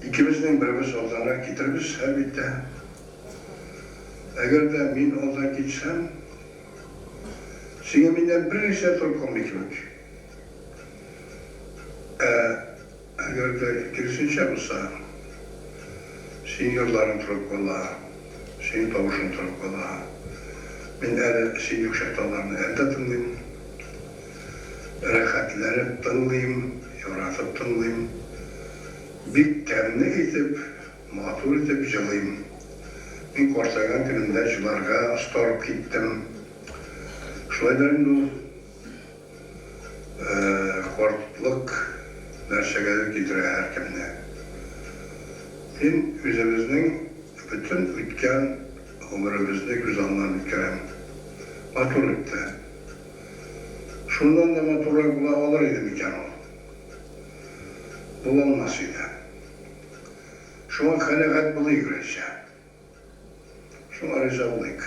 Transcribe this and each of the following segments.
Икебезнең беребез алданрак китербез, әлбиттә. Әгәр дә мин алдан китсәм, сиңа миннән бер нәрсә торып калмый кебек. Ә әгәр дә киресенчә булса, синең җырларың торып кала, синең тавышың торып кала. Мин әле син юк чакта аларны әле дә тыңлыйм. Рәхәтләнеп тыңлыйм, яратып тыңлыйм. Бик тәмле итеп, матур итеп җылыйм. Мин картайган көнемдә җыларга остарып киттем. Шулай да инде ул картлык нәрсәгәдер китерә һәркемне. Мин үзебезнең бөтен үткән гомеребезне күз алдыннан үткәрәм. Матур үтте. Шуннан да матуррак була алыр иде микән ул? Була алмас иде. Шуңа канәгать булыйк, Рәйсә. Шуңа риза булыйк.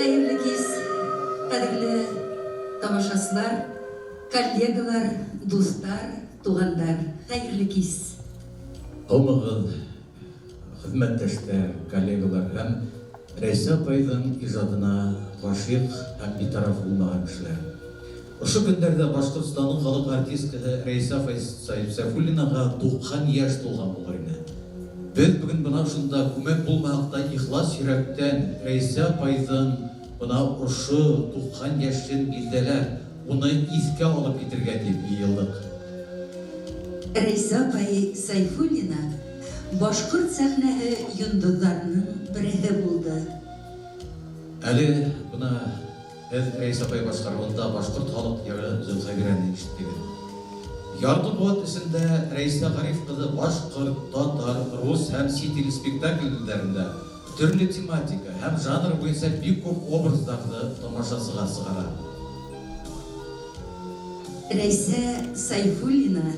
Хәерле кич, кадерле тамашачылар, коллегалар, дуслар, туганнар. Хәерле кич. Һаумыгыз, хезмәттәшләр, коллегалар һәм Рәйсә апайның иҗатына гашыйк һәм битараф булмаган кешеләр. Ошо көннәрдә Башкортстанның халык артисткасы Рәйсә апай Сәйфуллинага 90 яшь тулган булыр иде. Без бүген бына шунда күмәк булмаһак та ихлас йөрәктән Рәйсә апайның бына ошо 90 яшен билдәләп, уны искә алып китергә дип йыелдык. Рәйсә апай Сайфуллина башкорт сәхнәһе йондызларының береһе булды. Әле бына һеҙ Рәйсә апай башҡарыуында башҡорт халыҡ йыры Зөлхәбирәне ишеттегеҙ. Ярты быуат эсендә Рәйсә Ғариф ҡыҙы башҡорт, татар, рус һәм сит ил спектакльдәрендә төрлө тематика һәм жанр буйынса бик күп образдарҙы тамашасыға сығара. Рәйсә Сайфуллина,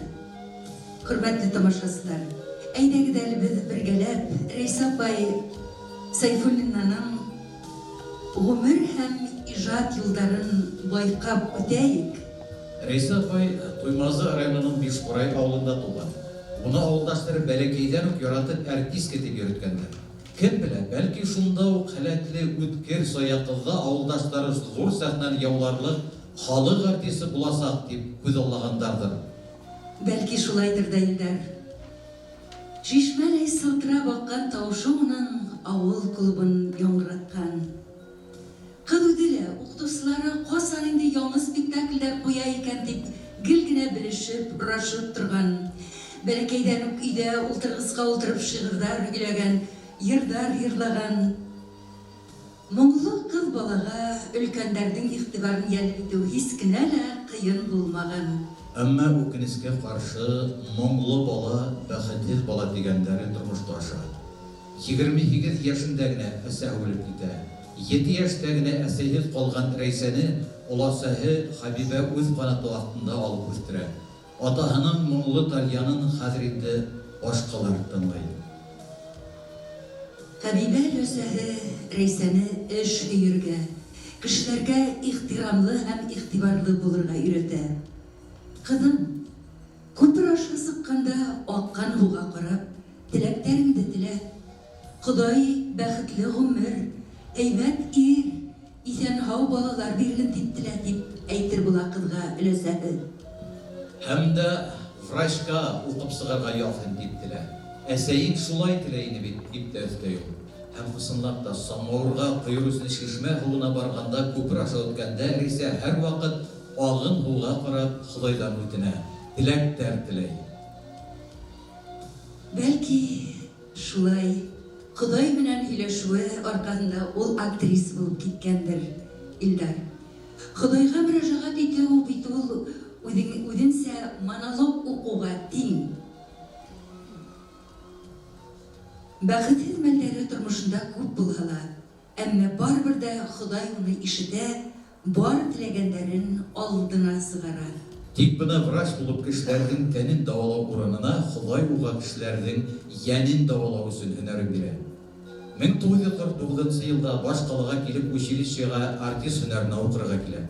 хөрмәтле тамашасылар, әйҙәгеҙ әле беҙ бергәләп Рәйсә апай Сайфуллинаның ғүмер һәм ижад юлдарын байҡап үтәйек. Рәйсә апай Туймазы районының Бишҡурай ауылында тыуған. Уны ауылдаштары бәләкәйҙән үк яратып артистка тип йөрөткәндәр. Кем белә, бәлки шунда уҡ һәләтле, үткер, сая ҡыҙҙа ауылдаштары ҙур сәхнәне яуларлыҡ халыҡ артисы буласаҡ тип күҙаллағандарҙыр. Бәлки шулайҙыр ҙа, Илдар. Шишмәләй сылтырап аҡҡан тауышы уның ауыл клубын яңғыратҡан. Ҡыҙ үҙе лә уҡытыусылары ҡасан инде яңы спектаклдәр ҡуя икән тип гел генә белешеп, һорашып торған. Бәләкәйҙән үк өйҙә ултырғысҡа ултырып шиғырҙар һөйләгән, йырҙар йырлаған. Моңло ҡыҙ балаға өлкәндәрҙең иғтибарын йәлеп итеү һис кенә лә ҡыйын булмаған. Әммә үкенескә ҡаршы, моңло бала, бәхетһеҙ бала тигәндәре тормошта аша. 28 йәшендә генә әсәһе үлеп китә. 7 йәштә генә әсәйһеҙ ҡалған Рәйсәне оласаһы Хәбибә үҙ ҡанаты аҫтында алып үҫтерә. Атаһының моңло тальянын хәҙер инде башҡалар тыңлай. Хәбибә өләсәһе Рәйсәне эш һөйөргә, кешеләргә ихтирамлы һәм иғтибарлы булырға өйрәтә. Ҡыҙым, күпер аша сыҡҡанда аҡҡан һыуға ҡарап, теләктәреңде телә. Хоҙай бәхетле ғүмер, һәйбәт ир, иҫән-һау балалар бирһен тип телә, тип әйтер була ҡыҙға өләсәһе. Һәм дә врачка уҡып сығырға яҙһын тип телә. Әсәйең шулай теләй ине бит, тип тә өҫтәй ул. Һәм ысынлап та самауырға ҡойор өсөн шишмә һыуына барғанда күпер аша үткәндә Рәйсә һәр ваҡыт ағын һыуға ҡарап Хоҙайҙан үтенә, теләктәр теләй. Бәлки шулай Хоҙай менән һөйләшеүе арҡаһында ул актриса булып киткәндер, Илдар. Хоҙайға мөрәжәғәт итеү бит ул үҙенсә монолог уҡыуға тиң. Бәхетһеҙ мәлдәре тормошонда күп булһа ла, әммә барыбер ҙә Хоҙай уны ишетә, бар теләгәндәрен алдына сығара. Тик бына врач булып кешеләрҙең тәнен дауалау урынына Хоҙай уға кешеләрҙең йәнен дауалау өсөн һөнәрен бирә. 1949 йылда баш ҡалаға килеп училищеға артист һөнәренә уҡырға килә.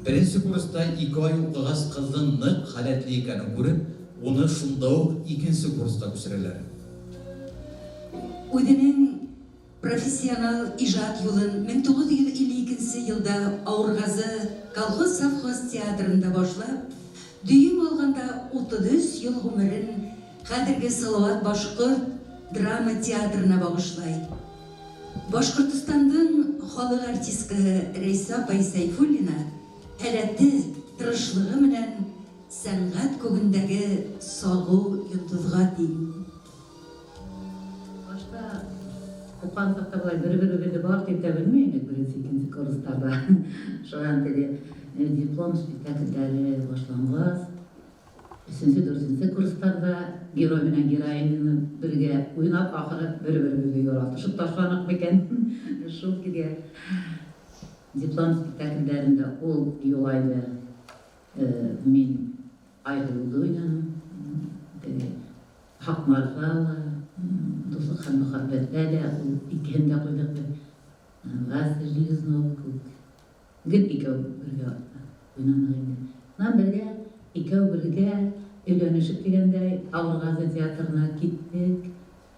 Беренсе курста 2 ай уҡығас ҡыҙҙың ныҡ һәләтле икәнен күреп, уны шунда уҡ икенсе курсҡа күсерәләр. Үҙенең профессионал ижад юлын 1952 йылда Ауырғазы колхоз-совхоз театрында башлап, дөйөм алғанда 33 йыл ғүмерен хәҙерге Салауат башҡорт драма театрына бағышлай. Башҡортостандың халыҡ артисткаһы Рәйсә апай Сәйфуллина һәләте, тырышлығы менән сәнғәт күгендәге сағыу йондоҙға тиң. Башта уҡыған саҡта былай бер-беребеҙҙе бар тип тә белмәй инек, беренсе, икенсе курстарҙа. Шунан теге диплом спектаклдәре башланғас, өсөнсө, дүртенсе курстарҙа герой менән героиняны бергә уйнап, ахыры бер-беребеҙгә яратышып ташланыҡ микән? Шул килгә диплом спектаклдәрендә ул Юлайҙы мин Айһылыуҙы уйнаным. Теге Һаҡмарҙа ла, Дуҫлыҡ һәм мөхәббәттә лә ул икеһен дә ҡуйҙыҡ беҙ. Вася Железнова кеүек. Гел икәү бергә уйнаныҡ инде. Унан бергә, икәү бергә өйләнешеп тигәндәй Ауырғазы театрына киттек.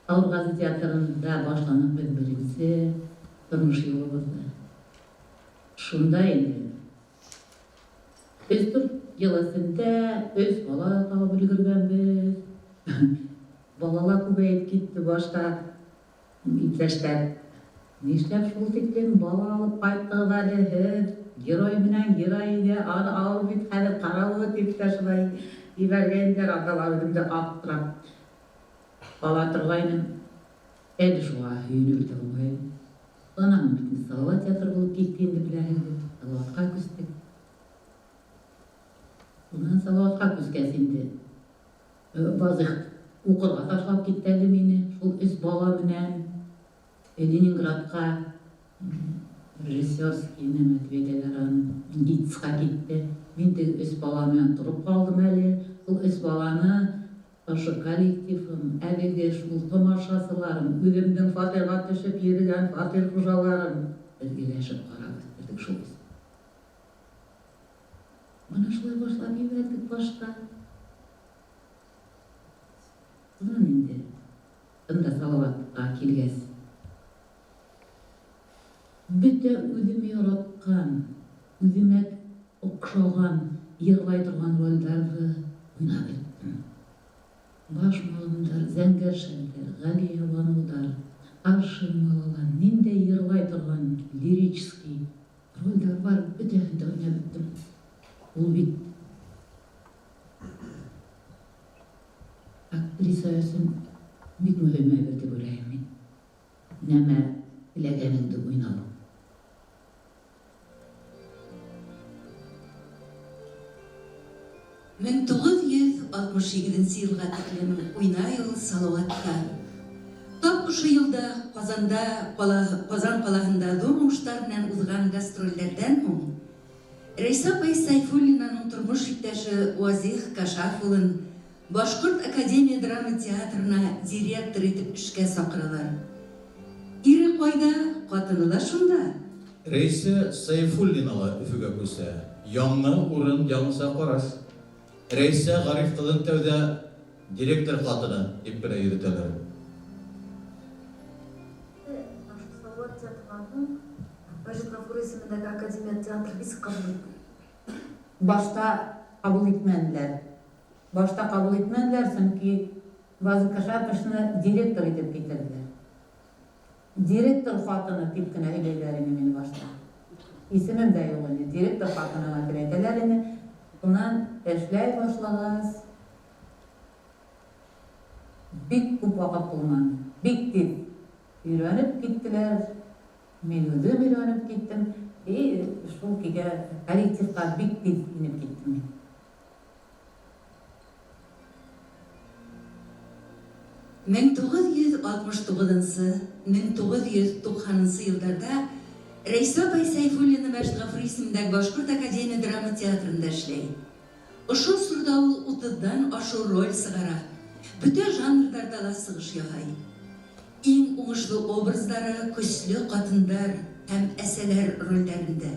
Ауырғазы театрында башланыҡ беҙ беренсе тормош юлыбыҙҙы. Шунда инде өс-дүрт йыл эсендә өс бала табып өлгөргәнбеҙ. Балалар күбәйеп китте башта. Иптәштәр, нишләп шул тиклем бала алып ҡайттығыҙ әле һеҙ? Герой менән героиня, аны ауыр бит хәҙер ҡарауы тип тә шулай ебәргәндәр. Анда ла үҙем дә аптырап ҡала торғайным. Әле шуға һөйөнөп бөтә алмайым. Унан бит инде Салауат театры булып китте инде, беләһегеҙ. Салауатҡа күстек. Унан Салауатҡа күскәс инде Вазих уҡырға ташлап китте әле мине. Шул өс бала менән Ленинградҡа режиссерский нәмә тип әйтәләр аны, ГИТИСҡа китте. Мин теге өс бала менән тороп ҡалдым әле. Шул өс баланы ошо коллективым, әлеге шул тамашасыларым, үҙемдең фатирға төшөп йөрөгән фатир хужаларым бергәләшеп ҡарап үҫтерҙек шул өс. Бына шулай башлап ебәрҙек башта. Унан инде бында Салауатҡа килгәс, бөтә үҙем яратҡан, үҙемә оҡшаған, йырлай торған ролдәрҙе уйнап бөттөм. Башмағымдар, Зәңгәр шәлдәр, Ғәлиә Баныуҙар, Аршин балалар, ниндәй йырлай торған лирический ролдәр бар, бөтәһен дә уйнап бөттөм. Ул бит Актриса өсөн бик мөһим әйбер дип уйлайым мин. Нәмә теләгәнеңде уйнау. 1968 нче елга тиклем уйнай ул Салаватта. Тап ошо елда Казанда кала Казан калаһында зур уңышлар белән узган гастрольләрдән һуң Рәйсә апай Сәйфуллинаның тормыш иптәше Вазих Кашаф улын Башкорт академия драма театрына директор итеп эшкә сакыралар. Ире кайда, катыны да шунда. Рәйсә Сәйфуллина ла Өфөгә күсә. Яңа урын, яңача караш. Рәйсә Гариф кызын тәүдә директор хатыны дип кенә йөретәләр. Салават театрыннан һуң Мәҗит Гафури исемендәге академия театры ничек кабул итте? Башта кабул итмәделәр. Башта кабул итмәделәр, чөнки Вазыйх Кашаповичны директор итеп китерделәр. Директор хатыны дип кенә һөйләйләр ине мине башта. Исемем дә юк ине, директор хатыны гына дип әйтәләр ине. Шуннан эшләй башлагач, бик күп вакыт булмады. Бик тиз өйрәнеп киттеләр. Мин үзем өйрәнеп киттем. И шул көйгә коллективка бик тиз инеп киттем мин. 1969 нчы, 1990 нчы елларда Рәйсә апай Сәйфуллина Мәҗит Гафури исемендәге Башкорт академия драма театрында эшләй. Ошо чорда ул утыздан ашу роль сыгара, бөтә жанрларда ла сыгыш яһай. Иң уңышлы образлары көчле катындар һәм әсәләр рольләрендә,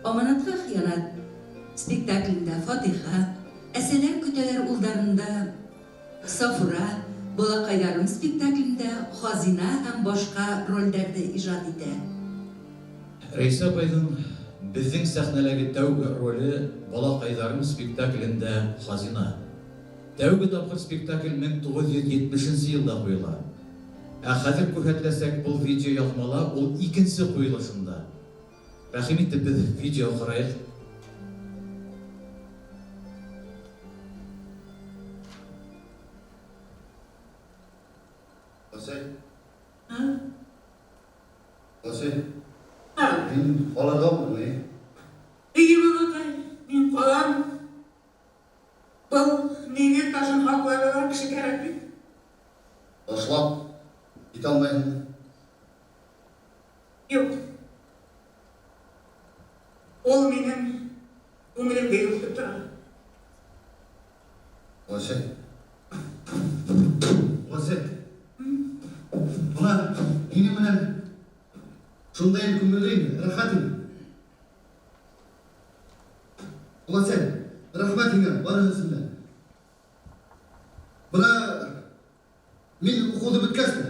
Аманатка хыянат спектаклендә Фатыйха, Әсәләр көтәләр улдарында Сафура, Балакайларым спектаклендә Хазина һәм башка рольләрдә иҗат итә. Рәйсә апайның безнең сәхнәләге тәүге роле Балакайларым спектаклендә Хазина. Тәүге тапкыр спектакль 1970 нче елда куела. Ә хәзер күрһәтеләсәк бул видеоязмала ул икенче куелышында. Рәхим итеп без видео караек. Госәй. Госәй. Мин калырга булдым, әйе. Әйе, балакай, мин калам. Был нигез ташын һакларга да кеше кәрәк бит. Ташлап китә алмыйсың. Юк. Ул минем күңелемдә йөртеп тора. Госәй. Госәй. Менә минем белән шундый күңелле инде, рәхәт инде. Госәй, рәхмәт һиңа барыгызына да. Менә мин укуды беткәч тә,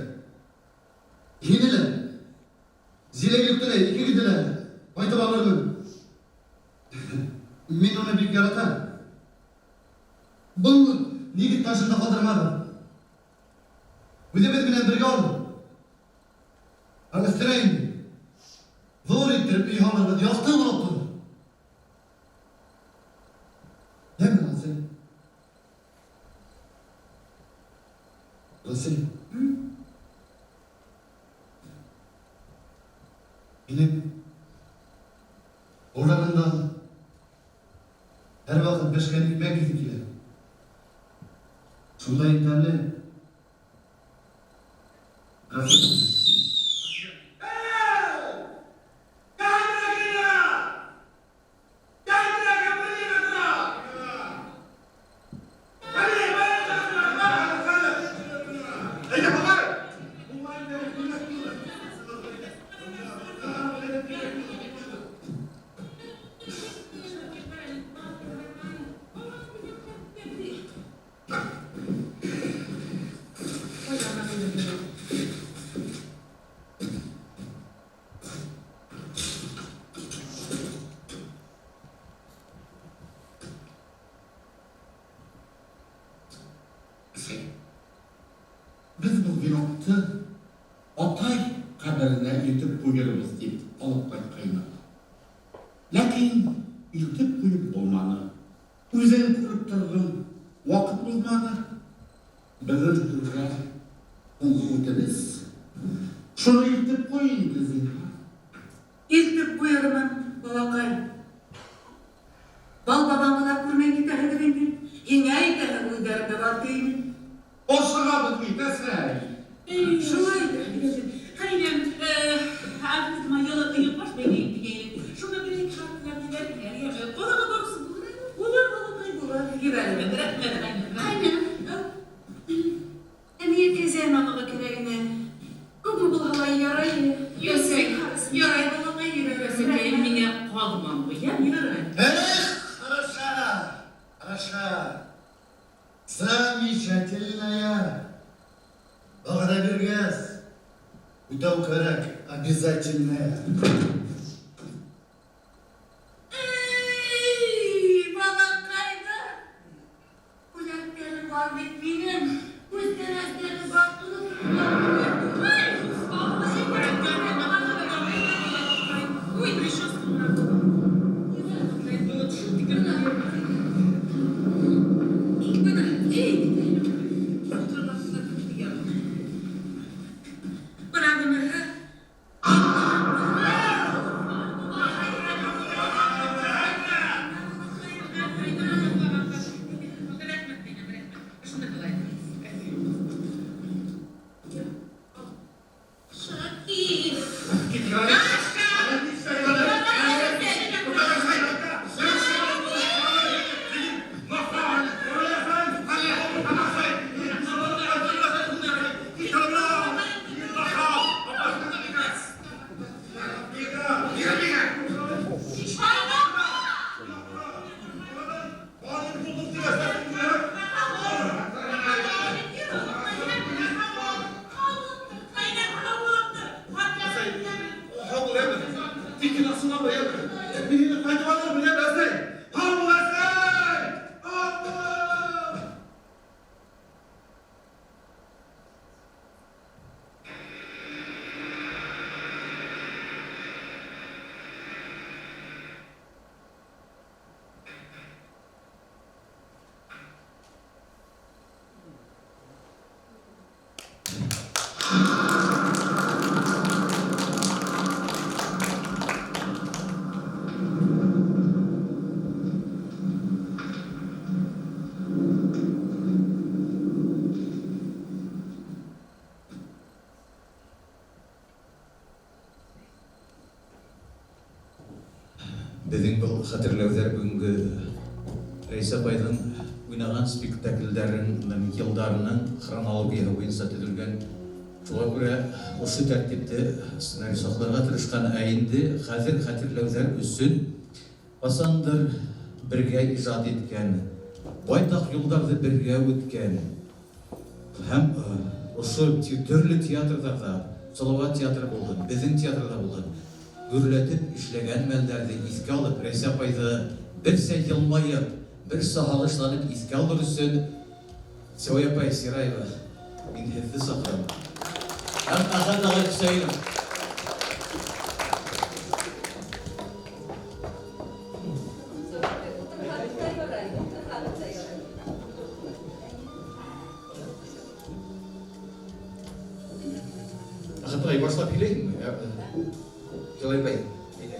һине лә, Зиләйлекне дә, икегезне дә кайтып алырмын. Мин аны бик яратам. Был нигез ташын да калдырмадым. Үзебез белән бергә алдым. Һәм өстенә инде зур иттереп өй алырбыз, якты булып торыр. Яме, Гасил. Гасил. Минем урынымнан һәрвакыт пешкән икмәк исе килә. Шунда тәмле. Рәхмәт. Без бу венокты атай каберенә илтеп куербыз дип алып кайткайнык. Ләкин илтеп куеп булмады. Үзең күреп тордың, вакыт булмады. Бөгөн һеҙгә һуңғы үтенес. Шуны илтеп ҡуй инде, зинһар. Илтеп ҡуйырмын, балаҡай. Бал бабаңды ла күрмәй китәһегеҙ инде. Һиңә әйтәһең, үҙҙәрендә бар теймен. Ашығабыҙ бит, әсәй. Шулай ҙа. Ҡәйнәм, Африкама йылы ойоҡбаш бәйләйем тигәйнем. Шуны бер-ике шарт менән ебәрһенәр, йәме. Ҡалаға барыусы булыр әле. Булыр, балаҡай, булыр. Ебәрермен, рәхмәт, ҡәйнәм. Ҡәйнәм. Ә миңә кәзә мамығы кәрәк ине. Күпме булһа ла ярай әле. Әсәй, ярай, балаҡай, ебәр, әсәкәйем, миңә ҡаҙ мамығы, йәме, ярай. Эх, хороша, хороша. Замечательная. Вәғәҙә биргәс, үтәү кәрәк, обязательная. Эй, балаҡайҙар! Бүләктәре бар бит минең. Күҙ тәрәзәләре бар, Ай, Ой, прическа Бына. Бына, эй, бына быныһы. Шакир! Беҙҙең был хәтерләүҙәр бөгөнгө Рәйсә апайҙың уйнаған спектаклдәренең йылдарының хронологияһы буйынса төҙөлгән. Шуға күрә ошо тәртипте сценарий һаҡларға тырышҡан. Ә инде хәҙер хәтерләүҙәр өсөн ҡасандыр бергә ижад иткән, байтаҡ юлдарҙы бергә үткән һәм ошо төрлө театрҙарҙа, Салауат театры булһын, беҙҙең театрҙа булһын, гөрләтеп эшләгән мәлдәрҙе иҫкә алып, Рәйсә апайҙы берсә йылмайып, берсә һағышланып иҫкә алыр өсөн Сәүәй апай Сираева, мин һеҙҙе саҡырам. Һәм Әхәт ағай Хөсәйенов. Әхәт ағай, башлап һөйләйһеңме? Сәүәй апай, әйҙә.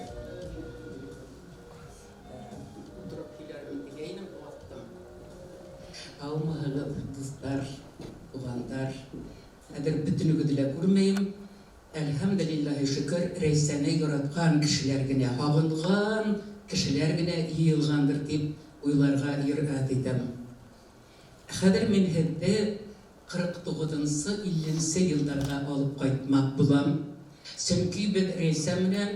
Ултырып һөйләрмен тигәйнем, ваҡытым. Һаумыһығыҙ, дуҫтар, туғандар. Хәҙер бөтөнөгөҙҙө лә күрмәйем. Әлхәмдүлиллаһи шөкөр, Рәйсәне яратҡан кешеләр генә, һағынған кешеләр генә йыйылғандыр тип уйларға йөрәт итәм. Хәҙер мин һеҙҙе ҡырҡ туғыҙынсы, илленсе йылдарға алып ҡайтмаҡ булам. Сөнки беҙ Рәйсә менән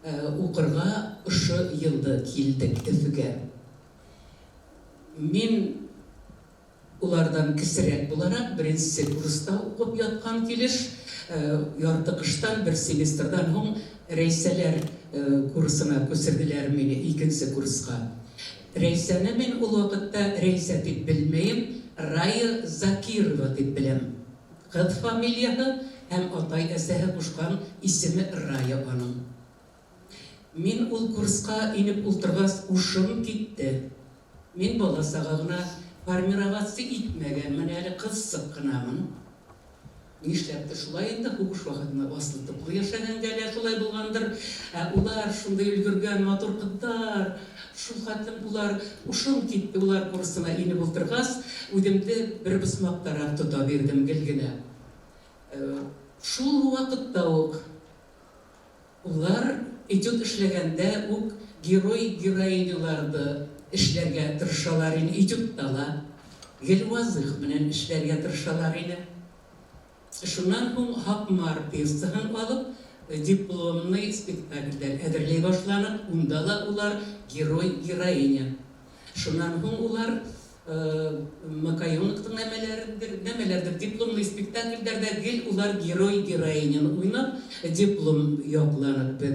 уҡырға ошо йылды килдек Өфөгә. Мин уларҙан кесерәк булараҡ беренсе курста уҡып ятҡан килеш, ярты ҡыштан бер семестрҙан һуң Рәйсәләр курсына күсерҙеләр мине икенсе курсҡа. Рәйсәне мин ул ваҡытта Рәйсә тип белмәйем, Рая Закирова тип беләм. Ҡыҙ фамилияһы һәм атай-әсәһе ҡушҡан исеме Рая аның. Мин ул курсҡа инеп ултырғас, ушым китте. Мин бала саға ғына формироваться итмәгәнмен, әле ҡыҙсыҡ ҡынамын. Нишләпте шулай инде, һуғыш ваҡытында аслы-туҡлы йәшәгәнгә лә шулай булғандыр. Ә улар шундай өлгөргән матур ҡыҙҙар, шул хәтлем улар ушым китте, улар курсына инеп ултырғас, үҙемде бер бысмаҡтараҡ тота бирҙем гел генә. Шул ваҡытта уҡ улар этюд эшләгәндә үк герой-героиняларҙы эшләргә тырышалар ине, этюдта ла гел Вазых менән эшләргә тырышалар ине. Шуннан һуң Һаҡмар пьесаһын алып, дипломный спектакльдәр әҙерләй башланыҡ, унда ла улар герой-героиня. Шуннан һуң улар Макайоновтың нәмәләрҙер, дипломный спектакльдәрҙә гел улар герой-героиняны уйнап, диплом яҡланыҡ беҙ.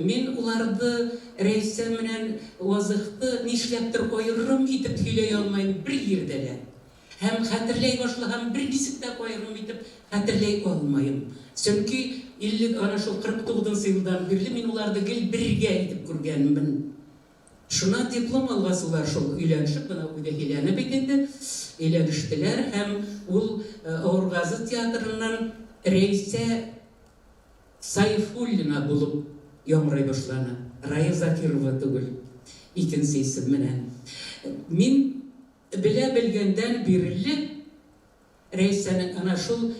Мин уларҙы Рәйсә менән Вазыхты нишләптер айырым итеп һөйләй алмайым бер ерҙә лә. Һәм хәтерләй башлаһам, бер нисек тә айырым итеп хәтерләй алмайым. Сөнки ана шул 49 йылдан бирле мин уларҙы гел бергә итеп күргәнмен. Шунан диплом алғас улар шул өйләнешеп, бына үҙе һөйләне бит инде, өйләнештеләр һәм ул Ауырғазы театрынан Рәйсә Сайфуллина булып яңғырай башланы. Рая Закирова түгел, икенсе исем менән. Мин белә белгәндән бирле Рәйсәнең ана шул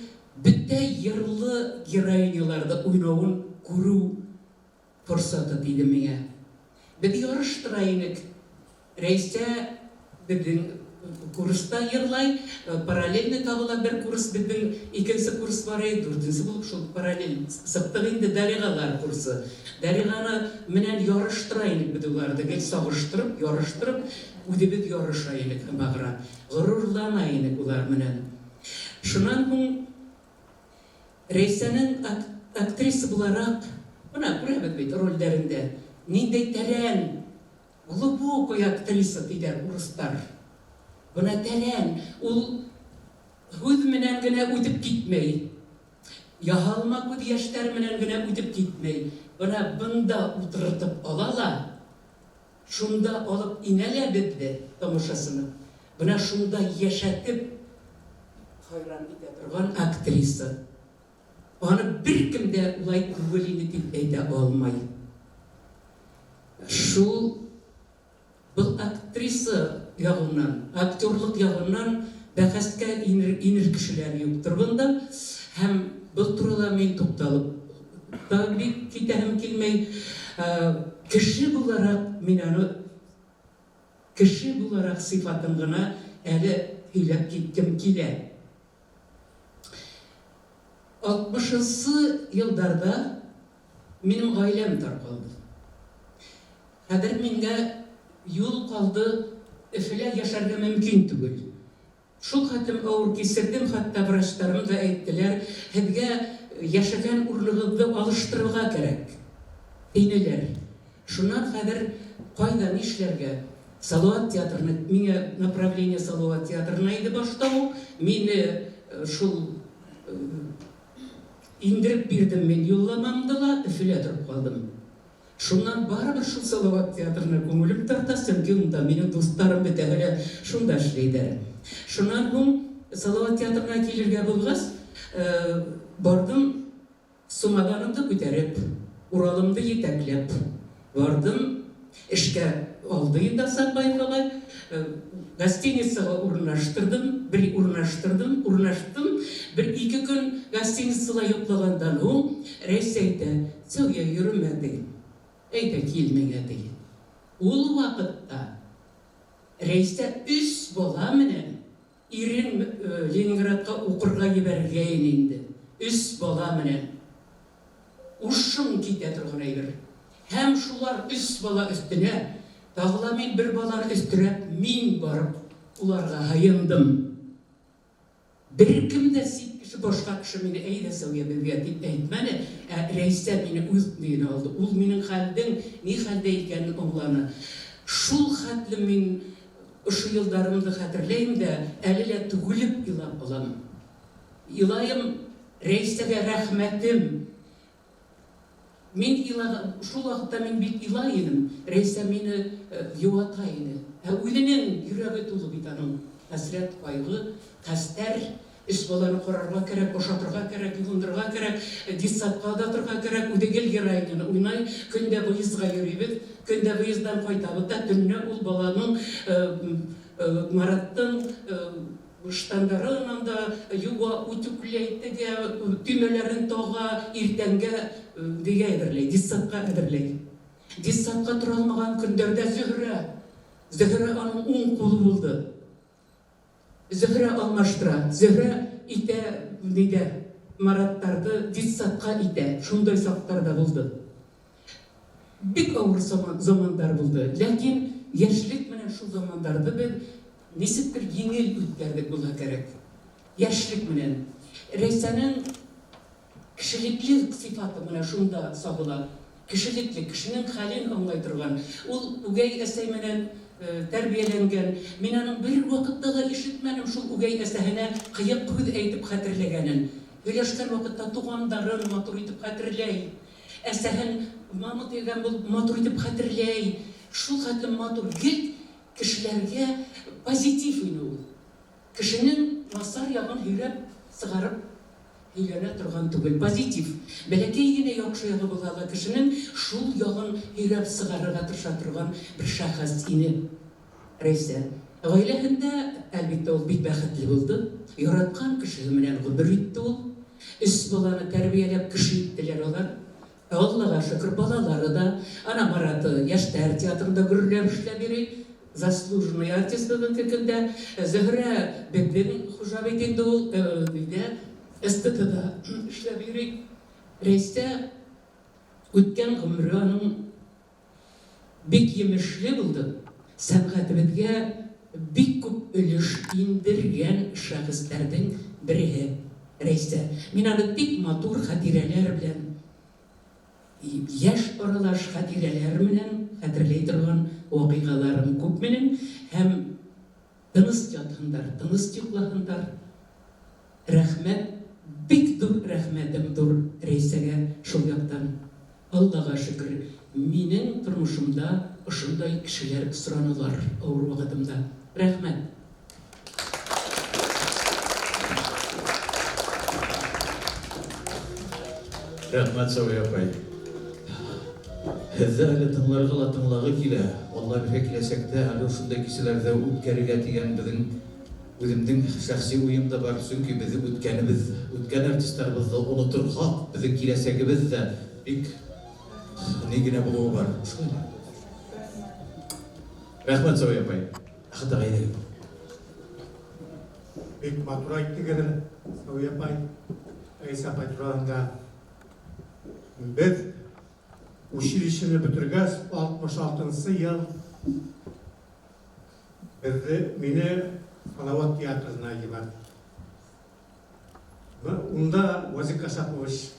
бөтә йырлы героиняларҙы уйнауын күреү форсаты тейҙе миңә. Беҙ ярыштыра инек. Рәйсә беҙҙең курста йырлай, параллельно тағы ла бер курс, беҙҙең икенсе курс бар ине, дүртенсе булып шул параллель сыҡтыҡ инде Дариғалар курсы. Дариғаны менән ярыштыра инек беҙ уларҙы, гел сағыштырып, ярыштырып, үҙебеҙ ярыша инек һымағыраҡ, ғорурлана инек улар менән. Шунан һуң Рәйсәнең актриса булараҡ, бына күрәбеҙ бит ролдәрендә, ниндәй тәрән, глубокая актриса тиҙәр урыҫтар. Бына тәрән, ул һүҙ менән генә үтеп китмәй, яһалма күҙ йәштәр менән генә үтеп китмәй. Бына бында ултыртып ала ла, шунда алып инә лә беҙҙе тамашасыны. Бына шунда йәшәтеп хайран итә торған актриса. Аны бер кем дә улай түгел ине тип әйтә алмай. Шул был актриса яғынан, актерлыҡ яғынан бәхәскә инер кешеләр юҡтыр бында. Һәм был турала мин туҡталып та бик китәһем килмәй. Кеше булараҡ мин аны кеше булараҡ сифатын ғына әле һөйләп киткем килә. 60-сы йылдарҙа минең ғаиләм тарҡалды. Хәҙер миңә юл ҡалды, Өфөлә йәшәргә мөмкин түгел. Шул хәтлем ауыр кисерҙем, хатта врачтарым да әйттеләр, һеҙгә йәшәгән урынығыҙҙы алыштырырға кәрәк, тинеләр. Шунан хәҙер ҡайҙа нишләргә? Салауат театрына, миңә направление Салауат театрына ине башта уҡ, мине шул индереп бирҙем мин юлламамды ла, Өфөлә тороп ҡалдым. Шунан барыбер шул Салауат театрына күңелем тарта, сөнки унда минең дуҫтарым бөтәһе лә шунда эшләйҙәр. Шунан һуң Салауат театрына килергә булғас, барҙым, сумаданымды күтәреп, Уралымды етәкләп бардым, эшкә алды инде Асанбаев ағай, гостиницаға урынлаштырҙым, бер урынлаштырҙым, урынлаштым, бер ике көн гостиницала йоҡлағандан һуң Рәйсә әйтә, Сәүиә йөрөмә ти, әйҙә кил миңә ти. Ул ваҡытта Рәйсә өс бала менән ирен Ленинградҡа уҡырға ебәргәйне инде. Өс бала менән. Ушың китә торған әйбер. Һәм шулар өс бала өҫтөнә, тағы ла мин бер баланы өҫтөрәп, мин барып уларға һыйындым. Бер кем дә сит кеше, башҡа кеше мине әйҙә Сәүиә беҙгә тип әйтмәне, ә Рәйсә мине үҙ өйөнә алды. Ул минең хәлдең ни хәлдә икәнен аңланы. Шул хәтлем мин ошо йылдарымды хәтерләйем дә, әле лә түгелеп илап алам. Илайым, Рәйсәгә рәхмәтем. Мин илаған, шул ваҡытта мин бик илай инем. Рәйсә мине йыуата ине. Ә үҙенең йөрәге тулы бит аның. Хәсрәт, кайгы, хәстәр, өч баланы карарга кәрәк, ашатырга кәрәк, юындырырга кәрәк, детсадка озатырга кәрәк. Үзе гел героиняны уйнай. Көн дә выездга йөрибез. Көн дә выезддан кайтабыз да, төнлә ул баланың, Мараттың штандарын анда юа, үтүкләй, тегә, төймәләрен тага, иртәнгә нигә әзерли, детсадка әзерли. Детсадка тора алмаган көндәрдә Зөһрә, Зөһрә аның уң кулы булды. Зөһрә алмаштыра, Зөһрә итә нидә, Мараттарды детсадка итә, шундай чаклар да булды. Бик авыр замандар булды. Ләкин яшьлек менән шул замандарды без ничектер еңел үткәрдек булһа кәрәк. Яшьлек менән. Рәйсәнең кешелекле сыйфаты менә шунда сагыла. Кешелекле, кешенең хәлен аңлай торган. Ул үгәй әсәй менән тәрбияләнгән. Мин аның бер вакытта да ишетмәдем шул үгәй әсәһенә кыек һүз әйтеп хәтерләгәнен. Һөйләшкән вакытта тугандарын матур итеп хәтерләй. Әсәһен мама дигән булып матур итеп хәтерләй. Шул хәтлем матур, гел кешеләргә позитив ине ул. Кешенең насар ягын һөйрәп сыгарып һөйләнә торган түгел. Позитив. Бәләкәй генә яхшы ягы булһа да кешенең шул ягын һөйрәп сыгарырга тырыша торган бер шәхес ине Рәйсә. Гаиләһендә, әлбиттә, ул бик бәхетле булды. Яраткан кешеһе менән гомер итте ул. Өч баланы тәрбияләп кеше иттеләр алар. Аллага шөкер, балалары да, ана Мараты яшьләр театрында гөрләп эшләп йөри, заслуженный артист бүгенге көндә. Зөһрә безнең хуҗа бит инде ул, нидә, СТТда эшләп йөри. Рәйсә үткән гомере аның бик емешле булды, сәнгатебезгә бик күп өлеш индергән шәхесләрнең береһе Рәйсә. Мин аны бик матур хатирәләр белән, яшь аралаш хатирәләр менән хәтерләй торган вакыйгаларым күп минем һәм тыныс ятһындар, тыныс йоклаһындар. Рәхмәт, бик ҙур рәхмәтем ҙур Рәйсәгә шул яҡтан. Аллаға шөкөр, минең тормошомда ошондай кешеләр осранылар ауыр ваҡытымда. Рәхмәт. Рәхмәт, Сәүә апай. Һеҙҙе әле тыңларға ла тыңлағы килә. Алла бирһә, киләсәктә әле ошондай кисәләрҙе үткәрергә тигән беҙҙең үҙемдең шәхси уйым да бар. Сөнки беҙҙең үткәнебеҙ, үткән артистарыбыҙҙы оноторһаҡ, беҙҙең киләсәгебеҙ ҙә бик ни генә булыуы бар. Шулай. Рәхмәт, Сәүә апай. Әхәт ағай, әйҙәгеҙ. Бик матур әйттегеҙ, Сәүә апай, Рәйсә апай тураһында. Беҙ училищены бөтөргәс, 66 йыл беҙҙе, мине Салават театрына ебәрҙе. Унда Вазик Кашапович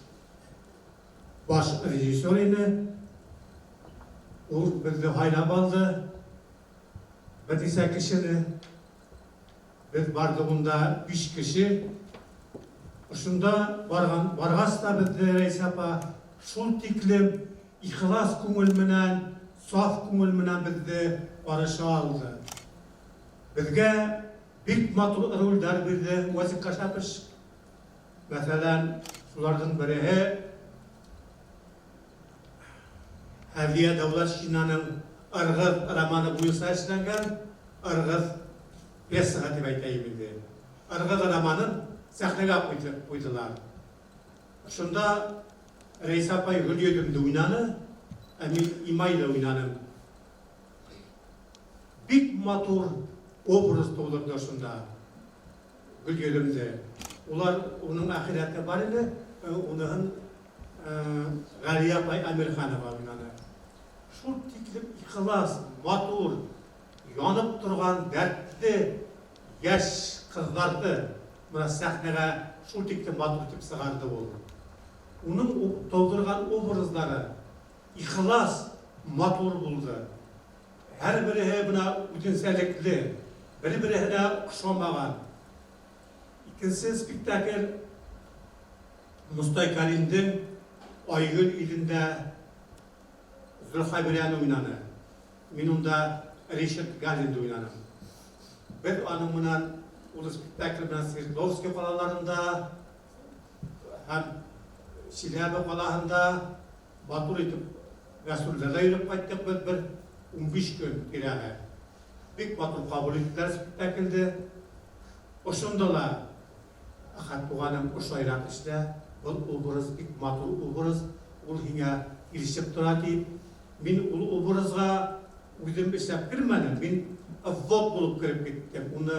баш режиссер ине. Ул беҙҙе һайлап алды. Бер нисә кешене. Беҙ барҙыҡ унда 5 кеше. Ошонда барған, барғас та беҙҙе Рәйсә апа шул тиклем ихлас күңел менән, саф күңел менән беҙҙе ҡаршы алды. Беҙгә бик матур ролдәр бирҙе Вазик Кашапович. Мәҫәлән, шуларҙың береһе Һәҙиә Дәүләтшинаның Ырғыҙ романы буйынса эшләнгән Ырғыҙ пьесаһы тип әйтәйем инде. Ырғыҙ романын сәхнәгә ҡуйҙылар. Шунда Рәйсә апай Гөлйөҙөмдө уйнаны, ә мин Имайҙы уйнаным. Бик матур образ тыуҙырҙы шунда Гөлйөҙөмдө. Улар уның әхирәте бар ине, уныһын Ғәлиә апай Әмирханова уйнаны. Шул тиклем ихлас, матур, янып торған дәртле йәш ҡыҙҙарҙы бына сәхнәгә шул тиклем матур итеп сығарҙы ул. Уның тыуҙырған образдары ихлас, матур булды. Һәр береһе бына үҙенсәлекле, бер-береһенә оҡшамаған. Икенсе спектакль Мостай Кәримдең Айгөл илендә Зөлхәбирәне уйнаны. Мин унда Ричард Галлинды уйнаным. Без аның менән ул спектакль белән Свердловский калаларында һәм Чиләбе калаһында матур итеп гастрольләрдә йөреп кайттык без бер 15 көн тирәһе. Бик матур кабул иттеләр спектакльне. Ошонда ла Әхәт туганым ошайрак эшлә, был образ бик матур образ, ул һиңә килешеп тора дип, мин ул образга үзем эшләп кермәдем, мин ввод булып кереп киттем. Уны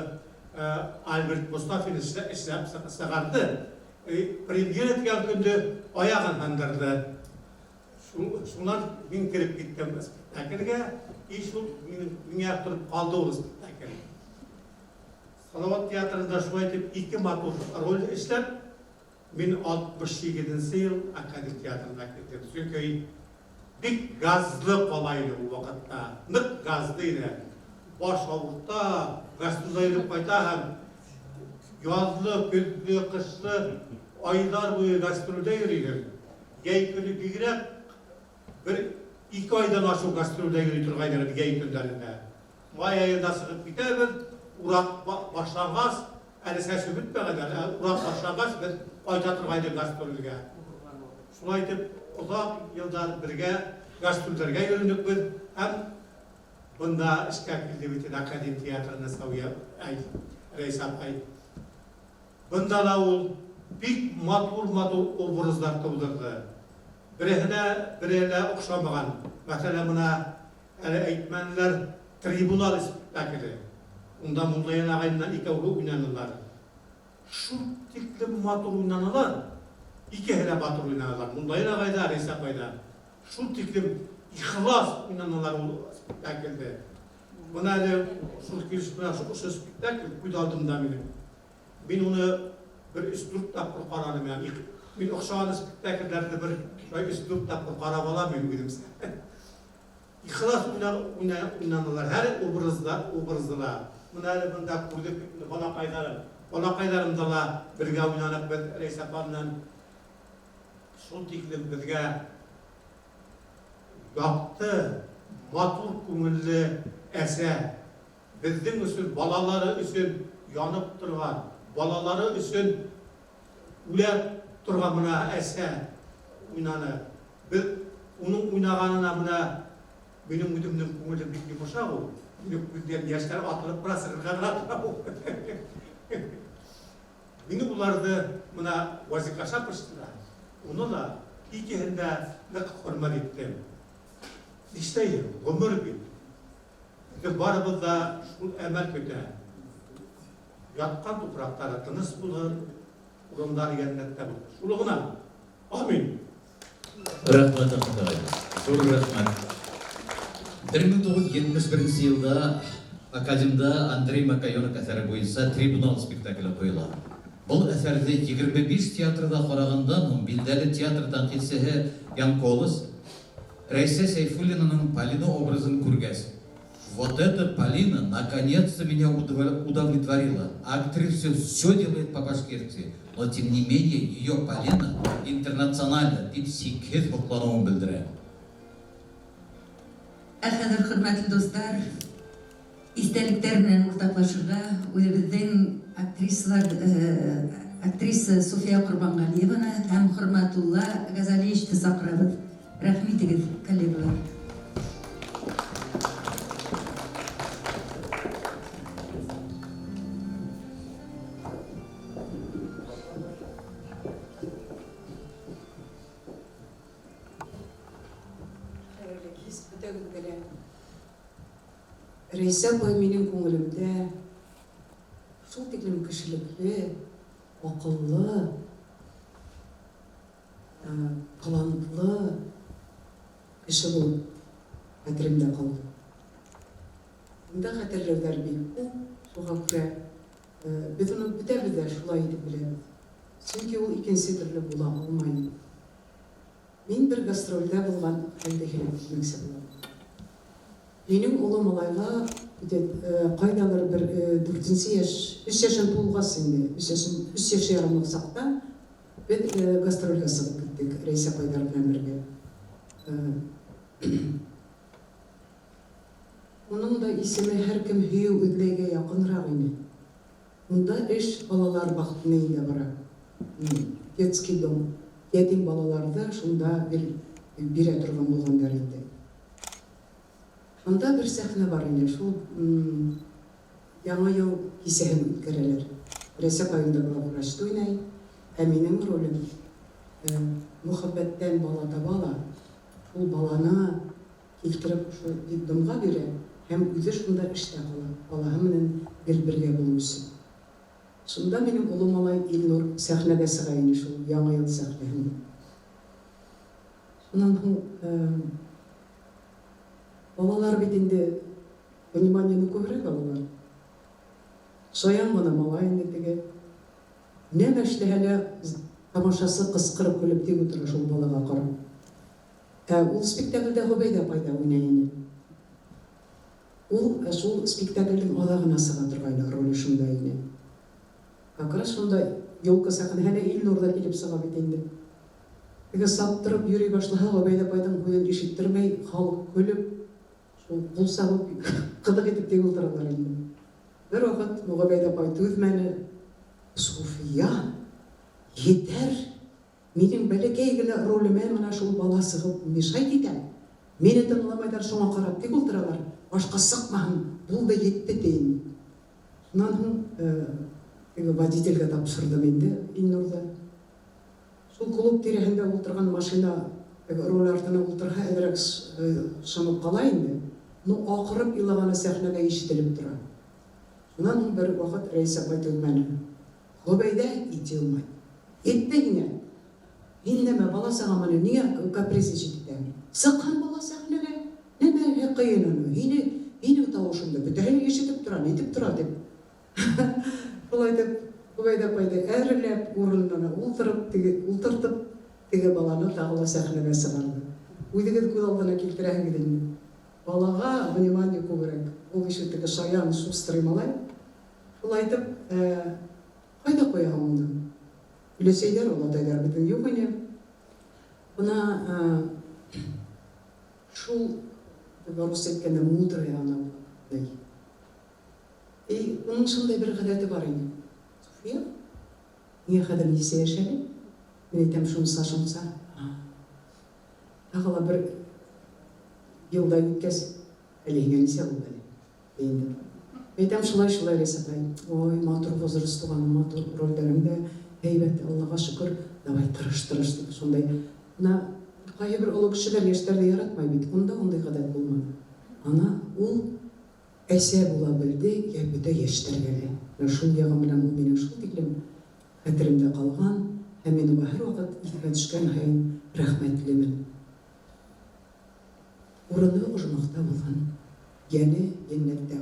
Альберт Мостафин эшләп чыгарды. Премьера дигән көнне аягын сындырды. Шуннан мин кереп киттем спектакльгә, и шул миңа торып калды ул спектакль. Салават театрында шулай итеп ике матур роль эшләп, мин 68 нче ел академ театрына килдем. Чөнки бик газлы кала иде ул вакытта, нык газлы иде. Баш авырта, гастрольдә йөреп кайта һәм язлы, көзле, кышлы айлар буе гастрольдә йөридем. Җәй көне бигрәк бер ике айдан ашык гастрольдә йөри торгайныбыз җәй көннәрендә. Май аенда чыгып китәбез, урак башлангач, әле чәчү бетмәгән әле, урак башлангач без кайта торгайдык гастрольгә. Шулай итеп, озак еллар бергә гастрольләргә йөрендек без һәм бында эшкә килде бит инде академ театрына Сәвия әй, Рәйсә апай. Бында да ул бик матур-матур образлар тудырды. Береһенә бере лә охшамаган. Мәсәлән, менә әле әйтмәделәр, Трибунал спектакле. Унда Муллаян агай белән икәүгә уйнадылар. Шул тиклем матур уйнадылар. Икеһе дә матур уйнадылар. Муллаян агай да, Рәйсә апай да. Шул тиклем ихлас уйнадылар ул спектакльдә. Менә әле шул килеш менә шушы спектакль күз алдымда минем. Мин уны бер өч-дүрт тапкыр карадым. Ягъни мин охшаган спектакльләрне бер шулай өч-дүрт тапкыр карап алам мин үземчә. Ихлас уйнадылар һәр образда, образда да. Менә әле монда күрдек бит инде балакайларым. Балакайларымда да бергә уйнадык без Рәйсә апа белән. Шул тиклем безгә якты, матур күңелле әсә. Безнең өчен, балалары өчен янып торган, балалары өчен үлә торган менә әсә уйнаны. Без уның уйнаганына менә минем үземнең күңелем бик йомшак ул. Минем күздән яшьләр атылып тора, сыгырга гына тора ул. Мин уларды менә Вазик Кашаповичны да, уны да, икеһен дә нык хөрмәт иттем. Нишләйһең, гомер бит. Безне барыбыз да шул әмәл көтә. Яткан туфрактары тыныч булыр, урыннары җәннәттә булыр. Шул гына. Амин. Рәхмәт, Әхмәт агай. Зур рәхмәт. 1971 елда Академда Андрей Макаёнок әсәре буенча Трибунал спектакле куела. Был әсәрҙе 25 театрҙа ҡарағандан һуң билдәле театр тәнҡитсеһе Ян Колос Рәйсә Сәйфуллинаның Полина образын күргәс, Вот эта Полина наконец-то меня удовлетворила. Актриса все делает по-башкирски, но тем не менее ее Полина интернациональна, тип сикһеҙ һоҡланыуын белдерә. Ә хәзер, хөрмәтле дуслар, истәлекләр белән уртаклашырга үзебезнең актрисалар, актриса Суфия Корбангалиеваны һәм Хөрмәтулла Газалиевичны сакырабыз. Рәхим итегез, коллегалар. Хәерле кич бөтәгезгә дә. Рәйсә апай минем күңелемдә шул тиклем кешелекле, акыллы, талантлы кеше булып хәтеремдә калды. Монда хәтерләүләр бик күп, шуңа күрә без аны бөтәбез дә шулай итеп беләбез. Чөнки ул икенче төрле була алмый. Мин бер гастрольдә булган хәлне һөйләп китмәкче булам. Минем олы малайга кайдадыр бер дүртенче яшь, өч яшен тулгач инде, өч яшен, өч яшь ярымлык чакта без гастрольгә чыгып киттек Рәйсә апайлар белән бергә. Уның да исеме Һәркем һөйөү эҙләйгә яҡынрак ине. Унда эш балалар баҡтынында бара. Детский дом. Ятим балаларҙы шунда гел бирә торған булғандар инде. Шунда бер сәхнә бар ине. Шул Яңы йыл кисәһен үткәрәләр. Рәйсә апай унда главврачты уйнай, ә минең ролем мөхәббәттән бала таба ла, шул баланы килтереп шул детдомга бирә һәм үзе шунда эштә кала, балаһы менән гел бергә булу өчен. Шунда минем олы малай Илнур сәхнәгә сыга ине шул Яңа ел сәхнәһендә. Шуннан һуң балалар бит инде вниманиены күбрәк алалар. Шаян гына малай инде теге. Нәмә эшләһә лә тамашасы кычкырып көлеп тик утыра шул балага карап. Ә ул спектакльдә Гобәйдә апай да уйнай ине. Ул шул спектакльнең алагына сыга торгайны, роле шунда ине. Как раз шунда елка сәхнәһенә Илнур да килеп сыга бит инде. Теге саттырып йөри башлаһа, Гобәйдә апайның һүҙен ишеттермәй, халык көлеп, шул кул сабып, кызык итеп тик ултыралар инде. Бер вакыт Гобәйдә апай түҙмәне, Суфия, етәр! Минең бәләкәй генә ролемә менә шул бала сығып мешать итә. Мине тыңламайҙар, шуңа ҡарап тик ултыралар. Башҡа сыҡмаһын, булды, етте, ти инде. Шунан һуң теге водительгә тапшырҙым инде Илнурҙы. Шул клуб тирәһендә ултырған машина теге руль артына ултырһа, әҙерәк шымып ҡала инде. Ну, аҡырып илағаны сәхнәгә ишетелеп тора. Шунан һуң бер ваҡыт Рәйсә апай түҙмәне. Гобәйҙә, итилмай. Етте һиңә. Һин нәмә, бала сағамыни, ниңә капризничать итәһең? Сыҡһын бала сәхнәгә. Нәмәһе ҡыйын уны? Һине, һинең тауышыңды бөтәһе лә ишетеп тора, нитеп тора, тип. Шулай итеп, Гобәйҙә апайҙы әрләп, урынына ултырып, теге, ултыртып, теге баланы тағы ла сәхнәгә сығарҙы. Үҙегеҙ күҙ алдына килтерәһегеҙ инде. Балаға внимание күберәк. Ул еще теге шаян, шустрый малай. Шулай итеп, ҡайҙа ҡуяһың уны? Өләсәйҙәр, олатайҙар беҙҙең юҡ ине. Бына шул, русса әйткәндә, мудрая она была. И уның шундай бер ғәҙәте бар ине. Суфия, һиңә хәҙер нисә йәш әле? Мин әйтәм, шунса, шунса. Тағы ла бер йылдай үткәс, әле һиңә нисә булды әле? Ди инде. Әйтәм, шулай, шулай, Рәйсә апай. Ой, матур возраст туганым, матур рольдәрең дә һәйбәт, Аллага шөкер. Давай, тырыш, тырыш, дип, шундай. Менә кайһы бер олы кешеләр яшьләрне яратмай бит. Унда ундый гадәт булмады. Ана ул әсә була белде, я бөтә яшьләргә лә. Менә шул ягы белән ул минем шул тиклем хәтеремдә калган һәм мин уңа һәрвакыт исемә төшкән һаен рәхмәтлемен. Урыны ожмахта булган, йәне йәннәттә.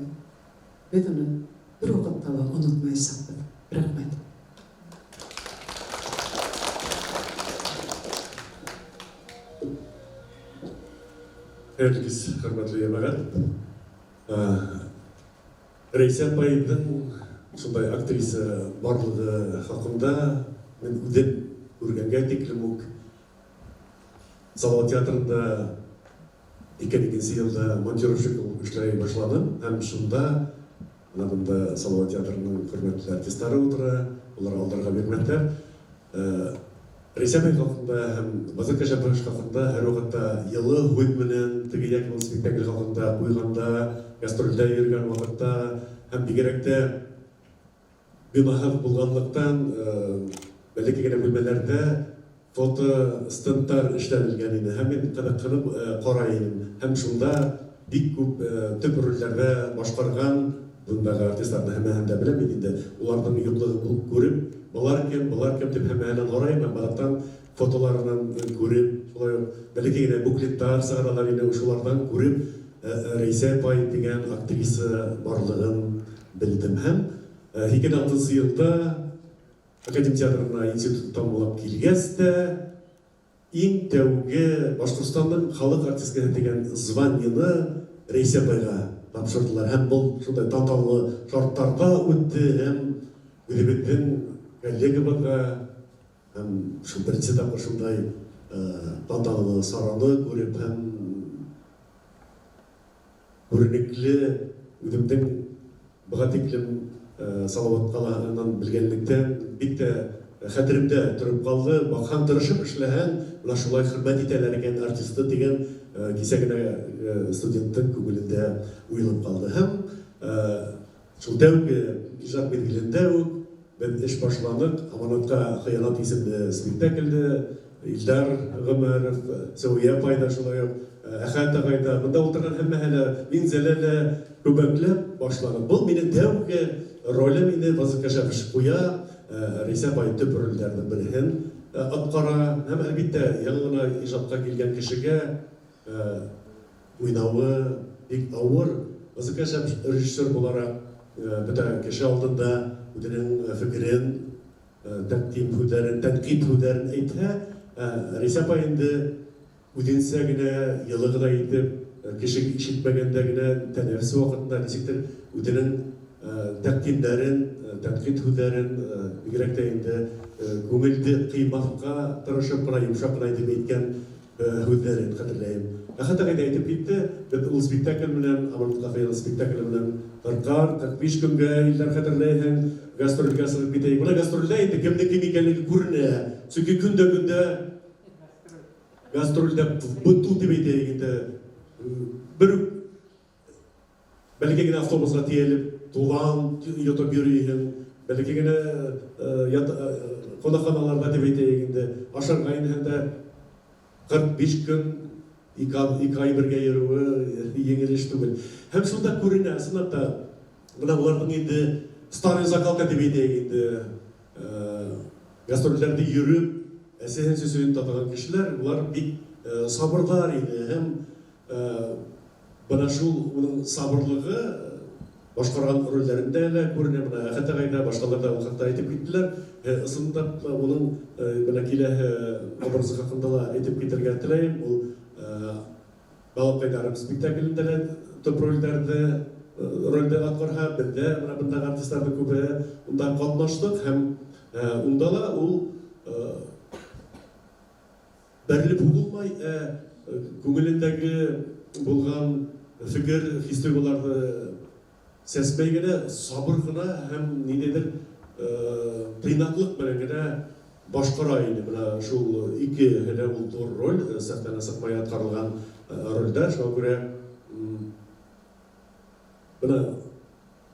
Без аны бервакытта ла онытмаячакбыз. Рәхмәт. Хәерле кич, хөрмәтле җәмәгать. Рәйсә апайның шундай актриса барлыгы хакында мин үзем күргәнгә тиклем үк Салават театрында 2002 елда монтировщик булып эшләй башладым һәм шунда менә монда Салават театрының хөрмәтле артистлары утыра, алар алдарга бирмәделәр. Рәйсә апай хакында һәм Базар Кәҗәбаш хакында һәрвакытта елы һүҙ менән теге йәки был спектакль хакында ҡуйғанда, гастрольдә йөрөгән ваҡытта һәм бигерәк тә бинаһыҙ булғанлыҡтан бәләкәй генә бүлмәләрҙә фото стендтар эшләнелгән ине һәм мин ҡыҙыҡһынып ҡарай инем һәм шунда бик күп төп ролдәрҙә башҡарған бындағы артистларҙы һәммәһен дә беләм бит инде, уларҙың юҡлығын күреп, былар кем, былар кем тип һәммәһенән һорайым һәм баҙаҡтан фотоларынан күреп, шулай уҡ бәләкәй генә буклеттар сығаралар ине, шуларҙан күреп Рәйсә апай тигән актриса барлығын белдем һәм 2006 йылда академ театрына институтты тамамлап килгәс тә, иң тәүге Башҡортостандың халыҡ артисткаһы тигән званиены Рәйсә апайға тапшырҙылар. Һәм был шундай тантаналы шарттарҙа үтте, һәм үҙебеҙҙең коллегабыҙға һәм шул беренсе тапҡыр шундай тантаналы сараны күреп һәм Күренекле үҙемдең быға тиклем Салават ҡалаһынан белгәнлектән бик тә хәтеремдә тороп ҡалды. Баҡһаң, тырышып эшләһәң, менә шулай хөрмәт итәләр икән артисты тигән кисә генә студенттың күңелендә уйылып ҡалды. Һәм шул тәүге ижад миҙгелендә үк беҙ эш башланыҡ. Аманатҡа хыянат исемле спектаклде Илдар Ғүмәров, Сәүиә апай ҙа шулай уҡ, Әхәт ағай ҙа, бында ултырған һәммәһе лә, Минзәлә лә күмәкләп башланыҡ. Был минең тәүге ролем ине, Вазыйх Кәшәпов ҡуя, Рәйсә апай төп ролдәрҙең береһен атҡара. Һәм, әлбиттә, яңы ғына ижадҡа килгән кешегә уйнауы бик ауыр. Вазыйх Кәшәпов режиссер булараҡ бөтә кеше алдында үҙенең фекерен, тәҡдим һүҙҙәрен, тәнҡит һүҙҙәрен әйтһә, Рәйсә апай инде үҙенсә генә, йылы ғына итеп, кеше ишетмәгәндә генә, тәнәфес ваҡытында нисектер үҙенең тәҡдимдәрен, тәнҡит һүҙҙәрен, бигерәк тә инде күңелде ҡыймаҫҡа тырышып ҡына, йомшаҡ ҡына итеп әйткән һүҙҙәрен хәтерләйем. Әхәт ағай ҙа әйтеп китте, беҙ ул спектакль менән, Аманатҡа хыянат спектакле менән ҡырҡар, 45 көнгә Илдар хәтерләйһең, гастролгә сығып китәйек. Бына гастролдә инде кемдең кем икәнлеге күренә. Сөнки көндә-көндә гастролдә быту тип әйтәйек инде. Бер үк бәләкәй генә автобусға тейәлеп, туҙан йотоп йөрөйһөң, бәләкәй генә ҡунаҡханаларҙа тип әйтәйек инде, ашарға инһәң дә 45 көн, ике ай бергә йөрөүе еңел эш түгел. Һәм шунда күренә, ысынлап та, бына уларҙың инде старый закалка тип әйтәйек инде, гастролдәрҙе йөрөп, әсәһен сөсөйөн татыған кешеләр, улар бик сабырҙар ине. Һәм бына шул уның сабырлығы башҡарған ролдәрендә лә күренә. Бына Әхәт ағай ҙа, башҡалар ҙа ул хаҡта әйтеп киттеләр. Ысынлап та уның бына киләһе образы хаҡында ла әйтеп китергә теләйем. Ул Балаҡайҙарым спектаклендә лә төп ролдә атҡарһа, беҙҙә бына бындағы артистарҙың күбеһе унда ҡатнаштыҡ һәм унда ла ул бәрелеп һуғылмай, күңелендәге булған фекер, хис-тойғоларҙы сәсмәй генә, сабыр ғына һәм ниндәйҙер тыйнаҡлыҡ менән генә башҡара ине. Бына шул ике һелә ул ҙур роль, сәхнәнән сыҡмай атҡарылған ролдәр. Шуға күрә, бына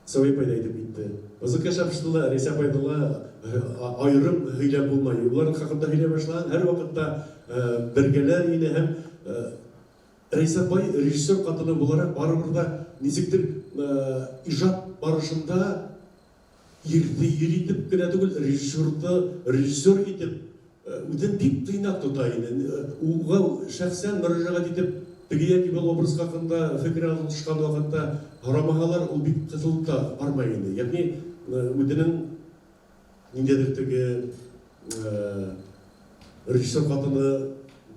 Сәүиә апай ҙа әйтеп китте. Вазыйх Кәшәповты ла, Рәйсә апайҙы ла айырым һөйләп булмай. Уларҙың хаҡында һөйләй башлаған һәр ваҡытта бергәләр ине һәм Рәйсә апай режиссер ҡатыны булараҡ барыбер ҙә нисектер ижад барышында ирҙе ир итеп кенә түгел, режиссерҙы режиссер итеп үҙен бик тыйнаҡ тота ине. Уға шәхсән мөрәжәғәт итеп теге йәки был образ хаҡында фекер алышҡан ваҡытта һорамаһалар, ул бик ҡыҫылып та бармай ине. Йәғни үҙенең ниндәйҙер теге режиссер ҡатыны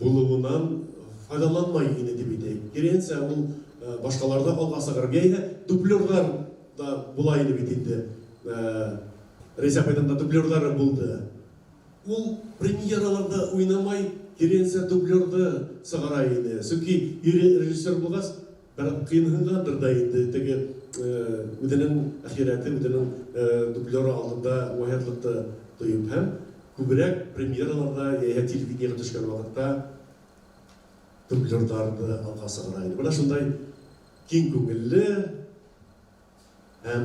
булыуынан файҙаланмай ине тип әйтәйек. Киреһенсә, ул башҡаларҙы алға сығарып, йәиһә дублерҙар да була ине бит инде. Рәйсә апайҙың да дублерҙары булды. Ул премьераларҙа уйнамай, киреһенсә дублерҙы сығара ине. Сөнки ире режиссер булғас, бер ҡыйынһынғандыр ҙа инде теге үҙенең әхирәте, үҙенең дублеры алдында уңайһыҙлыҡты тойоп һәм күберәк премьераларҙа йәиһә телевидениеға төшкән ваҡытта дублерҙарҙы алға сығара ине. Бына шундай киң күңелле һәм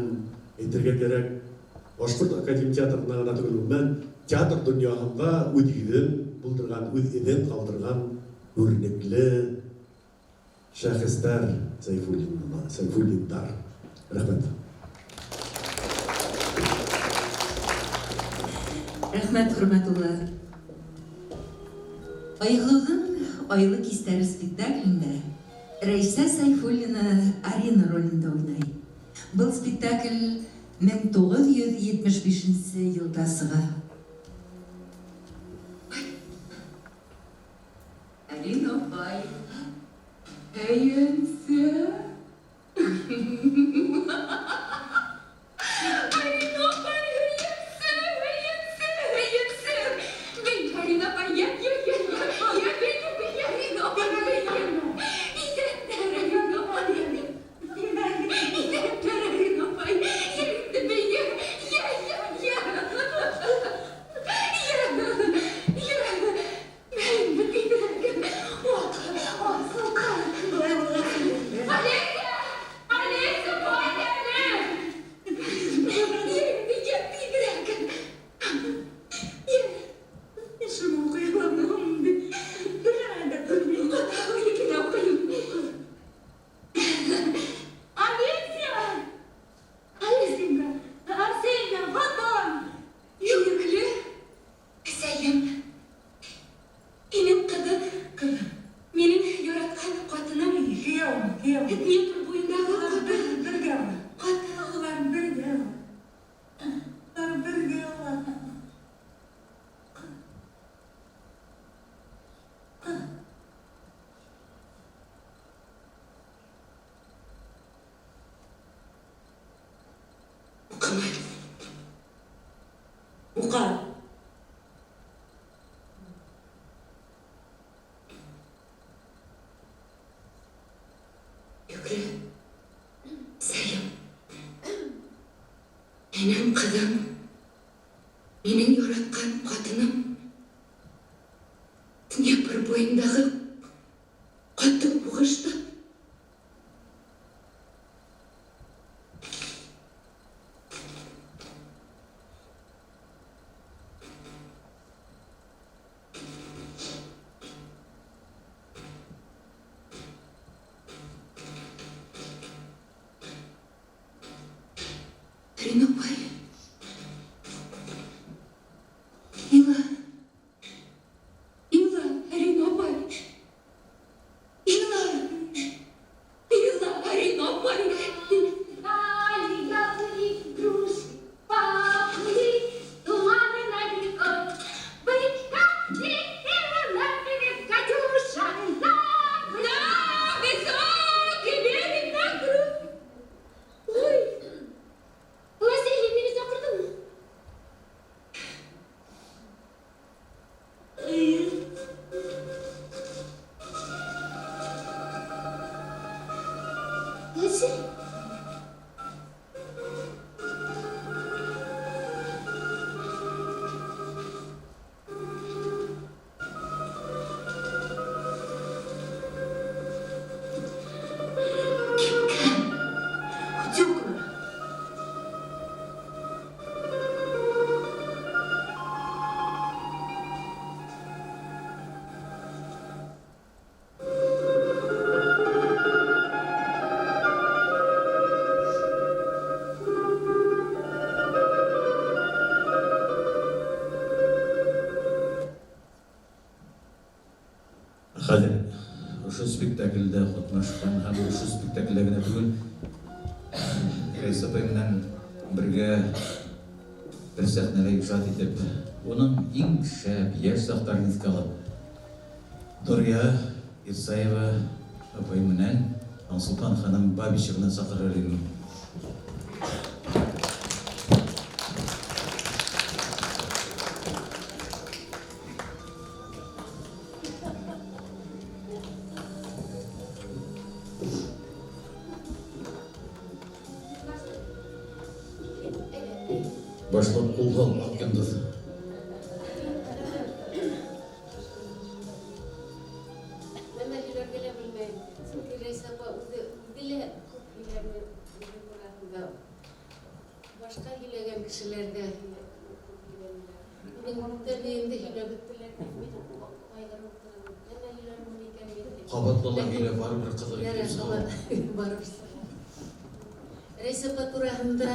әйтергә кәрәк, Башҡорт академия театрына ғына түгел, ғөмүмән театр донъяһында үҙ йөҙөн булдырған, үҙ эҙен ҡалдырған күренекле шәхестәр Сәйфуллиндар. Рәхмәт. Рәхмәт, Хөрмәт улы. Айһылыуҙың Айлы кистәре спектаклендә Рәйсә Сәйфуллина Арина ролендә уйнай. Был спектакль 1975 йылда сыға. Арина апай, һөйөнсө. Арина апай, һөйөнсө, һөйөнсө, һөйөнсө. Бей, Арина апай, йә, йә, йә, йә, йә, бей, бей, Арина апай, бей. Иҫәндәр, Арина апай. Ҡыҙым, минең яратҡан ҡатыным Днепр буйындағы ҡаты һуғышта Рина апай, ила, ила, Рина апай, ила, ила, Рина апай. Дали яблони, груши, поплыли туманы над рекой. Бычка летела на берег Катюша, на высокий берег на круг. Ой, Василий, мине саҡырҙыңмы? Эйе. Василий? Киткән. Утюгка. Хәҙер ошо спектаклдә ҡатнашҡан һәм ошо спектаклдә генә түгел, Рәйсә апай менән бергә бер сәхнәлә ижад итеп, уның иң шәп йәш саҡтарын иҫкә алып, Нурия Исаева апай менән Таңсулпан ханым Бабичеваны саҡырыр инем. Башлап ҡулға ал, Аҡ йондоҙ. Нәмә һөйләргә лә белмәйем. Сөнки Рәйсә апа үҙе лә күп һөйләне үҙе тураһында. Башҡа һөйләгән кешеләр ҙә күп һөйләнеләр. Минең бүтәнлегемде һөйләп бөттөләр. Мин ҡайғырып торам. Нәмә һөйләрмен икән мин тип. Ҡабатлала һөйләп барыбер ҡыҙыҡ Ярар, итеп сыға. барыбер сыға. Рәйсә апа тураһында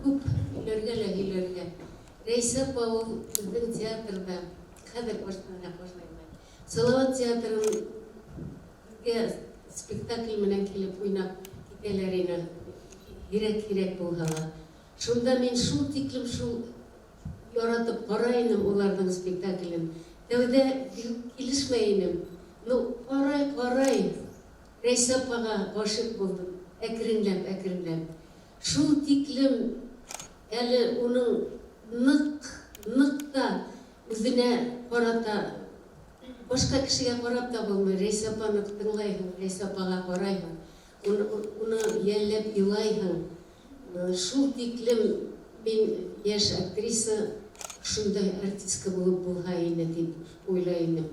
күп һөйләргә лә һөйләргә. Рәйсә апа ул беҙҙең театрҙа, хәҙер баштаныраҡ башлайым. Салауат театрын беҙгә спектакль менән килеп уйнап китәләр ине, һирәк-һирәк булһа ла. Шунда мин шул тиклем шул яратып ҡарай инем уларҙың спектаклен. Тәүҙә килешмәй инем. Ну, ҡарай-ҡарай Рәйсә апаға ғашиҡ булдым. Әкренләп, әкренләп. Шул тиклем әле уның ныҡ, ныҡ та үҙенә ҡарата, башҡа кешегә ҡарап та булмай. Рәйсә апаны тыңлайһың, Рәйсә апаға ҡарайһың, уны йәлләп илайһың. Шул тиклем мин йәш актриса, шундай артистка булып булһа ине тип уйлай инем.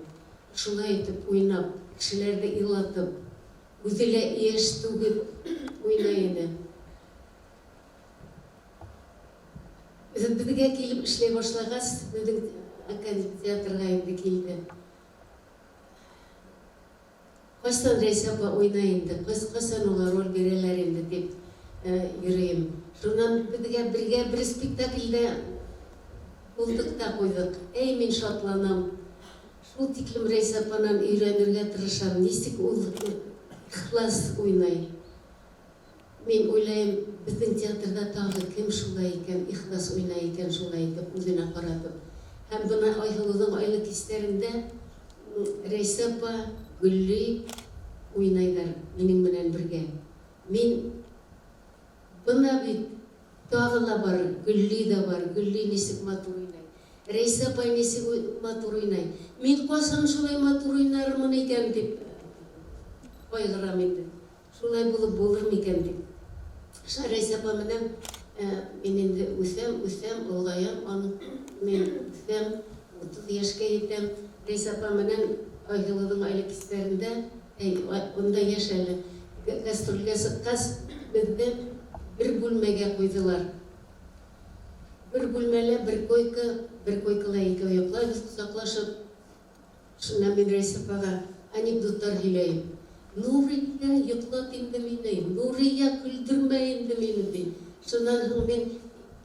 Шулай итеп уйнап, кешеләрҙе илатып, үҙе лә йәш түгел уйнай ине. Беҙгә килеп эшләй башлағас, беҙҙең академик театрға инде килде. Ҡасан Рәйсә апа уйнай инде, ҡасан уға роль бирәләр инде тип йөрөйөм. Шунан беҙгә бергә бер спектаклдә булдыҡ та ҡуйҙыҡ. Эй, мин шатланам. Шул тиклем Рәйсә апанан өйрәнергә тырышам. Нисек ул ихлас уйнай. Мин уйлайым, беҙҙең театрҙа тағы кем шулай икән, ихлас уйнай икән, шулай итеп үҙенә ҡаратып. Һәм бына Айһылыуҙың айлы кистәрендә Рәйсә апа, Гөлли уйнайҙар минең менән бергә. Мин бына бит тағы ла бар, Гөлли ҙә бар, Гөлли нисек матур уйнай. Рәйсә апай нисек матур уйнай. Мин ҡасан шулай матур уйнармын икән тип ҡайғырам инде. Шулай булып булыр микән тип. Рәйсә апа менән Мин инде үҫәм, үҫәм, олғаям, аның мин үҫәм, 30 йәшкә етәм. Рәйсә апа менән Айһылыуҙың айлы кистәрендә, унда йәш әле, гастролгә сыҡҡас, беҙҙе бер бүлмәгә ҡуйҙылар. Бер бүлмәлә бер койка, бер койкала икәү йоҡлайбыҙ ҡосаҡлашып. Шунан мин Рәйсә апаға анекдоттар һөйләйем. Нурия, йоҡлат инде мине, Нурия, көлдөрмә инде мине, ти. Шунан һуң мин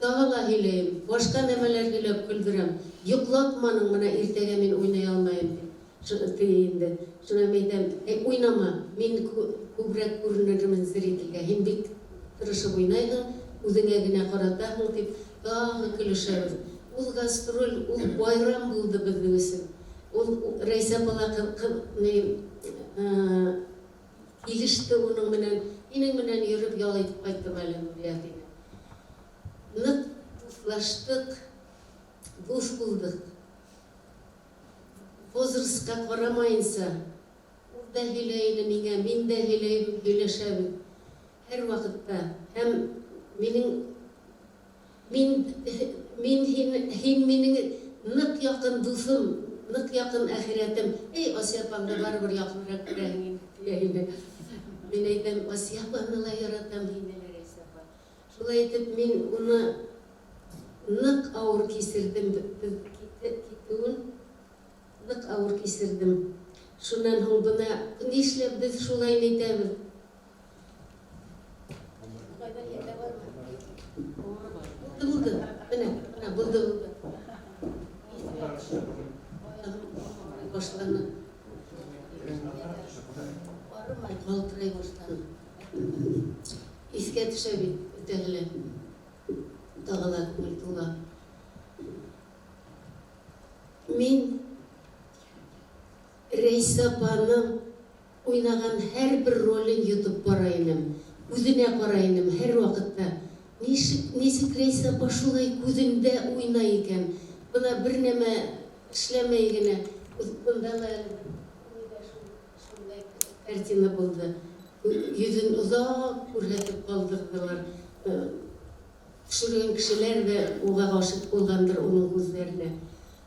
тағы ла һөйләйем, башҡа нәмәләр һөйләп көлдөрәм. Йоҡлатманың, мына иртәгә мин уйнай алмайым, ти. Ти инде. Шунан мин әйтәм, әй, уйнама, мин күберәк күренермен зрительгә. Һин бик тырышып уйнайһың, үҙеңә генә ҡаратаһың, тип тағы көлөшәбеҙ. Ул гастроль, ул байрам булды беҙҙең өсөн. Ул Рәйсә апала килеште уның менән, һинең менән йөрөп ял итеп ҡайттым әле, Нурия, тине. Ныҡ дуҫлаштыҡ, дуҫ булдыҡ. Возрастҡа ҡарамайынса, ул да һөйләй ине миңә, мин дә һөйләйем, һөйләшәбеҙ һәр ваҡытта. Һәм минең мин мин һин, һин минең ныҡ яҡын дуҫым, ныҡ яҡын әхирәтем. Эй, Асия апаңды барыбер яҡыныраҡ күрәһең инде, тиә ине. Мин әйтәм, Асия апаны ла яратам, һине лә, Рәйсә апа. Шулай итеп, мин уны ныҡ ауыр кисерҙем, беҙ китеүен ныҡ ауыр кисерҙем. Шунан һуң бына нишләп беҙ шулай әйтәбеҙ? Булды, булды. Менә, менә булды, булды. Аяғым ауырый башланы. Арымай, ҡалтырай башланы. Иҫкә төшә бит бөтәһе лә. Тағы ла күңел тула. Мин Рәйсә апаның уйнаған һәр бер ролен йотоп бара инем. Үҙенә ҡарай инем һәр ваҡытта. Нисек, нисек Рәйсә апа шулай күҙендә уйнай икән? Бына бер нәмә эшләмәй генә. Бында ла әле шундай картина булды. Йөҙөн оҙаҡ күрһәтеп ҡалдырҙылар. Төшөргән кешеләр ҙә уға ғашиҡ булғандыр уның күҙҙәренә.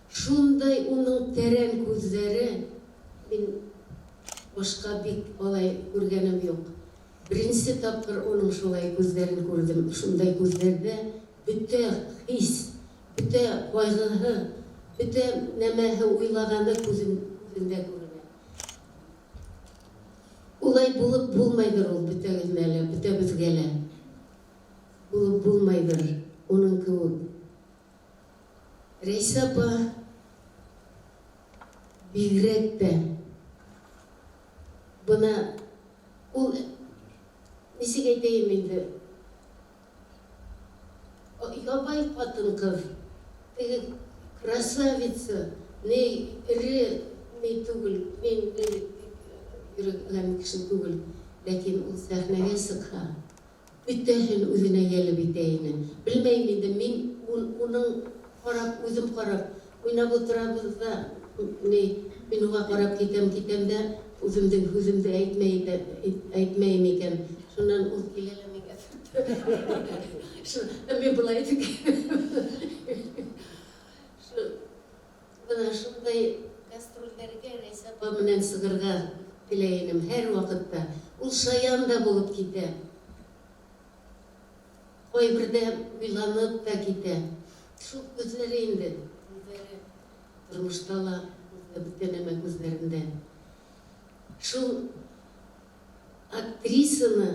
Шундай уның тәрән күҙҙәре, мин башҡа бик алай күргәнем юҡ. Беренсе тапҡыр уның шулай күҙҙәрен күрҙем. Шундай күҙҙәрҙә бөтә хис, бөтә ҡайғыһы, бөтә нәмәһе уйлағаны күҙендә күренә. Улай булып булмайҙыр ул бөтәгеҙенә лә, бөтәбеҙгә лә. Булып булмайҙыр уның кеүек. Рәйсә апа бигерәк тә бына ул нисек әйтәйем инде, ябай ҡатын-ҡыҙ, теге красавица, ни эре, ни түгел, мин ни йөрөгән кеше түгел, ләкин ул сәхнәгә сыҡһа, бөтәһен үҙенә йәлеп итә ине. Белмәйем инде, мин уның ҡарап, үҙем ҡарап, уйнап ултырабыҙ ҙа, ни, мин уға ҡарап китәм, китәм дә, үҙемдең һүҙемде әйтмәйем икән. Шунан ул килә лә миңә. Мин былай итеп. Бына шундай гастролдәргә Рәйсә апа менән сығырға теләй инем һәр ваҡытта. Ул шаян да булып китә. Ҡайберҙә уйланып та китә. Шул күҙҙәре инде, күҙҙәре тормошта ла бөтә нәмә күҙҙәрендә. Шул актрисаны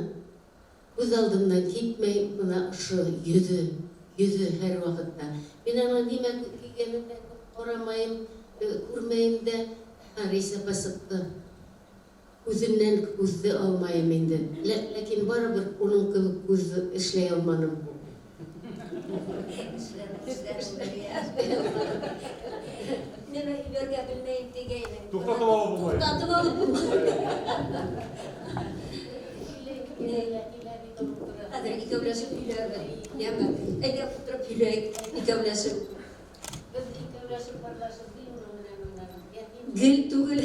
күҙ алдымдан китмәй, бына ошо йөҙө, йөҙө һәр ваҡытта. Мин ана нимә кейгәнен дә ҡарамайым, күрмәйем дә. Рәйсә апа сыҡты. Күҙеннән күҙҙе алмайым инде. Ләкин барыбер уның кеүек күҙҙе эшләй алманым. Нимә һөйләргә белмәйем тигәйнең. Туҡтатып алып булмай. Туҡтатып алып булмай. Хәҙер икәүләшеп һөйләрбеҙ, йәме? Әйҙә ултырып һөйләйек, икәүләшеп. Беҙ икәүләшеп парлашып гел уның менән уйнаныҡ. Гел түгел,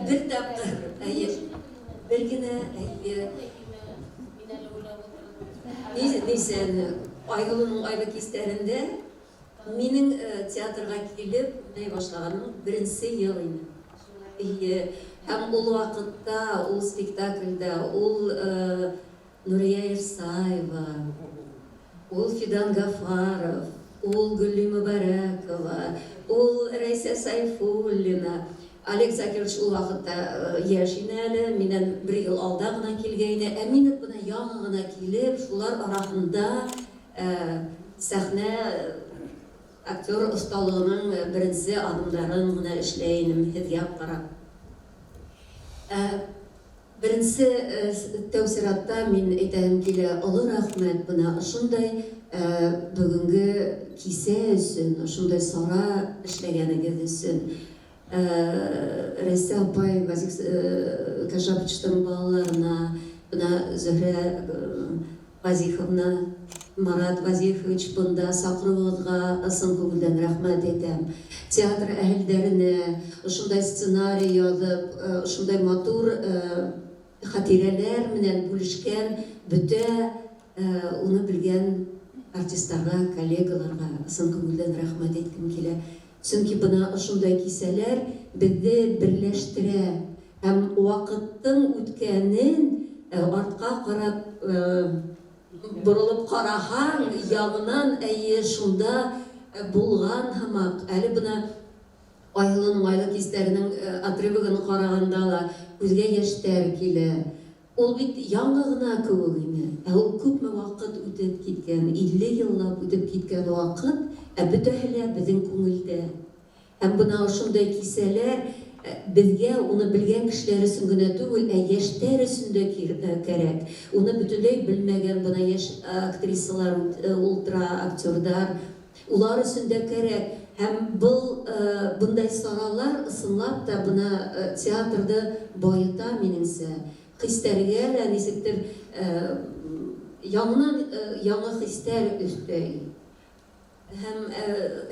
бер тапҡыр. Әйе. Бер генә, әйе. Нисәне? Айһылыуның айлы кистәрендә минең театрға килеп уйнай башлағаным беренсе йыл ине. Эйе, һәм ул ваҡытта, ул спектаклдә, ул Нурия Ирсаева, ул Фидан Гафаров, ул Гөлли Мөбәрәкова, ул Рәйсә Сайфуллина. Олег Закирович ул ваҡытта йәш ине әле, минән бер йыл алда ғына килгәйне. Ә мин бына яңы ғына килеп, шулар араһында сәхнә актер оҫталығының беренсе аҙымдарын ғына эшләй инем һеҙгә ҡарап. Беренсе тәү сиратта мин әйтәһем килә, оло рәхмәт бына ошондай бөгөнгө кисә өсөн, ошондай сара эшләгәнегеҙ өсөн. Рәйсә апай, Вазих Кашаповичтың балаларына, бына Зөһрә Вазиховна, Марат Вазихович бында саҡырыуығыҙға ысын күңелдән рәхмәт әйтәм. Театр әһелдәренә ошондай сценарий яҙып, ошондай матур хатирәләр менән бүлешкән бөтә уны белгән артистларға, коллегаларға ысын күңелдән рәхмәт әйткем килә. Сөнки бына ошондай кисәләр беҙҙе берләштерә һәм ваҡыттың үткәнен артҡа ҡарап боролоп ҡараһаң, яңынан әйе шунда булған һымаҡ. Әле бына Айһылыуның айлы кистәренең отрывогын ҡарағанда ла күҙгә йәштәр килә. Ул бит яңы ғына кеүек ине. Ә ул күпме ваҡыт үтеп киткән, 50 йыллап үтеп киткән ваҡыт, ә бөтәһе лә беҙҙең күңелдә. Һәм бына ошондай кисәләр беҙгә уны белгән кешеләр өсөн генә түгел, ә йәштәр өсөн дә кәрәк. Уны бөтөнләй белмәгән бына йәш актрисалар ултыра, актерҙар, улар өсөн дә кәрәк. Һәм был бындай саралар ысынлап та бына театрҙы байыта минеңсә. Хистәргә лә нисектер яңынан яңы хистәр өҫтәй. Һәм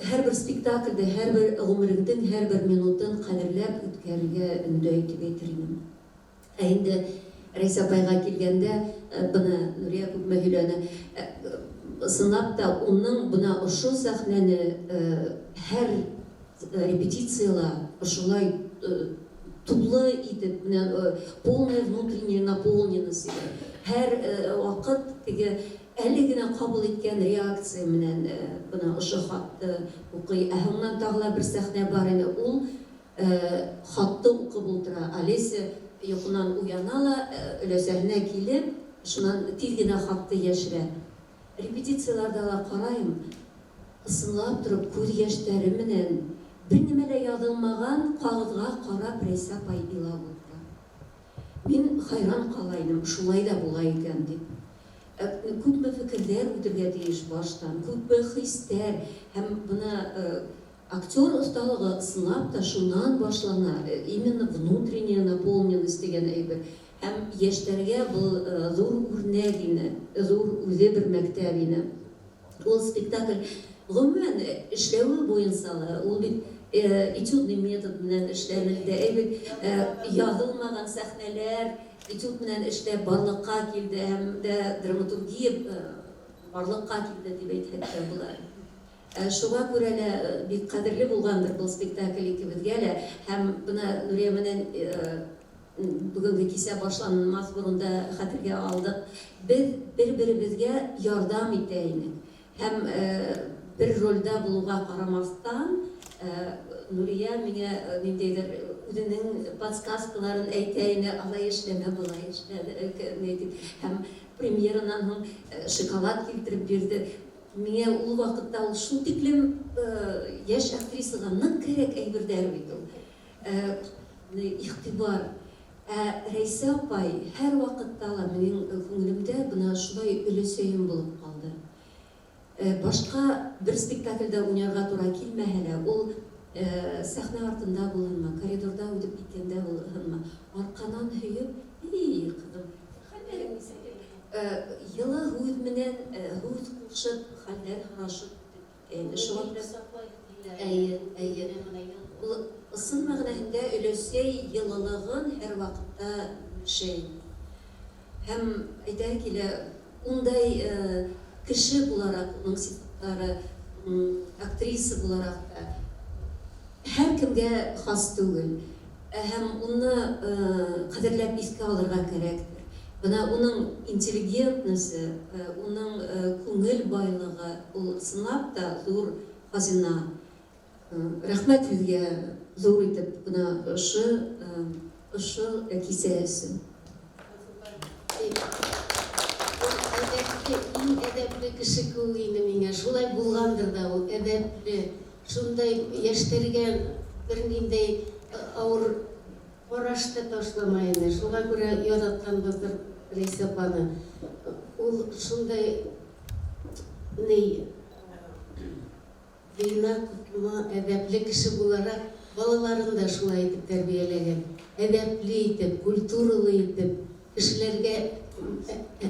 һәр бер спектаклдә, һәр бер ғүмереңдең һәр бер минутын ҡәҙерләп үткәрергә өндәй тип әйтер инем. Ә инде Рәйсә апайға килгәндә, бына Нурия күпме һөйләне. Ысынлап та уның бына ошо сәхнәне һәр репетицияла ошолай тулы итеп, менә полная внутренняя наполненность. Һәр ваҡыт теге әле генә ҡабул иткән реакция менән бына ошо хатты уҡый. Ә һуңынан тағы ла бер сәхнә бар ине, ул хатты уҡып ултыра. Олеся йоҡонан уяна ла, өләсәһенә килеп, шунан тиҙ генә хатты йәшерә. Репетицияларҙа ла ҡарайым, ысынлап тороп күҙ йәштәре менән бер нимә лә яҙылмаған ҡағыҙға ҡарап Рәйсә апай илап ултыра. Мин хайран ҡала инем, шулай ҙа була икән тип. Күпме фекерҙәр үтергә тейеш баштан, күпме хистәр, һәм бына актер оҫталығы ысынлап та шунан башлана, именно внутренняя наполненность тигән әйбер. Һәм йәштәргә был ҙур үрнәк ине, ҙур үҙе бер мәктәп ине. Ул спектакль ғөмүмән эшләүе буйынса ла, ул бит этюдный метод менән эшләнелде. Әй бит яҙылмаған сәхнәләр этюд менән эшләп барлыҡҡа килде, һәм дә драматургия барлыҡҡа килде тип әйтһәк тә була. Шуға күрә лә бик ҡәҙерле булғандыр был спектакль икебеҙгә лә. Һәм бына Нурия менән бөгөнгө кисә башланмаҫ борон да хәтергә алдыҡ. Беҙ бер-беребеҙгә ярҙам итә инек. Һәм бер ролдә булыуға ҡарамаҫтан, Нурия миңә ниндәйҙер үҙенең подсказкаларын әйтә ине, алай эшләмә, былай эшлә, ни тип. Һәм премьеранан һуң шоколад килтереп бирҙе. Миңә ул ваҡытта ул шул тиклем йәш актрисаға ныҡ кәрәк әйберҙәр бит ул. Иғтибар. Ә Рәйсә апай һәр ваҡытта ла минең күңелемдә бына шулай өләсәйем булып ҡалды. Башҡа бер спектаклдә уйнарға тура килмәһә лә, ул сәхнә артында булһынмы, коридорҙа үтеп киткәндә булһынмы, арҡанан һөйөп, эй, ҡыҙым, хәлдәрең нисек? Йылы һүҙ менән һүҙ ҡушып, хәлдәр һорашып үтеп китә. Шуға әйе, әйе. Ул ысын мәғәнәһендә өләсәй йылылығын һәр ваҡытта бүлешә. Һәм әйтәһе килә, ундай Кеше булараҡ уның сифаттары, актриса булараҡ та һәр кемгә хас түгел. Һәм уны ҡәҙерләп иҫкә алырға кәрәктер. Бына уның интеллигентности, уның күңел байлығы, ул ысынлап та ҙур хазина. Рәхмәт һеҙгә ҙур итеп бына ошо кисә өсөн. Ул әҙәпле, иң әҙәпле кеше кеүек ине миңә. Шулай булғандыр ҙа ул әҙәпле. Шундай йәштәргә бер ниндәй ауыр ҡараш та ташламай ине. Шуға күрә яратҡанбыҙҙыр Рәйсә апаны. Ул шундай ни тыйнаҡмы, әҙәпле кеше булараҡ балаларын да шулай итеп тәрбиәләгән. Әҙәпле итеп, культуралы итеп, кешеләргә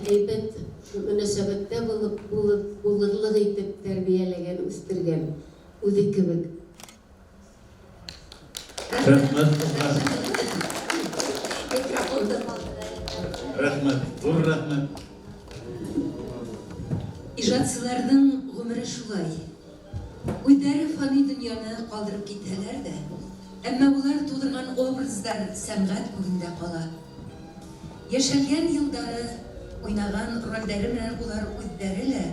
әйбәт мөнәсәбәттә булып, булырлыҡ итеп тәрбиәләгән, үҫтергән үҙе кеүек. Рәхмәт, ҡыҙҙар. Рәхмәт, ҙур рәхмәт. Ижадсыларҙың ғүмере шулай. Үҙҙәре фани донъяны ҡалдырып китһәләр ҙә, әммә улар тыуҙырған образдар сәнғәт күгендә ҡала. Йәшәлгән йылдары, уйнаған ролдәре менән улар үҙҙәре лә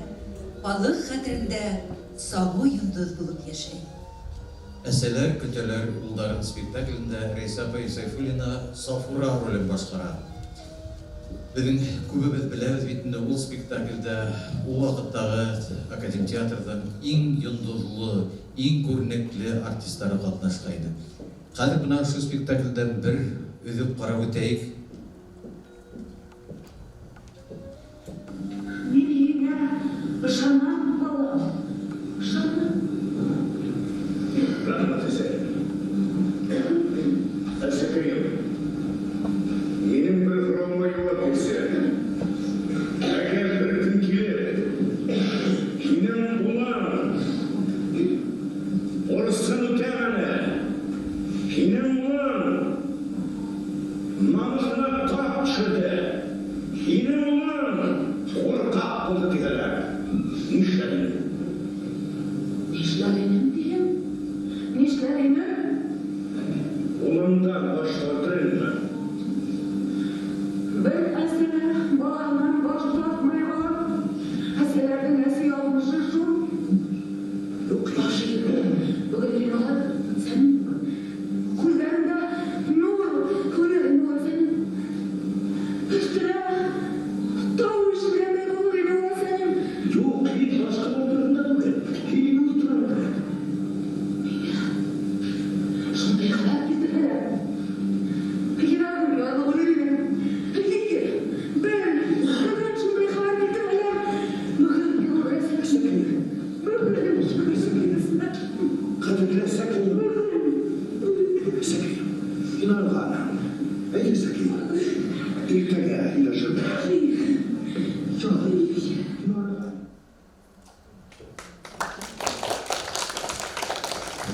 халыҡ хәтерендә сағыу йондоҙ булып йәшәй. Әсәләр көтәләр улдарын спектаклендә Рәйсә апай Сайфуллина Сафура ролен башҡара. Беҙҙең күбебеҙ беләбеҙ бит инде ул спектаклдә ул ваҡыттағы академ театрҙың иң йондоҙло, иң күренекле артистары ҡатнашҡайны. Хәҙер бына ошо спектаклдән бер өҙөп ҡарап үтәйек. Мин һиңә ышанам, балам, ышанам. Рәхмәт, әсәй. Әсәкәйем, минең бер һорауыма яуап бирсә. Әгәр бер көн килеп, һинең улың бурысын үтәмәне, һинең улың намыҫына тап төшөрҙө, һинең улың ҡурҡаҡ булды тиһәләр, нишләр инең? Нишләр инем тиһең? Нишләр инем? Улыңдан баш тартыр инеңме? Бер әсә балаһынан баш тартмай балам. Әсәләрҙең әсе яҙмышы шул. Юҡ, Бөгөн һин алып, һин күҙҙәреңдә нур күрер инең. Өҫтөнә тау ишелгәндәй булыр ине әсәнең. Юҡ, һин башҡалар тураһында түгел, һин үҙ тураһында. Шундай хәбәр килтерһәләр, йөрәгем ярылып үлер инем. Һин бел, бөгөн шундай хәбәр килтерһәләр, бөгөн булыр әсәнең. Бөгөн Ҡәҙерле әсәкәйем. Әсәкәйем, һин арығанһың. Әйҙә, әсәкәйем, иртәгә һөйләшербеҙ. Һин арыған.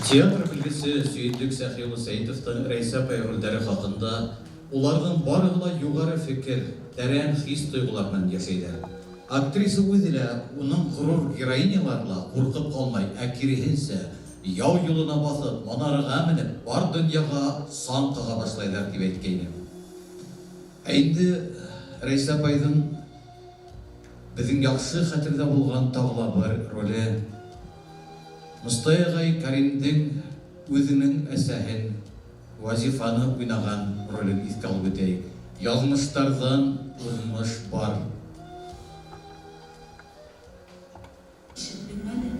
Театр белгесе Сөйөндөк Сәхи улы Сәйетовтың Рәйсә апай ролдәре хаҡында уларҙың барыһы ла юғары фекер, тәрән хис-тойғолар менән йәшәйҙәр. Актриса үҙе лә уның ғорур героинялары ла ҡурҡып ҡалмай, ә киреһенсә, яу юлына баҫып, манараға менеп, бар донъяға сан ҡаға башлайҙар тип әйткәйне. Ә инде Рәйсә апайҙың беҙҙең яҡшы хәтерҙә булған тағы ла бер роле Мостай ағай Кәримдең үҙенең әсәһен, Вазифаны уйнаған ролен иҫкә алып үтәйек. Яҙмыштарҙан уҙмыш бар. Ишеттеңме әле?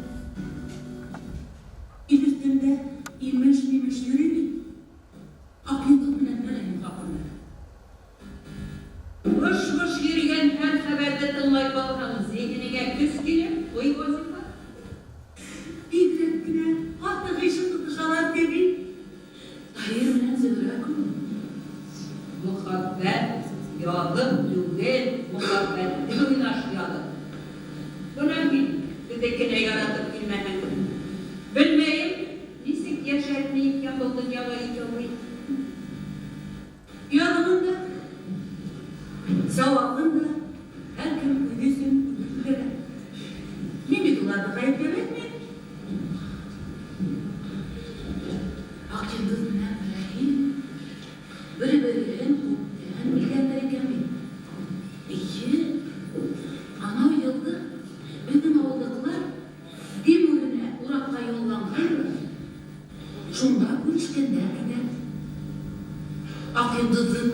Ил өҫтөндә имеш-мимеш йөрөй бит. Аҡ йондоҙ менән Мәрйәм хаҡында. Выш-выш йөрөгән һәр хәбәрҙе тыңлай ҡалһаң, зиһенеңә көс килә, ҡуй Вазифа. Бигерәк кенә ҡаты ғишыҡ тотошалар кеби. Таһир менән Зөһрә кеүек. Мөхәббәт яҙым түгел, мөхәббәтте уйнаш яҙым. Бына мин беҙҙекенә яратып килмәһәң. Белмәйем, нисек йәшәрме икән был донъяға икәүе. Яҙымын да, сауабын да һәр кем үҙе өсөн үҙе күтәрә. Ак йолдызның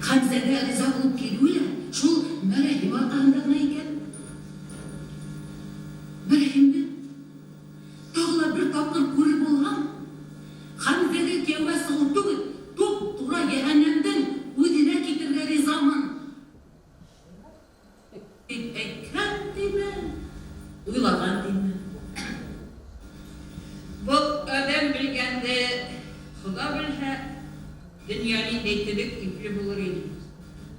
Хәмзәгә риза булып килүе лә шул Мәрәһим аркаһында гына икән. Мәрәһимне тагы ла бер тапкыр күреп алһам, Хәмзәгә кияүгә чыгу түгел, туп-тура җәһәннәмнең үзенә китергә ризамын. Дип әйткән диме, уйлаган диме? Был адәм белгәнде Хода белһә, дөнья ниндәй төҙөк, ипле булыр ине.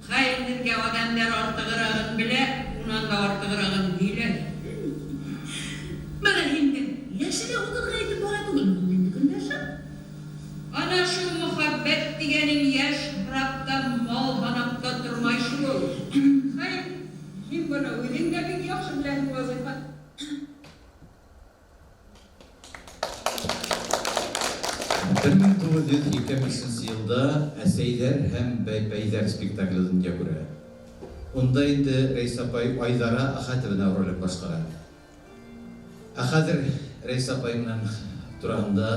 Хәй, һеҙгә адәмдәр артығырағын белә, унан да артығырағын һөйләй. Мәрәһимдең йәше лә утыҙға етеп бара түгелме һуң инде, көндәшем? Ана шул мөхәббәт тигәнең йәш һорап та, мал һанап та тормай шул. Хәй, һин быны үҙең дә бик яҡшы беләһең, Вазифа. 1925 елда Әсәйҙәр һәм Бәйпәйҙәр спектакле донъя күрә. Унда инде Рәйсә апай Айҙара Әхәтовна ролен башҡара. Ә хәҙер Рәйсә апай менән тураһында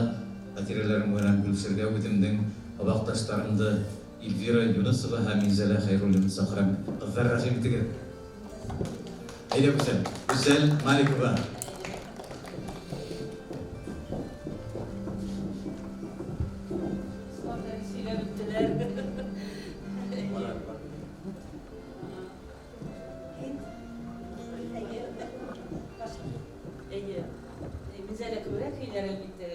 хәтирәләрем менән бүлешергә үҙемдең һабаҡташтарымды Эльвира Юнысова һәм Минзәлә Хәйруллина саҡырам. Ҡыҙҙар, рәхим итегеҙ. Әйҙә, Гүзәл. Гүзәл Маликова. Сөйләп бөттөләр. Әйе. Минзәлә күберәк һөйләр, әлбиттә.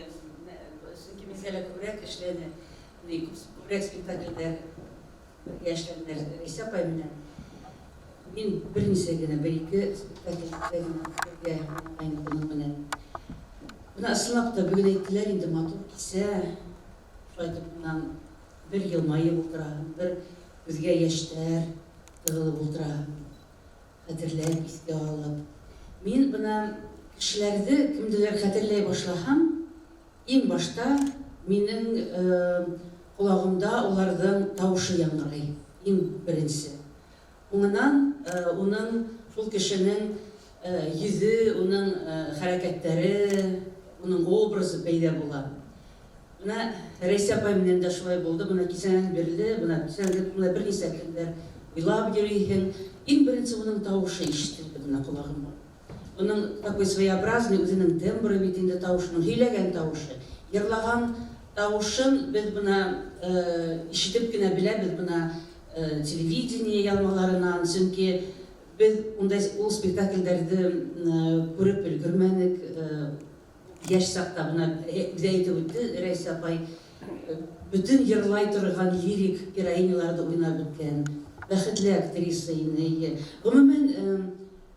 Сөнки Минзәлә күберәк эшләне. Күберәк спектакльдәр бергә эшләнеләр Рәйсә апай менән. Мин бернисә генә, бер-ике спектакльдә генә бергә уйнагайным уның менән. Бына ысынлап та бөгөн әйттеләр инде матур кисә. Шулай итеп унан бер йылмайып ултыраһың, бер күҙгә йәштәр тығылып ултыраһың. Хәтерләп, иҫкә алып. Мин бына кешеләрҙе кемделер хәтерләй башлаһам, иң башта минең ҡолағымда уларҙың тауышы яңғырай, иң беренсе. Һуңынан уның шул кешенең йөҙө, уның хәрәкәттәре, уның образы пәйҙә була. Бына Рәйсә апай менән дә шулай булды. Бына кисәнән бирле, бына кисәнән бына бер нисә көндәр уйлап йөрөйһең. Иң беренсе уның тауышы ишетелде бына ҡолағыма. Уның такой своеобразный үҙенең тембры бит инде тауышының, һөйләгән тауышы, йырлаған тауышын беҙ бына ишетеп кенә беләбеҙ бына телевидение ялмаларынан, сөнки беҙ ундай ул спектаклдәрҙе күреп өлгөрмәнек. Йәш саҡта бына үҙе әйтеп үтте Рәйсә апай, бөтөн йырлай торған лирик героиняларҙы уйнап бөткән, бәхетле актриса ине. Ғөмүмән,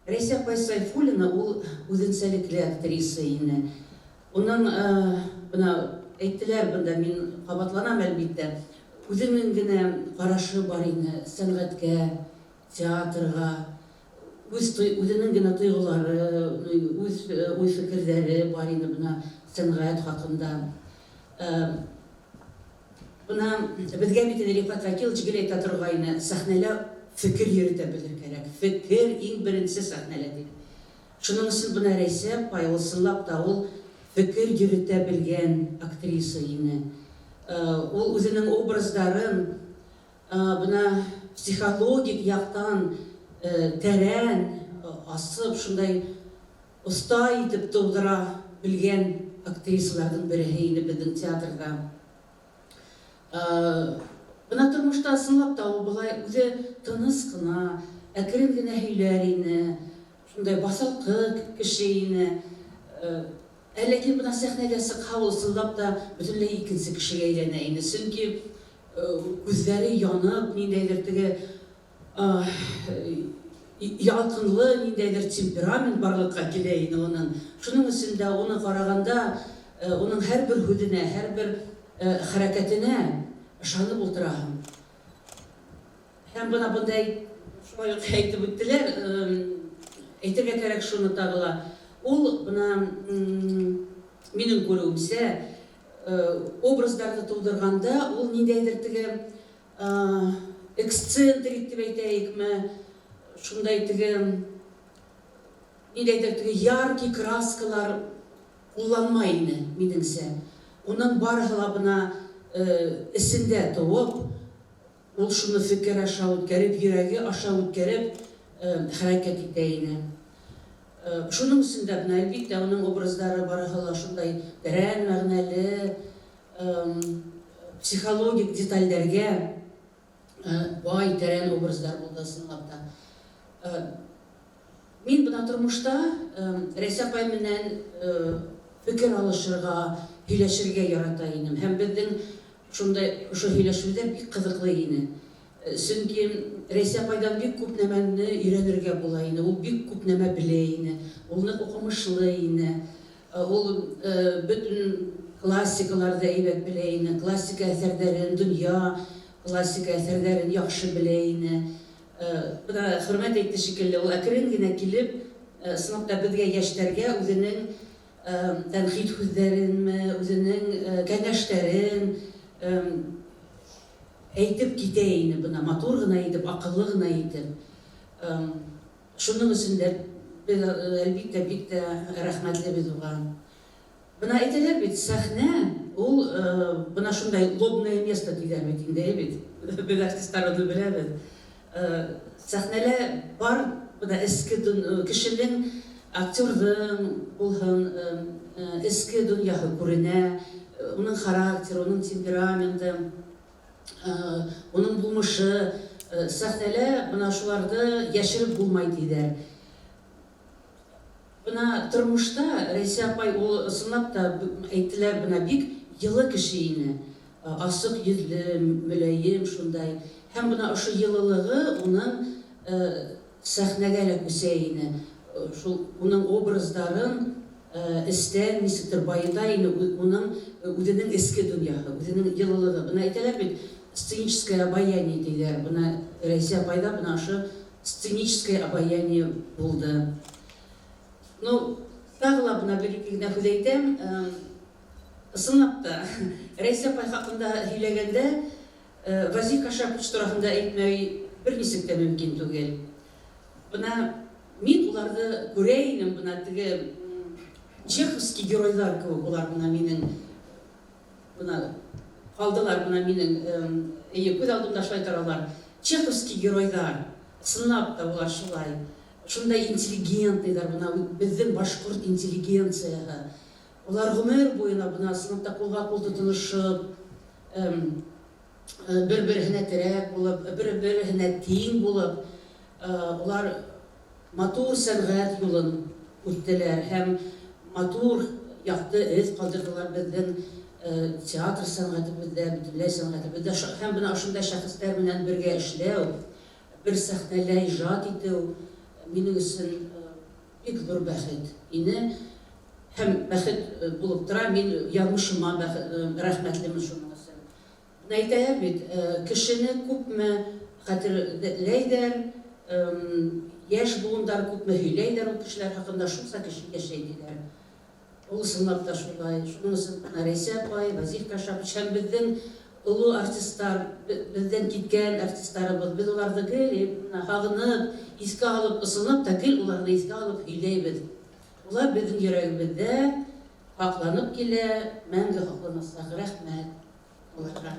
Рәйсә апай Сайфуллина ул үҙенсәлекле актриса ине. Уның бына әйттеләр бында, мин ҡабатланам әлбиттә, үҙенең генә ҡарашы бар ине сәнғәткә, театрға, үҙ үҙенең генә тойғолары, үҙ уй-фекерҙәре бар ине бына сәнғәт хаҡында. Бына беҙгә бит инде Рифат Вәкилович гел әйтә торғайны, сәхнәлә фекер йөрөтә белер кәрәк. Фекер иң беренсе сәхнәлә тип. Шуның өсөн бына Рәйсә апай ул ысынлап та ул фекер йөрөтә белгән актриса ине. Ул үҙенең образдарын бына психологик яҡтан тәрән асып, шундай оҫта итеп тыуҙыра белгән актрисаларҙың береһе ине беҙҙең театрҙа. Бына тормошта ысынлап та ул былай үҙе тыныс ҡына, әкрен генә һөйләр ине, шундай баҫалҡы кеше ине. Ә ләкин бына сәхнәгә сыҡһа, ул ысынлап та бөтөнләй икенсе кешегә әйләнә ине. Сөнки күҙҙәре янып, ниндәйҙер теге ялҡынлы ниндәйҙер темперамент барлыҡҡа килә ине уның. Шуның өсөн дә уны ҡарағанда, уның һәр бер һүҙенә, һәр бер хәрәкәтенә ышанып ултыраһың. Һәм бына бындай шулай уҡ әйтеп үттеләр, әйтергә кәрәк шуны тағы ла. Ул бына минең күреүемсә, образдарҙы тыуҙырғанда ул ниндәйҙер теге эксцентрик тип әйтәйекме, шундай теге ниндәйҙер теге яркий краскалар ҡулланмай ине минеңсә. Уның барыһы ла бына Эсендә туып, ул шуны фекер аша үткәреп, йөрәге аша үткәреп хәрәкәт итә ине. Шуның өчен дә менә, әлбиттә, уның образлары барыһы ла шундай тәрән мәгънәле, психологик детальләргә бай, тәрән образлар булды, ысынлап та. Мин бына тормошта Рәйсә апай менән фекер алышырга, һөйләшергә ярата инем. Һәм беҙҙең шундай ошо һөйләшеүҙәр бик ҡыҙыҡлы ине. Сөнки Рәйсә апайҙан бик күп нәмәне өйрәнергә була ине, ул бик күп нәмә белә ине, ул ныҡ уҡымышлы ине, ул бөтөн классикаларҙы әйбәт белә ине, классика әҫәрҙәрен, донъя классика әҫәрҙәрен яҡшы белә ине. Бына Хөрмәт әйтте шикелле, ул әкрен генә килеп, ысынлап та беҙгә, йәштәргә, үҙенең тәнҡит һүҙҙәренме, үҙенең кәңәштәрен әйтеп китә ине, бына матур ғына итеп, аҡыллы ғына итеп. Шуның өсөн дә беҙ, әлбиттә, бик тә рәхмәтлебеҙ уға. Бына әйтәләр бит, сәхнә ул бына шундай лобное место тиҙәр бит инде, бит. Беҙ артистар уны беләбеҙ. Сәхнәлә бар бына эске кешенең, актерҙың булһын, эске донъяһы күренә, уның характеры, уның темпераменты, уның булмышы. Сәхнәлә бына шуларҙы йәшереп булмай тиҙәр. Бына тормошта Рәйсә апай ул ысынлап та, әйттеләр, бына бик йылы кеше ине. Асыҡ йөҙлө, мөләйем шундай. Һәм бына ошо йылылығы уның сәхнәгә лә күсә ине. Шул уның образдарын эстән нисектер байыта ине, уның үҙенең эске донъяһы, үҙенең йылылығы. Бына әйтәләр бит, сценическое обаяние тиҙәр. Бына Рәйсә апайҙа бына ошо сценическое обаяние булды. Ну, тағы ла бына бер ике генә һүҙ әйтәм. Ысынлап та, Рәйсә апай хаҡында һөйләгәндә, Вазих Кашапович тураһында әйтмәй бер нисек тә мөмкин түгел. Бына мин уларҙы күрә инем, бына теге чеховский геройҙар кеүек улар бына минең, бына ҡалдылар бына минең, эйе, күҙ алдымда шулай торалар. Чеховский геройҙар, ысынлап та улар шулай. Шундай интеллигентныйҙар, бына беҙҙең башҡорт интеллигенцияһы. Улар ғүмер буйына бына ысынлап та ҡулға ҡул тотоношоп, бер-береһенә терәк булып, бер-береһенә тиң булып, улар матур сәнғәт юлын үттеләр һәм матур яҡты эҙ ҡалдырҙылар беҙҙең театр сәнғәтебеҙҙә, бөтөнләй сәнғәтебеҙҙә. Һәм бына ошондай шәхестәр менән бергә эшләү, бер сәхнәлә ижад итеү минең өсөн бик ҙур бәхет ине. Һәм бәхет булып тора, мин яҙмышыма рәхмәтлемен шуның өсөн. Бына әйтәләр бит, кешене күпме хәтерләйҙәр, йәш быуындар күпме һөйләйҙәр ул кешеләр хаҡында, шунса кеше йәшәй тиҙәр. Ул ысынлап та шулай. Шуның өсөн бына Рәйсә апай, Вазих Кашапович һәм беҙҙең оло артистар, беҙҙән киткән артистарыбыҙ, беҙ уларҙы гел бына һағынып, иҫкә алып, ысынлап та гел уларҙы иҫкә алып һөйләйбеҙ. Улар беҙҙең йөрәгебеҙҙә һаҡланып килә, мәңге һаҡланасаҡ. Рәхмәт уларға.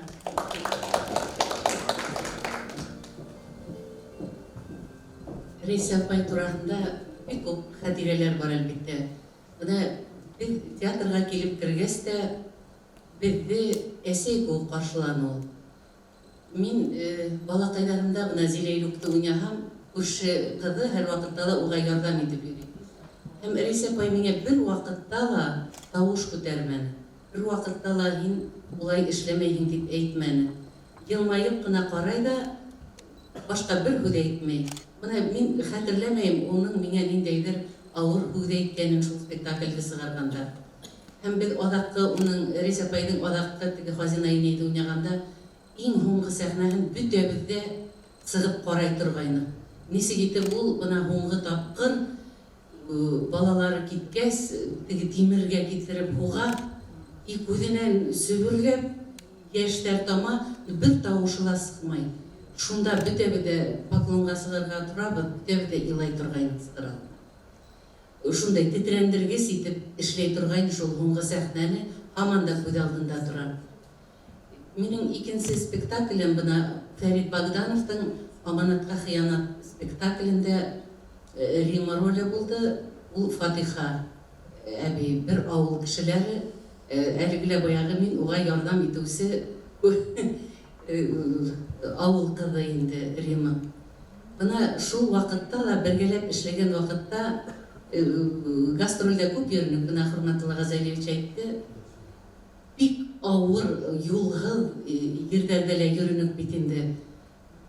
Рәйсә апай тураһында бик күп хәтирәләр бар, әлбиттә. Бына беҙ театрға килеп кергәс тә беҙҙе әсәй кеүек ҡаршыланы ул. Мин балаҡайҙарымда бына Зиләйлүкте уйнаһам, күрше ҡыҙы һәр ваҡытта ла уға ярҙам итеп йөрөй. Һәм Рәйсә апай миңә бер ваҡытта ла тауыш күтәрмәне. Бер ваҡытта ла һин улай эшләмәйһең тип әйтмәне. Йылмайып ҡына ҡарай ҙа башҡа бер һүҙ әйтмәй. Бына мин хәтерләмәйем уның миңә ниндәйҙер ауыр һүҙ әйткәнен шул спектаклде сығарғанда. Һәм беҙ аҙаҡҡы уның, Рәйсә апайҙың аҙаҡҡы теге Хазина инәйҙе уйнағанда иң һуңғы сәхнәһен бөтәбеҙ ҙә сығып ҡарай торғайныҡ. Нисек итеп ул бына һуңғы тапҡыр балалары киткәс, теге тимергә китереп һуға, и күҙенән сөбөрләп йәштәр тама, бер тауышы ла сыҡмай. Шунда бөтәбеҙ ҙә поклонға сығырға торабыҙ, бөтәбеҙ ҙә илай торғайныҡ сығыр алдында. Шундай тетрәндергес итеп эшләй торғайны шул һуңғы сәхнәне, һаман да күҙ алдында тора. Минең икенсе спектаклем бына Фәрит Богдановтың Аманатҡа хыянат спектаклендә Рима роле булды. Ул Фатиха әбей, бер ауыл кешеләре, әлеге лә баяғы мин уға ярҙам итеүсе ауыл ҡыҙы инде Рима. Бына шул ваҡытта ла бергәләп эшләгән ваҡытта гастролдә күп йөрөнөк, бына Хөрмәтулла Ғәзәлиевич әйтте. Бик ауыр юлһыҙ ерҙәрҙә лә йөрөнөк бит инде.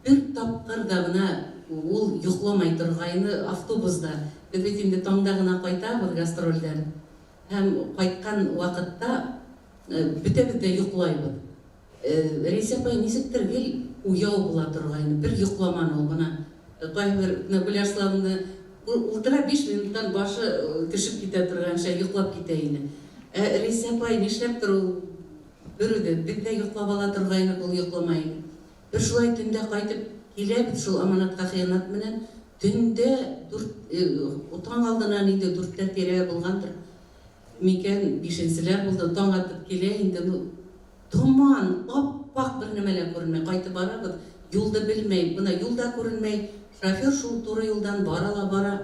Бер тапҡыр ҙа бына ул йоҡламай торғайны автобуста. Беҙ бит инде таңда ғына ҡайтабыҙ гастролдән. Һәм ҡайтҡан ваҡытта бөтәбеҙ ҙә йоҡлайбыҙ. Рәйсә апай нисектер гел уяу була торғайны. Бер йоҡламаны ул бына. Ҡайһы бер бына Гөләрславны ултыра 5 минуттан башы төшөп китә торғанса йоҡлап китә ине. Ә Рәйсә апай нишләптер ул бер үҙе беҙ ҙә йоҡлап ала торғайныҡ, ул йоҡламай ине. Бер шулай төндә ҡайтып киләбеҙ шул аманатҡа хыянат менән. Төндә дүрт, таң алдынан инде дүрттәр тирә булғандыр микән, бишенселәр булды, таң атып килә инде, ну, томан, ап-аҡ бер нәмә лә күренмәй. Ҡайтып барабыҙ, юлды белмәй, бына юл да күренмәй. Шофер шул туры юлдан бара ла бара.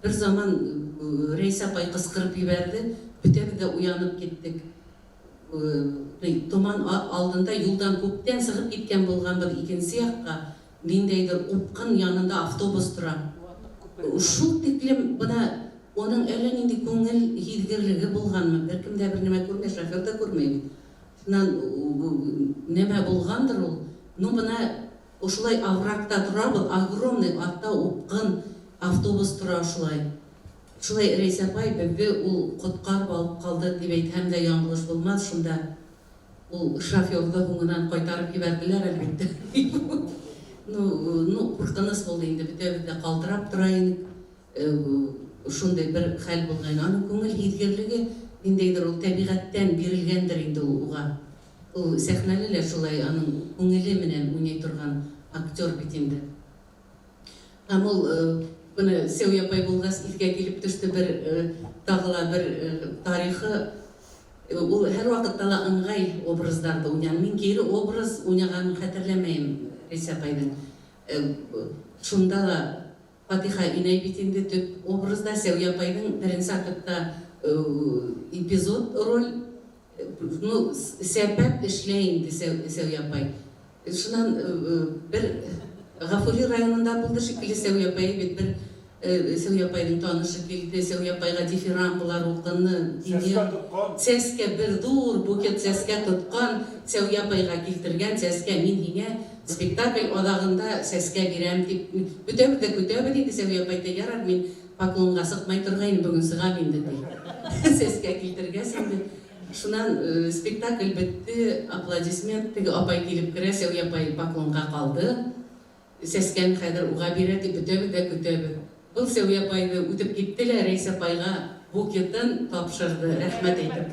Бер заман Рәйсә апай ҡысҡырып ебәрҙе, бөтәбеҙ ҙә уянып киттек. Томан алдында юлдан күптән сығып киткән булғанбыҙ икенсе яҡҡа, ниндәйҙер упҡын янында автобус тора. Шул тиклем бына уның әллә ниндәй күңел һиҙгерлеге булғанмы, бер кем дә бер нәмә күрмәй, шофер ҙа күрмәй бит. Шунан нәмә булғандыр ул. Ну бына ошолай оврагта торабыҙ, огромный артта упҡын, автобус тора ошолай. Шулай Рәйсә апай беҙҙе ул ҡотҡарып алып ҡалды тип әйтһәм дә яңылыш булмаҫ. Шунда ул шоферҙы һуңынан ҡайтарып ебәрҙеләр, әлбиттә. Ну, ҡурҡыныс булды инде, бөтәбеҙ ҙә ҡалтырап тора инек. Шундай бер хәл булғайны. Аның күңел һиҙгерлеге ниндәйҙер ул тәбиғәттән бирелгәндер инде ул уға. Ул сәхнәлә лә шулай аның күңеле менән уйнай торған актер бит инде. Һәм ул бына Сәүиә апай булғас иҫкә килеп төштө бер тағы ла бер тарихы. Ул һәр ваҡытта ла ыңғай образдарҙы уйнаны. Мин кире образ уйнағанын хәтерләмәйем Рәйсә апайҙың. Шунда ла Фатиха инәй бит инде төп образда, Сәүиә апайҙың беренсе актта эпизод роль, ну, сәбәп эшләй инде Сәүиә апай. Шунан бер Ғафури районында булды шикелле Сәүиә апай бит, бер Сәүиә апайҙың танышы килде, Сәүиә апайға дифирамбалар уҡыны. Сәскә тотҡан. Сәскә, бер ҙур букет сәскә тотҡан, Сәүиә апайға килтергән сәскә, мин һиңә спектакль аҙағында сәскә бирәм тип. Бөтәбеҙ ҙә көтәбеҙ инде, Сәүиә апай әйтә, ярар, мин поклонға сыҡмай торғайным, бөгөн сығам инде, ти. Сәскә килтергәс инде. Шунан спектакль бөттө, аплодисмент, теге апай килеп керә, Сәүиә апай поклонға ҡалды. Сәскәне хәҙер уға бирә тип бөтәбеҙ ҙә көтәбеҙ. Был Сәүиә апайҙы үтеп китте лә, Рәйсә апайға букетын тапшырҙы, рәхмәт әйтеп.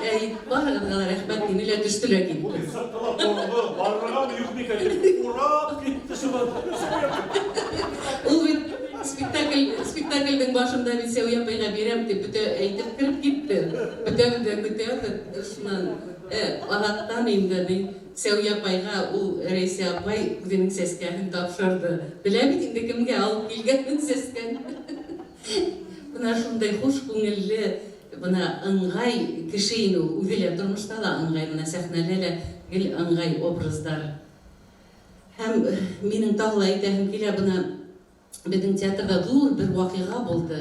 Әй, барығыҙға ла рәхмәт тине лә төштө лә китте. Ул сыртыла торҙо, барырғамы, юҡ микән тип урап китте шунан. Ул бит спектакльдең башында бит Сәүиә апайға бирәм тип бөтә әйтеп кереп китте. Бөтәбеҙ ҙә көтәбеҙ. Шунан аҙаҡтан инде ни Сәүиә апайға ул Рәйсә апай үҙенең сәскәһен тапшырҙы. Белә бит инде кемгә алып килгәнен сәскәне. Бына шундай хуш күңелле, бына ыңғай кеше ине ул. Үҙе лә тормошта ла ыңғай, бына сәхнәлә лә гел ыңғай образдар. Һәм минең тағы ла әйтәһем килә, бына беҙҙең театрҙа ҙур бер ваҡиға булды.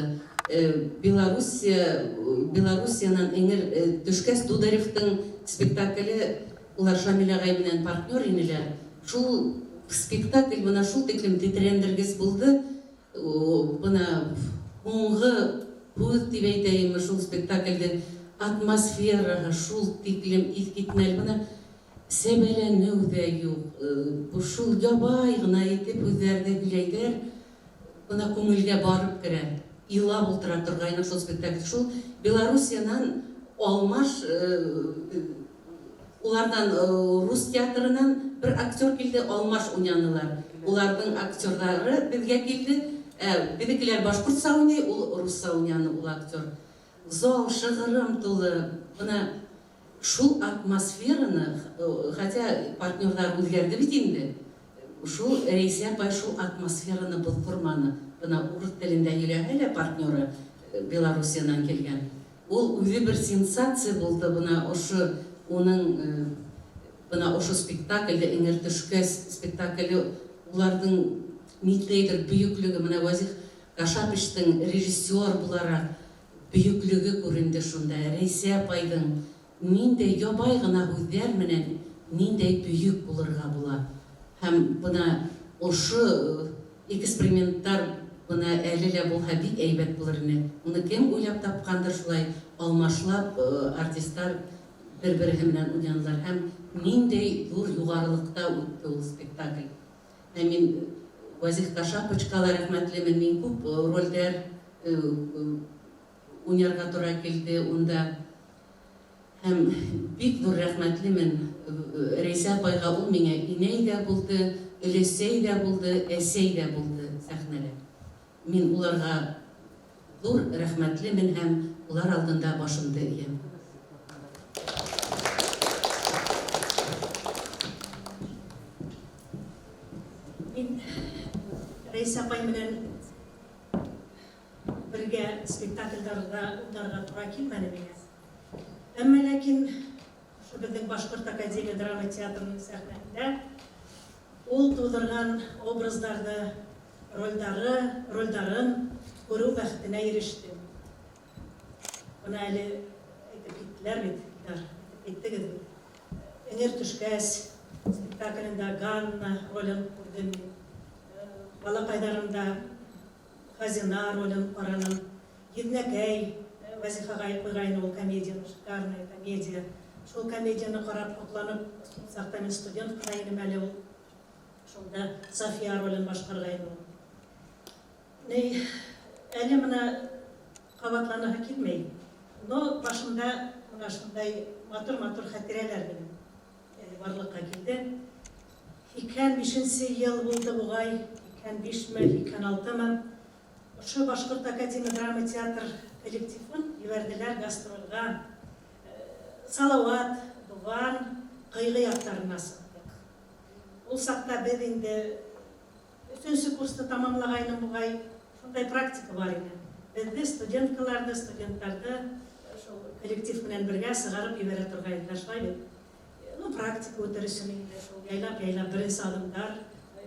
Белоруссиянан эңер төшкәс Дударевтың спектакле, улар Шамил ағай менән партнер инеләр. Шул спектакль бына шул тиклем тетрәндергес булды. Бына һуңғы һүҙ тип әйтәйемме, шул спектаклдең атмосфераһы шул тиклем иҫ китмәле. Бына сәбәләнеү ҙә юҡ, шул ябай ғына итеп һүҙҙәрҙе һөйләйҙәр. Бына күңелгә барып керә. Илап ултыра торғайны шул спектакль. Шул Белоруссиянан алмаш, уларҙан рус театрынан бер актер килде, алмаш уйнанылар. Уларҙың актерҙары беҙгә килде. Беҙҙекеләр башҡортса уйнай, ул русса уйнаны ул актер. Зал шығырым тулы. Бына Шул атмосфераны, хотя партнерҙар үҙгәрҙе бит инде, шул Рәйсә апай шул атмосфераны боҙҙорманы. Бына урыҫ телендә һөйләһә лә партнеры Белоруссиянан килгән. Ул үҙе бер сенсация булды, бына ошо уның бына ошо спектаклде «Эңер төшкәс» спектакле, уларҙың ниндәйҙер бөйөклөгө, бына Вәзих Кашаповичтың режиссер булараҡ бөйөклөгө күренде шунда. Рәйсә апайҙың ниндәй ябай ғына һүҙҙәр менән ниндәй бөйөк булырға була. Һәм бына ошо эксперименттар бына әле лә булһа бик әйбәт булыр ине. Уны кем уйлап тапҡандыр, шулай алмашлап артистар бер-береһе менән уйнанылар һәм ниндәй ҙур юғарылыҡта үтте ул спектакль. Ә мин Вәзих Кашаповичҡа ла рәхмәтлемен, мин күп ролдәр уйнарға тура килде унда. Һәм бик ҙур рәхмәтлемен Рәйсә апайға, ул миңә инәй ҙә булды, өләсәй ҙә булды, әсәй ҙә булды сәхнәлә. Мин уларға ҙур рәхмәтлемен һәм улар алдында башымды эйәм. Мин Рәйсә апай менән бергә спектакльдәрҙә уйнарға тура килмәне миңә. Әммә ләкин ошо беҙҙең Башҡорт академия драма театрының сәхнәһендә ул тыуҙырған образдарҙы, ролдары, ролдарын күреү бәхетенә ирештем. Бына әле әйтеп киттеләр бит, Илдар, әйтеп киттегеҙ бит. «Эңер төшкәс» спектаклендә Ганна ролен күрҙем мин. «Балаҡайҙарымда» Хазина ролен ҡараным. «Еҙнәкәй» Вәзих ағай ҡуйғайны ул комедияны, шикарная комедия. Шул комедияны ҡарап, һоҡланып, ул саҡта мин студент ҡына инем әле ул. Шунда София ролен башҡарғайны ул. Ни, әле бына ҡабатланыһы килмәй. Но башымда бына шундай матур-матур хәтирәләр минең әле барлыҡҡа килде. 85-нсе йыл булды буғай, 85-ме, 86-мы. Ошо Башҡорт академия драма театр коллективын ебәрҙеләр гастролгә. Салауат, Дубан, Ҡыйғы яҡтарына сыҡтыҡ. Ул саҡта беҙ инде өсөнсө курсты тамамлағайным буғай, шундай практика бар ине. Беҙҙе, студенткаларҙы, студенттарҙы шул коллектив менән бергә сығарып ебәрә торғайнылар, шулай бит. Ну, практика үтер өсөн инде шул яйлап-яйлап беренсе аҙымдар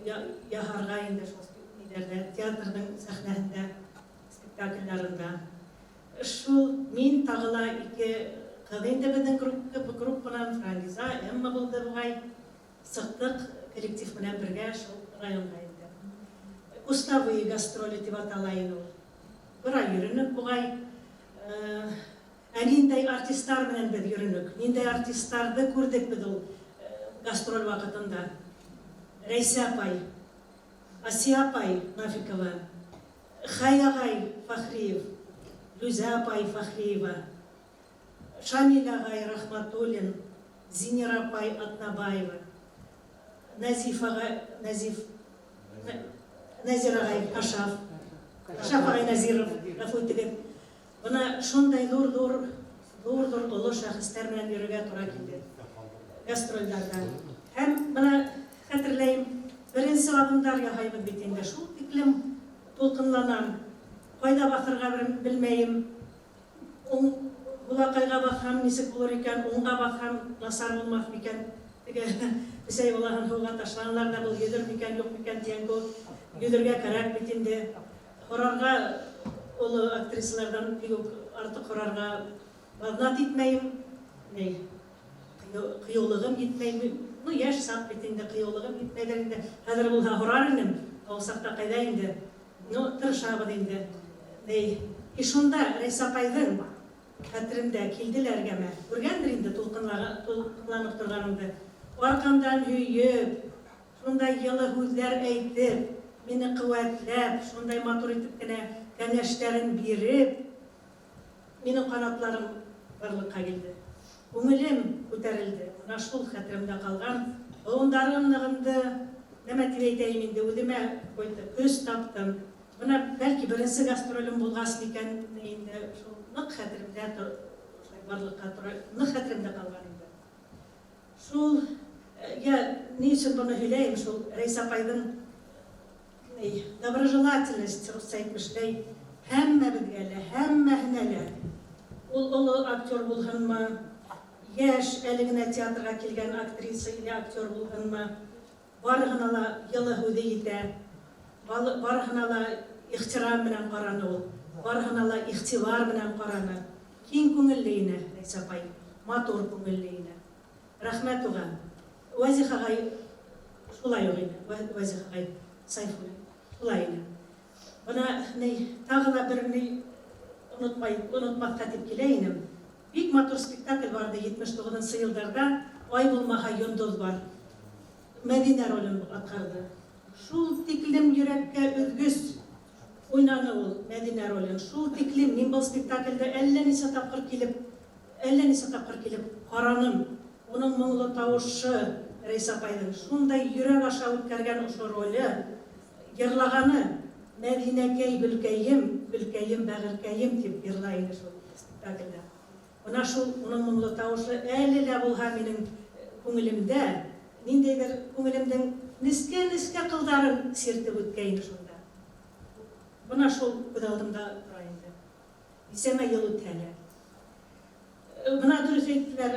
яһарға инде шул ниҙәрҙә, театрҙың сәхнәһендә, спектакльләрендә. Шул мин тағы ла ике ҡыҙ инде беҙҙең группанан, Франгиза, Эмма булды буғай. Сыҡтыҡ коллектив менән бергә шул районға инде. Кустовые гастроли тип атала ине ул. Бер ай йөрөнөк буғай. Ә ниндәй артистар менән беҙ йөрөнөк, ниндәй артистарҙы күрҙек беҙ ул гастроль ваҡытында. Рәйсә апай, Асия апай Нафикова, Хай ағай Фәхриев, Лүзә апай Фәхриева, Шамил ағай Рахматуллин, Зинира апай Атнабаева, Нәзиф ағай, Нәзиф, Нәзир ағай Кашаф, Кашаф ағай Нәзиров, ғәфү итегеҙ. Бына шундай ҙур-ҙур, ҙур-ҙур оло шәхестәр менән йөрөргә тура килде гастролдәрҙә. Һәм бына хәтерләйем, беренсе аҙымдар яһайбыҙ бит инде, шул тиклем тулҡынланам. Ҡайҙа баҫырға белмәйем. Уң һулаҡайға баҫһам нисек булыр икән, уңға баҫһам насар булмаҫ микән? Теге бесәй балаһын һыуға ташланылар ҙа, был йөҙөр микән, юҡ микән тигән кеүек. Йөҙөргә кәрәк бит инде. Һорарға оло актрисаларҙан бик үк артыҡ һорарға баҙнат итмәйем. Ни, ҡыйыулығым етмәй. Ну, йәш саҡ бит инде, ҡыйыулығым етмәйҙер инде. Хәҙер булһа һорар инем, ә ул саҡта ҡайҙа инде. Ну, тырышабыҙ инде. Ни, и шунда Рәйсә апайҙың хәтеремдә килделәр гәмә. Күргәндер инде тулҡынланып торғанымды. Арҡамдан һөйөп, шундай йылы һүҙҙәр әйтеп, мине ҡеүәтләп, шундай матур итеп кенә кәңәштәрен биреп, минең ҡанатларым барлыҡҡа килде. Күңелем күтәрелде. Бына шул хәтеремдә ҡалған. Быуындарым нығынды. Нәмә тип әйтәйем инде, үҙемә какой-то көс таптым. Бына бәлки беренсе гастролем булғас микән инде, шул ныҡ хәтеремдә шулай барлыкка тора, нык хәтеремдә калган инде. Шул, я ни өчен моны һөйләйем, шул Рәйсә апайның доброжелательность, русча әйтмешләй, һәммәбеҙгә лә, һәммәһенә лә. Ул оло актер булһынмы, йәш әле генә театрға килгән актриса или актер булһынмы, барыһына ла йылы һүҙе етә, барыһына ла ихтирам менән ҡараны ул, барыһына ла иғтибар менән ҡараны. Киң күңелле ине Рәйсә апай, матур күңелле ине. Рәхмәт уға. Вәзих ағай шулай уҡ ине, Вәзих ағай Сайфуллин шулай ине. Бына ни, тағы ла бер ни онотмай, онотмаҫҡа тип килә инем. Бик матур спектакль барҙы 79 йылдарҙа, Ай булмаһа йондоҙ бар. Мәҙинә ролен атҡарҙы. Шул тиклем йөрәккә өҙгөс уйнаны ул Мәҙинә ролен. Шул тиклем мин был спектакльдә әллә нисә тапҡыр килеп, әллә нисә тапҡыр килеп ҡараным. Уның моңло тауышы Рәйсә апайҙың шундай йөрәк аша үткәргән ошо роле, йырлағаны Мәҙинәкәй гөлкәйем, гөлкәйем бәғеркәйем тип йырлай ине шул спектакльдә. Бына шул уның моңло тауышы әле лә булһа минең күңелемдә, ниндәйҙер күңелемдең нескә-нескә ҡылдарын сиртеп үткәйне шунда. Бына шул күҙ алдымда тора инде. Нисәмә йыл үтһә лә. Бына дөрөҫ әйттеләр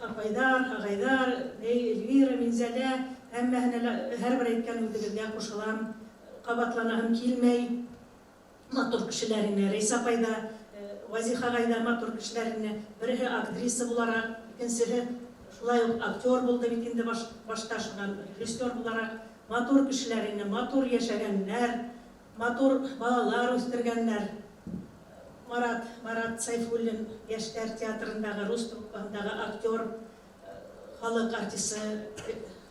апайҙар, ағайҙар, Эльвира, Минзәлә, һәммәһенә лә һәр бер әйткән һүҙегеҙгә ҡушылам, ҡабатланаһым килмәй. Матур кешеләр ине. Рәйсә апай ҙа, Вәзих ағай ҙа матур кешеләр ине. Береһе актриса булараҡ, икенсеһе шулай уҡ актер булды бит инде башта, шунан режиссер булараҡ. Матур кешеләр ине, матур йәшәгәннәр, матур балалар үҫтергәннәр. Марат, Марат Сайфуллин Йәштәр театрындағы, рус труппаһындағы актер, халыҡ артисы,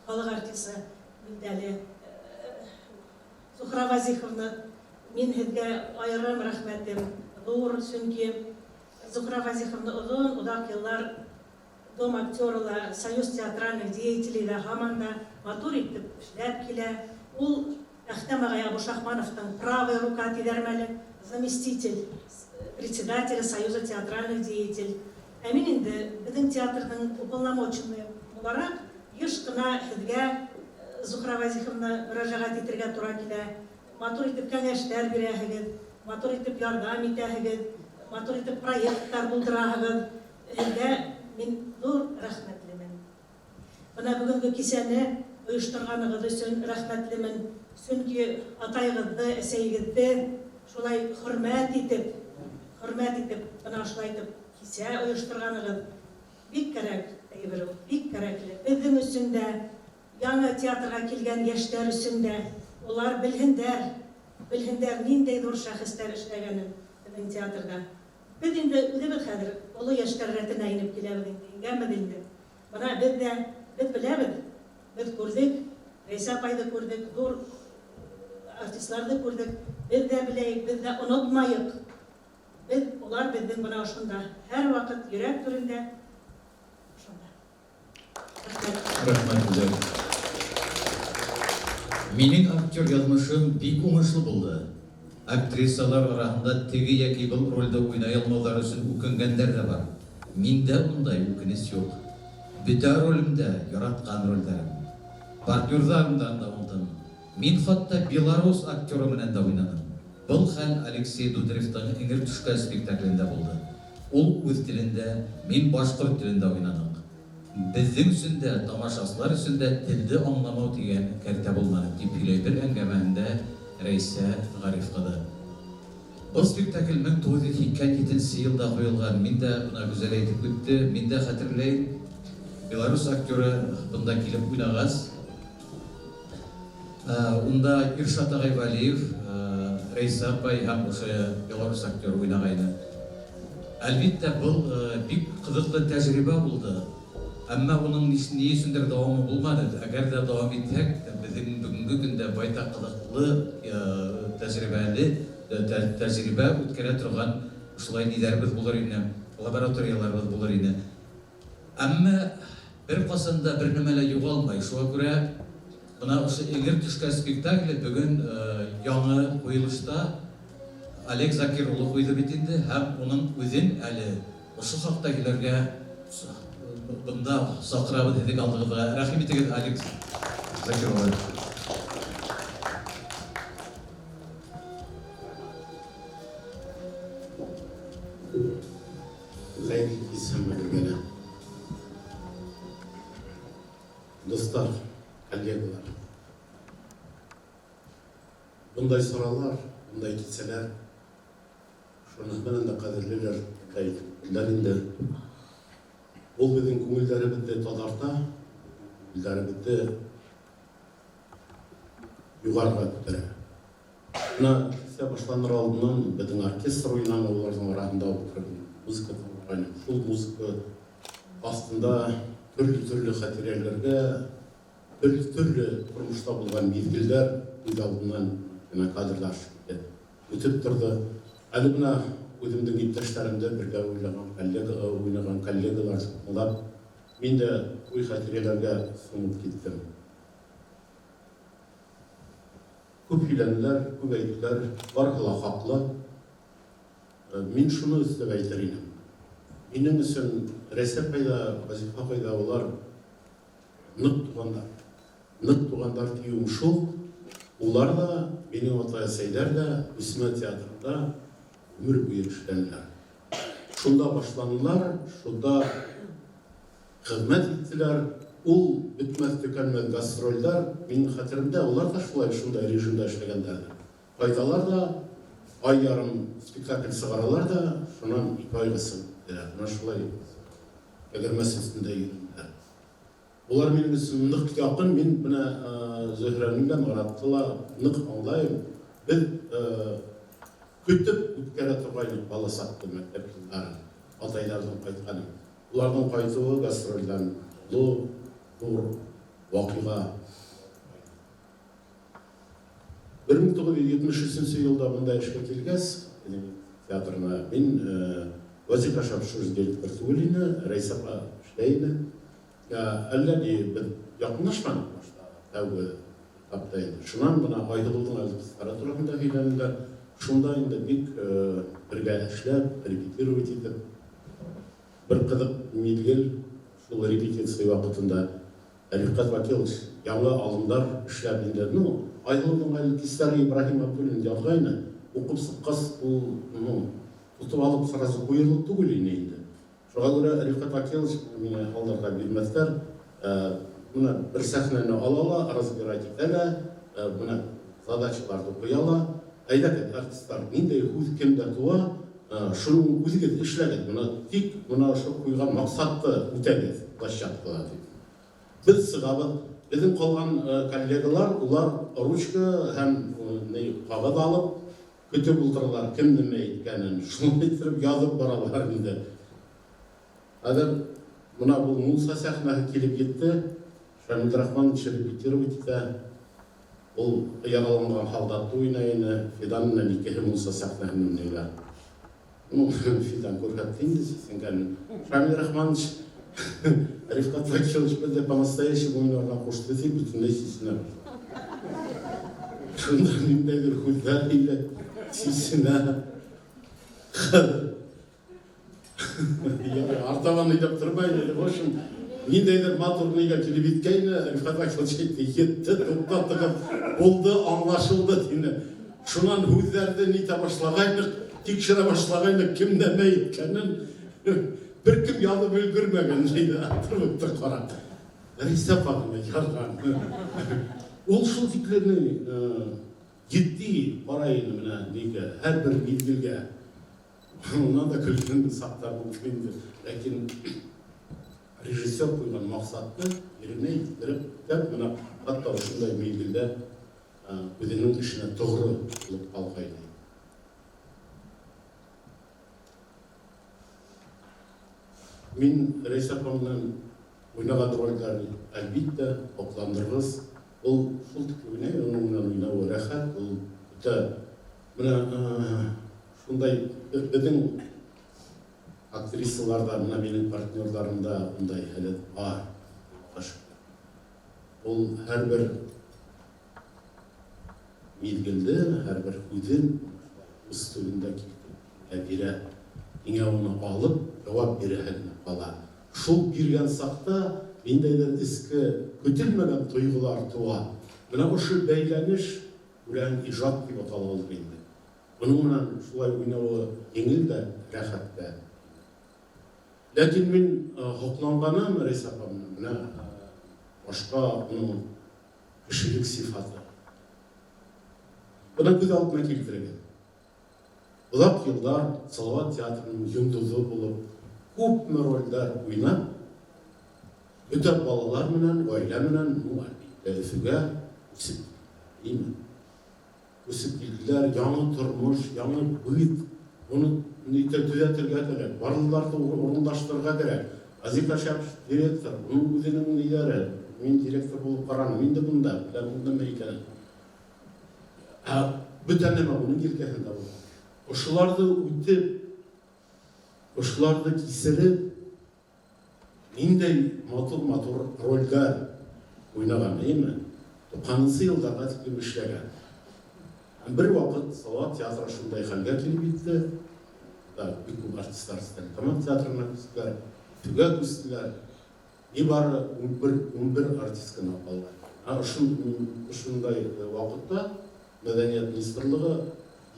халыҡ артисы билдәле. Зухра Вазиховна, мин һеҙгә айырым рәхмәтем ҙур, сөнки Зухра Вазиховна оҙон, оҙаҡ йыллар Дом актера ла, Союз театральных деятелей ҙа һаман да матур итеп эшләп килә. Ул Әхтәм ағай Абушахмановтың правая рука тиҙәрме әле, заместитель председателя Союза театральных деятелей. Ә мин инде беҙҙең театрҙың уполномоченный булараҡ йыш ҡына һеҙгә, Зухра Вазиховна, мөрәжәғәт итергә тура килә. Матур итеп кәңәштәр бирәһегеҙ, матур итеп ярҙам итәһегеҙ, матур итеп проекттар булдыраһығыҙ. Һеҙгә мин ҙур рәхмәтлемен. Бына бөгөнгө кисәне ойошторғанығыҙ өсөн рәхмәтлемен. Сөнки атайығыҙҙы, әсәйегеҙҙе шулай хөрмәт итеп, хөрмәт итеп, бына шулай итеп кисә ойошторғанығыҙ бик кәрәк әйбер ул, бик кәрәкле. Беҙҙең өсөн дә, яңы театрға килгән йәштәр өсөн дә, улар белһендәр, белһендәр ниндәй ҙур шәхестәр эшләгәнен беҙҙең театрҙа. Беҙ инде үҙебеҙ хәҙер оло йәштәр рәтенә инеп киләбеҙ инде, ингәнбеҙ инде. Бына беҙ ҙә, беҙ беләбеҙ, беҙ күрҙек, Рәйсә апайҙы күрҙек, ҙур артистларҙы күрҙек. Беҙ ҙә беләйек, беҙ ҙә онотмайыҡ. Беҙ, улар беҙҙең бына ошонда, һәр ваҡыт йөрәк түрендә ошонда. Рәхмәт. Рәхмәт, Гүзәл. Минең актер яҙмышым бик уңышлы булды. Актрисалар араһында теге йәки был рольдә уйнай алмауҙары өсөн үкенгәндәр дә бар. Миндә ундай үкенес юҡ. Бөтә ролем дә яратҡан рольдәрем. Партнерҙарымдан да уңдым. Мин хатта белорус актеры менән дә уйнаным. Был хәл Алексей Дударевтың Эңер төшкәс спектаклендә булды. Ул үҙ телендә, мин башҡорт телендә уйнаныҡ. Беҙҙең өсөн дә, тамашасылар өсөн дә телде аңламау тигән кәртә булманы, тип һөйләй бер әңгәмәһендә Рәйсә Ғариф ҡыҙы. Был спектакль 1987 йылда ҡуйылған. Мин дә, бына Гүзәл әйтеп үтте, мин дә хәтерләйем. Белорус актеры бында килеп уйнағас, унда Иршат ағай Вәлиев, Рәйсә апай һәм ошо белорус актеры уйнағайны. Әлбиттә, был бик ҡыҙыҡлы тәжрибә булды. Әммә уның ни өсөндөр дауамы булманы. Әгәр ҙә дауам итһәк, беҙҙең бөгөнгө көндә байтаҡ ҡыҙыҡлы тәжрибәле тәжрибә үткәрә торған шулай ниҙәребеҙ булыр ине, лабораторияларыбыҙ булыр ине. Әммә бер ҡасан да бер нәмә лә юғалмай. Шуға күрә бына ошо Эңер төшкәс спектакле бөгөн яңы ҡуйылышта Олег Закир улы ҡуйҙы бит инде, һәм уның үҙен әле Ошо хаҡта һөйләргә бында саҡырабыҙ һеҙҙең алдығыҙға. Рәхим итегеҙ, Алекс Закир улы. Хәйерле кис һәммәгеҙгә лә. Дуҫтар, коллегалар. Бындай саралар, бындай кисәләр шуныһы менән дә ҡәҙерлеләр, әйттеләр инде. Ул беҙҙең күңелдәребеҙҙе таҙарта, күңелдәребеҙҙе юғарыға күтәрә. Бына кисә башланыр алдынан беҙҙең оркестр уйнаны, уларҙың араһында ултырып музыка тыңлағайным. Шул музыка аҫтында төрлө-төрлө хәтирәләргә, төрлө-төрлө тормошта булған миҙгелдәр күҙ алдынан генә кадрҙар шикелле үтеп торҙо. Әле бына үҙемдең иптәштәремде бергә уйлаған коллега, уйнаған коллегалар тыңлап, мин дә уй-хәтирәләргә сумып киттем. Күп һөйләнеләр, күп әйттеләр, барыһы ла хаҡлы. Мин шуны өҫтәп әйтер инем. Минең өсөн Рәйсә ҡайҙа, Вазифа ҡайҙа, улар ныҡ туғандар. Ныҡ туғандар тиеүем шул, улар ҙа, минең атай-әсәйҙәр ҙә Үсмә театрында ғүмер буйы эшләнеләр. Шунда башланылар, шунда хеҙмәт иттеләр. Ул бөтмәҫ-төкәнмәҫ гастролдәр, минең хәтеремдә, улар ҙа шулай шундай режимда эшләгәндәрҙер. Ҡайталар ҙа, ай ярым спектакль сығаралар ҙа, шунан ике айға сығып китәләр. Бына шулай тәгәрмәс өҫтөндә йөрөнөләр. Улар минең өсөн ныҡ яҡын. Мин бына Зөһрәне лә, Маратты ла ныҡ аңлайым. Беҙ көтөп үткәрә торғайныҡ бала саҡты, мәктәп йылдарын, атайҙарҙың ҡайтҡанын. Уларҙың ҡайтыуы гастролдән оло, ҙур ваҡиға. 1973 йылда бында эшкә килгәс, театрына, мин Вазифа Шапшуш директор түгел ине, Рәйсә апа эшләй ине. Әллә ни беҙ яҡынлашманыҡ башта, тәүге этапта инде. Шунан бына Айһылыуҙың әле тураһында һөйләнеләр. Шунда инде бик бергә эшләп, репетировать итеп, бер ҡыҙыҡ миҙгел шул репетиция ваҡытында Рифҡәт Вәкилович яңы алымдар эшләп инде. Ну, Айһылыуҙың әле кистәре Ибраһим Абдуллин яҙғайны. Уҡып сыҡҡас, ул, ну, тотоп алып сразу ҡуйырлыҡ түгел ине инде. Шуға күрә Рифҡәт Вәкилович мине алдарға бирмәҫтәр. Бына бер сәхнәне ала ла, разбирать итә лә, бына задачаларҙы ҡуя ла. Әйҙәгеҙ, артистар, ниндәй һүҙ кемдә тыуа, шуны үҙегеҙ эшләгеҙ. Бына тик бына ошо ҡуйған маҡсатты үтәгеҙ площадкала тип. Беҙ сығабыҙ. Беҙҙең ҡалған коллегалар, улар ручка һәм ҡағыҙ алып көтөп ултыралар, кем нимә әйткәнен. Шулай иттереп яҙып баралар инде. Хәҙер бына был Муса сәхнәһе килеп етте. Шамил Рахманович репетировать итә. Ул яраланған һалдатты уйнай ине. Фидан менән икеһе Муса сәхнәһен уйнайҙар. Ну, Фидан күрһәтте инде сисенгәнен. Шамил Рахманович Рифҡәт Факилович беҙҙе по-настоящему уйнарға ҡушты тип бөтөнләй сисенә башланы. Шунда ниндәйҙер һүҙҙәр һөйләп сисенә. Ярай, артабан һөйләп тормай инде. В общем, ниндәйҙер матур нигә килеп еткәйне, Рифҡәт Факилович әйтте, етте, туҡтатығыҙ, булды, аңлашылды тине. Шунан һүҙҙәрҙе нитә башлағайныҡ, тикшерә башлағайныҡ, кем нәмә әйткәнен. Бер кем яҙып өлгөрмәгән, тине, отрывокты ҡарап. Рәйсә апа ғына яҙған. Ул шул тиклем етди ҡарай ине бына нигә, һәр бер миҙгелгә. Унан да көлгән саҡтар булды инде. Ләкин режиссер ҡуйған маҡсатты еренә еткереп, үтәп, бына хатта ошондай миҙгелдә үҙенең эшенә тоғро булып ҡалғайны. Мин Рәйсә апа менән уйнаған рольдәр, әлбиттә, һоҡландырғыс. Ул шул тиклем уйнай, уның менән уйнауы рәхәт, ул үтә бына шундай беҙҙең актрисаларҙа, бына минең партнерҙарымда ундай һәләт бар. Ул һәр бер миҙгелде, һәр бер һүҙен үҙ төбөндә килтереп бирә. Һиңә уны алып, яуап бирәһе генә кала. Шул биргән сакта ниндәйдер эске көтелмәгән тойгылар туа. Менә ошо бәйләнеш белән ижат дип атала ул инде. Моның менән шулай уйнавы еңел дә, рәхәт тә. Ләкин мин һокланганым Рәйсә апа белән менә башка уның кешелек сифаты. Бына күҙ алдына килтерегеҙ. Оҙаҡ йылдар Салават театрының йондоҙо булып, күпме ролдәр уйнап, бөтә балалар менән, ғаилә менән, ну, әлбиттә, Өфөгә үсеп килделәр, әйеме? Үсеп килделәр, яңы тормош, яңы быт, моны нитә төҙәтергә кәрәк, барлыларҙы урынлаштырырға кәрәк. Азиз Кашапов директор, уның үҙенең ниләре, мин директор булып ҡараным инде бында, беләм ул нәмә икәнен. Ә бөтә нәмә уның елкәһендә була. Ошоларҙы үтеп, ошоларҙы кисереп, ниндәй матур-матур ролдәр уйнаған, әйеме? Туҡһанынсы йылдарға тиклем эшләгән. Һәм бер ваҡыт Салават театры шундай хәлгә килеп етте, да, бик күп артистлар Стәрлетамак театрына күстеләр, Өфөгә күстеләр. Нибары 11, 11 артист кына калган. Ә ошондай ваҡытта Мәҙәниәт министрлығы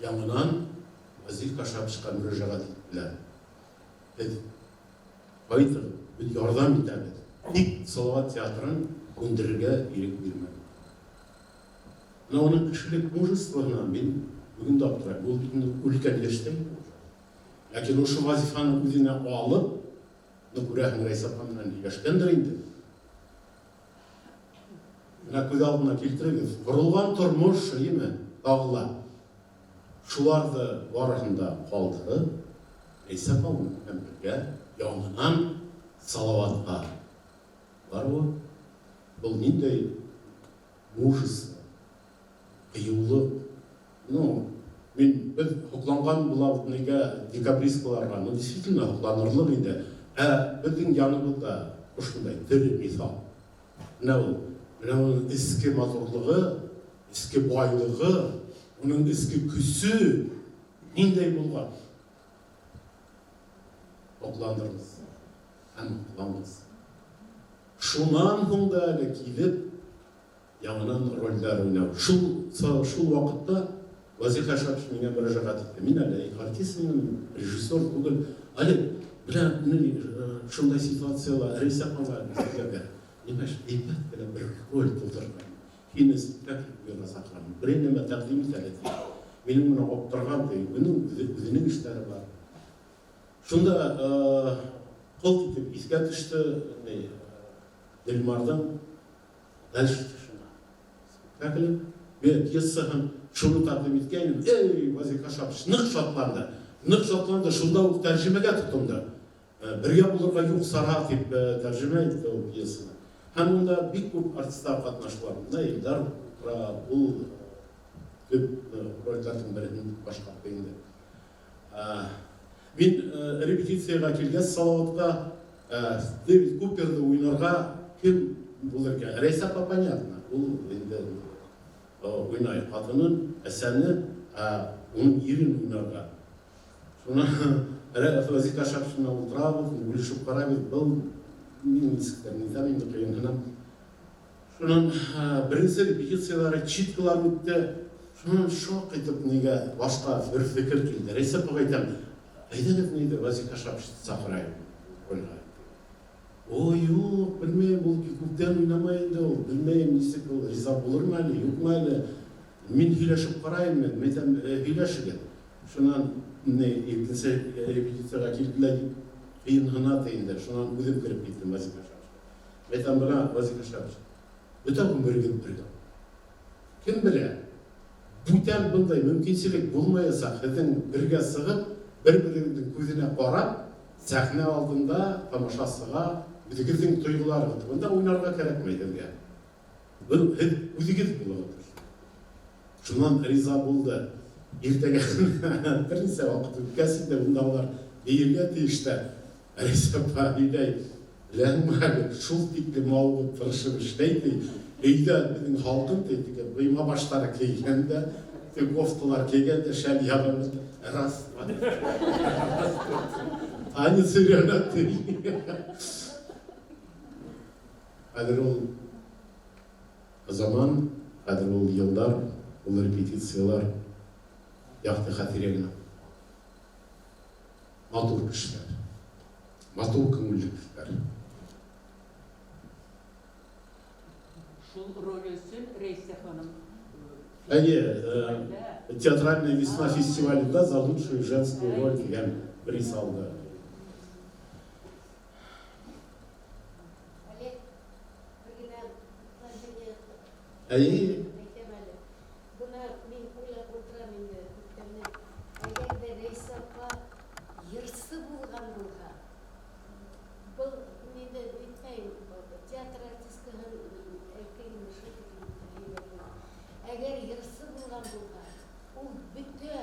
яңынан Вазих Кашаповичҡа мөрәжәғәт иттеләр. Беҙ ҡайтығыҙ, беҙ ярҙам итәбеҙ. Тик Салават театрын һүндерергә ирек бирмәгеҙ. Менә уның кешелек мужествоһына мин бөгөн дә аптырайым. Ул бит инде өлкән йәштә инде уже. Ләкин ошо вазифаны үҙенә алып, ну, күрәһең, Рәйсә апа менән һөйләшкәндер инде. Менә күҙ алдына килтерегеҙ. Ҡоролған тормош, әйеме, тағы ла. Шуларҙы барыһын да ҡалдырып, Рәйсә апа уның менән бергә яңынан Салаватҡа барыуы, был ниндәй мужество, ҡыйыулыҡ. Ну, мин беҙ һоҡланған булабыҙ нигә декабристкаларға, ну, действительно һоҡланырлыҡ инде. Ә беҙҙең яныбыҙҙа ошондай тере миҫал. Менә ул, менә уның эске матурлығы, эске байлығы, уның эске көсө ниндәй булған. Һоҡландырғыс һәм һоҡланғыс. Шунан һуң да әле килеп яңынан ролдәр уйнау. Шул ваҡытта Вазих Кашапович миңә мөрәжәғәт итте. Мин әле артист инем, режиссер түгел. Әле менә шундай ситуацияла Рәйсә апаңа әйтергә. Нимәш, әйбәт кенә бер роль тултырған. Һине спектакль куйырға саҡырам. Берәй нәмә тәҡдим ит әле, ти. Минең менән аптырған, ти. Уның үҙенең эштәре бар. Шунда ҡылт итеп иҫкә төштө, Дильмарҙың Дальше тишина спектакле, пьесаһын шуны тәҡдим иткәйнем. Эй, Вазих Кашапович ныҡ шатланды. Ныҡ шатланды, шунда уҡ тәржемәгә тотондо. Бергә булырға юҡ сара тип тәржемә итте ул пьесаны. Һәм унда бик күп артистлар ҡатнаштылар. Бында Илдар ултыра, ул төп ролдәрҙең береһен башҡарҙы инде. Мин репетицияға килгәс Салаватҡа Дэвид Куперҙы уйнарға кем булыр икән? Рәйсә апа понятно, ул инде уйнай ҡатынын, әсәне, ә уның ирен уйнарға. Шунан Вазих Кашапович менән ултырабыҙ, бүлешеп ҡарайбыҙ, был мин нисектер нитәм инде ҡыйынһынам. Шунан беренсе репетициялары, читкалар үтте. Шунан шаҡ итеп нигә башҡа бер фекер килде. Рәйсә апаға әйтәм, әйҙәгеҙ нейҙе Вазих Кашаповичты саҡырайым ролгә. Ой, юҡ, белмәйем, ул күптән уйнамай инде ул, белмәйем, нисек ул риза булырмы әле, юҡмы әле. Мин һөйләшеп ҡарайым, мин әйтәм, һөйләшегеҙ. Шунан ни икенсе репетицияға килделәр, ҡыйынһына инде. Шунан үҙем кереп киттем Вазих Кашаповичҡа. Әйтәм, бына Вазих Кашапович, бөтә ғүмерегеҙ бергә. Кем белә, бүтән бындай мөмкинселек булмаясаҡ, һеҙҙең бергә сығып, бер-берегеҙҙең күҙенә ҡарап, сәхнә алдында тамашасыға үҙегеҙҙең тойғоларығыҙ. Бында уйнарға кәрәкмәй һеҙгә. Был һеҙ үҙегеҙ булығыҙ. Шунан риза булды. Иртәгә бер нисә ваҡыт үткәс инде унда улар бейергә тейештәр. Рәйсә апа һөйләй, беләһеңме әле, шул тиклем мауығып тырышып эшләй ти. Өйҙә беҙҙең һалҡын ти, теге быйма баштары кейгән дә, Кофталар кейгән дә шәл ябынып. Раз, два. Танец өйрәнә ди. Хәзер ул заман, хәзер ул еллар, ул репетициялар якты хатирә генә. Матур кешеләр. Матур күңелле кешеләр. Шул роль өсөн Рәйсә ханым Әйе, Театральная весна фестивалендә за лучшую женскую роль дигән приз алды. Олег, бер генә предложение Әйе. әйтәм әле. Бына мин уйлап ултырам инде күптәннән. Әгәр ҙә Рәйсә апа йырсы булған булһа, был инде әйтмәйем, театр артисткаһын әйткәйнем, шул тиклем һәйбәт була. Әгәр йырсы булған булһа, ул бөтә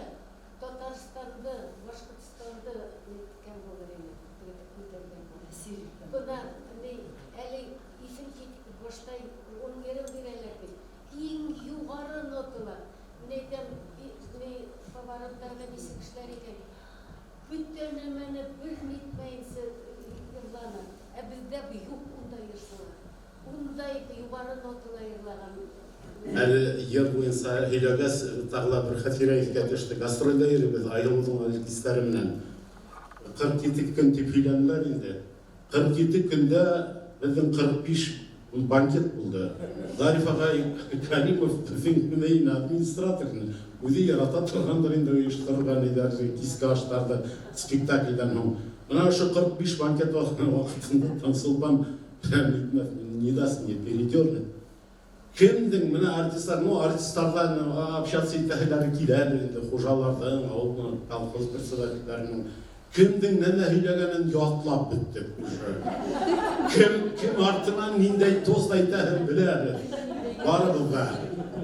Татарстанды, Башҡортостанды ниткән булыр ине, күтәргән булыр. Бына ни әле иҫем китеп баштай уның йырын бирәләр бит. Иң юғары ноталар. Мин әйтәм, ни повороттарҙа нисек эшләр икән. Бөтә нәмәне бер нитмәйенсә йырланы. Ә беҙҙә юҡ ундай йырсылар. Ундай юғары нотала йырлаған. Әле йыр буйынса һөйләгәс, тағы ла бер хәтирә иҫкә төштө. Гастролдә йөрөбөҙ Айһылыуҙың артисттары менән. 47 көн тип һөйләнеләр инде. 47 көндә беҙҙең 45 банкет булды. Зариф ағай Каримов беҙҙең нейін администратор үҙе ярата торғандыр инде ойошторған нейҙәрҙе, киске аштарҙы спектакльдән һуң. Бына ошо 45 банкет ваҡытында Таңсулпан не даст мне передернуть. Кемдең менә артистлар, ну артистлардан общаться итәһеләре киләдер инде, хужаларҙың, ауыл колхоз председательдәренең. Кемдең нәмә һөйләгәнен ятлап бөттөк уже. Кем кем артынан ниндәй тост әйтәһен беләбеҙ. Барыбыҙ да.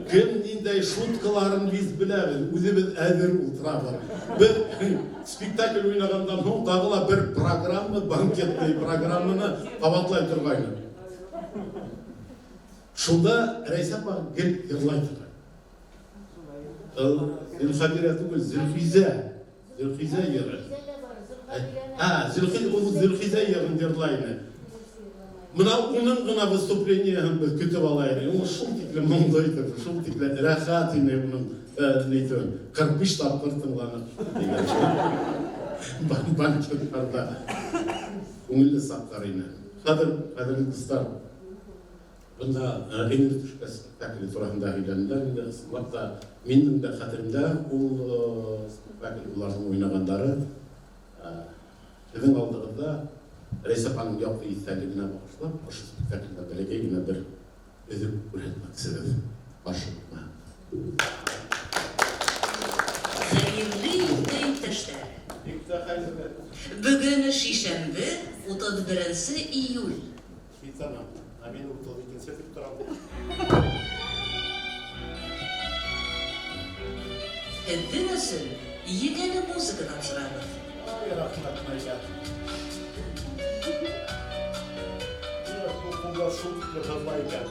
Кем ниндәй шуткаларын беҙ беләбеҙ, үҙебеҙ әҙер ултырабыҙ. Беҙ спектакль уйнағандан һуң тағы ла бер программа, банкетный программаны ҡабатлай торғайны. Шунда Рәйсә апа гел йырлай торған. Зөлхәбирә түгел, Зөлхизә. Зөлхизә йыры. А, Зөлхизә, ул Зөлхизә йырын йырлай ине. Бына уның ғына выступлениеһын беҙ көтөп ала инек. Ул шул тиклем моңло итеп, шул тиклем рәхәт ине уның нитеүен. 45 тапҡыр тыңланыҡ дигән. Банкетларҙа күңелле саҡтар ине. Хәҙер, ҡәҙерле дуҫтар, бында Эңер төшкәс спектакле тураһында һөйләнделәр инде. Ысынлап та минең дә хәтеремдә ул спектакль уларҙың уйнағандары. Беҙҙең алдығыҙҙа Рәйсә апаның яҡты иҫтәлегенә бағышлап, ошо спектаклдә бәләкәй генә бер өҙөк күрһәтмәксебеҙ. Ҡаршы булма. Хәйерле иртә, иптәштәр. Бик тә хәйерле. Бөгөн шишәмбе, 31 июль. Китсәнә, ә мин 32-нсе тип торам. Һеҙҙең өсөн егәнә музыка тапшырабыҙ. Ай, рәхмәт, Майя. Бу ҡулдар шул тиклем һыҙлай икән.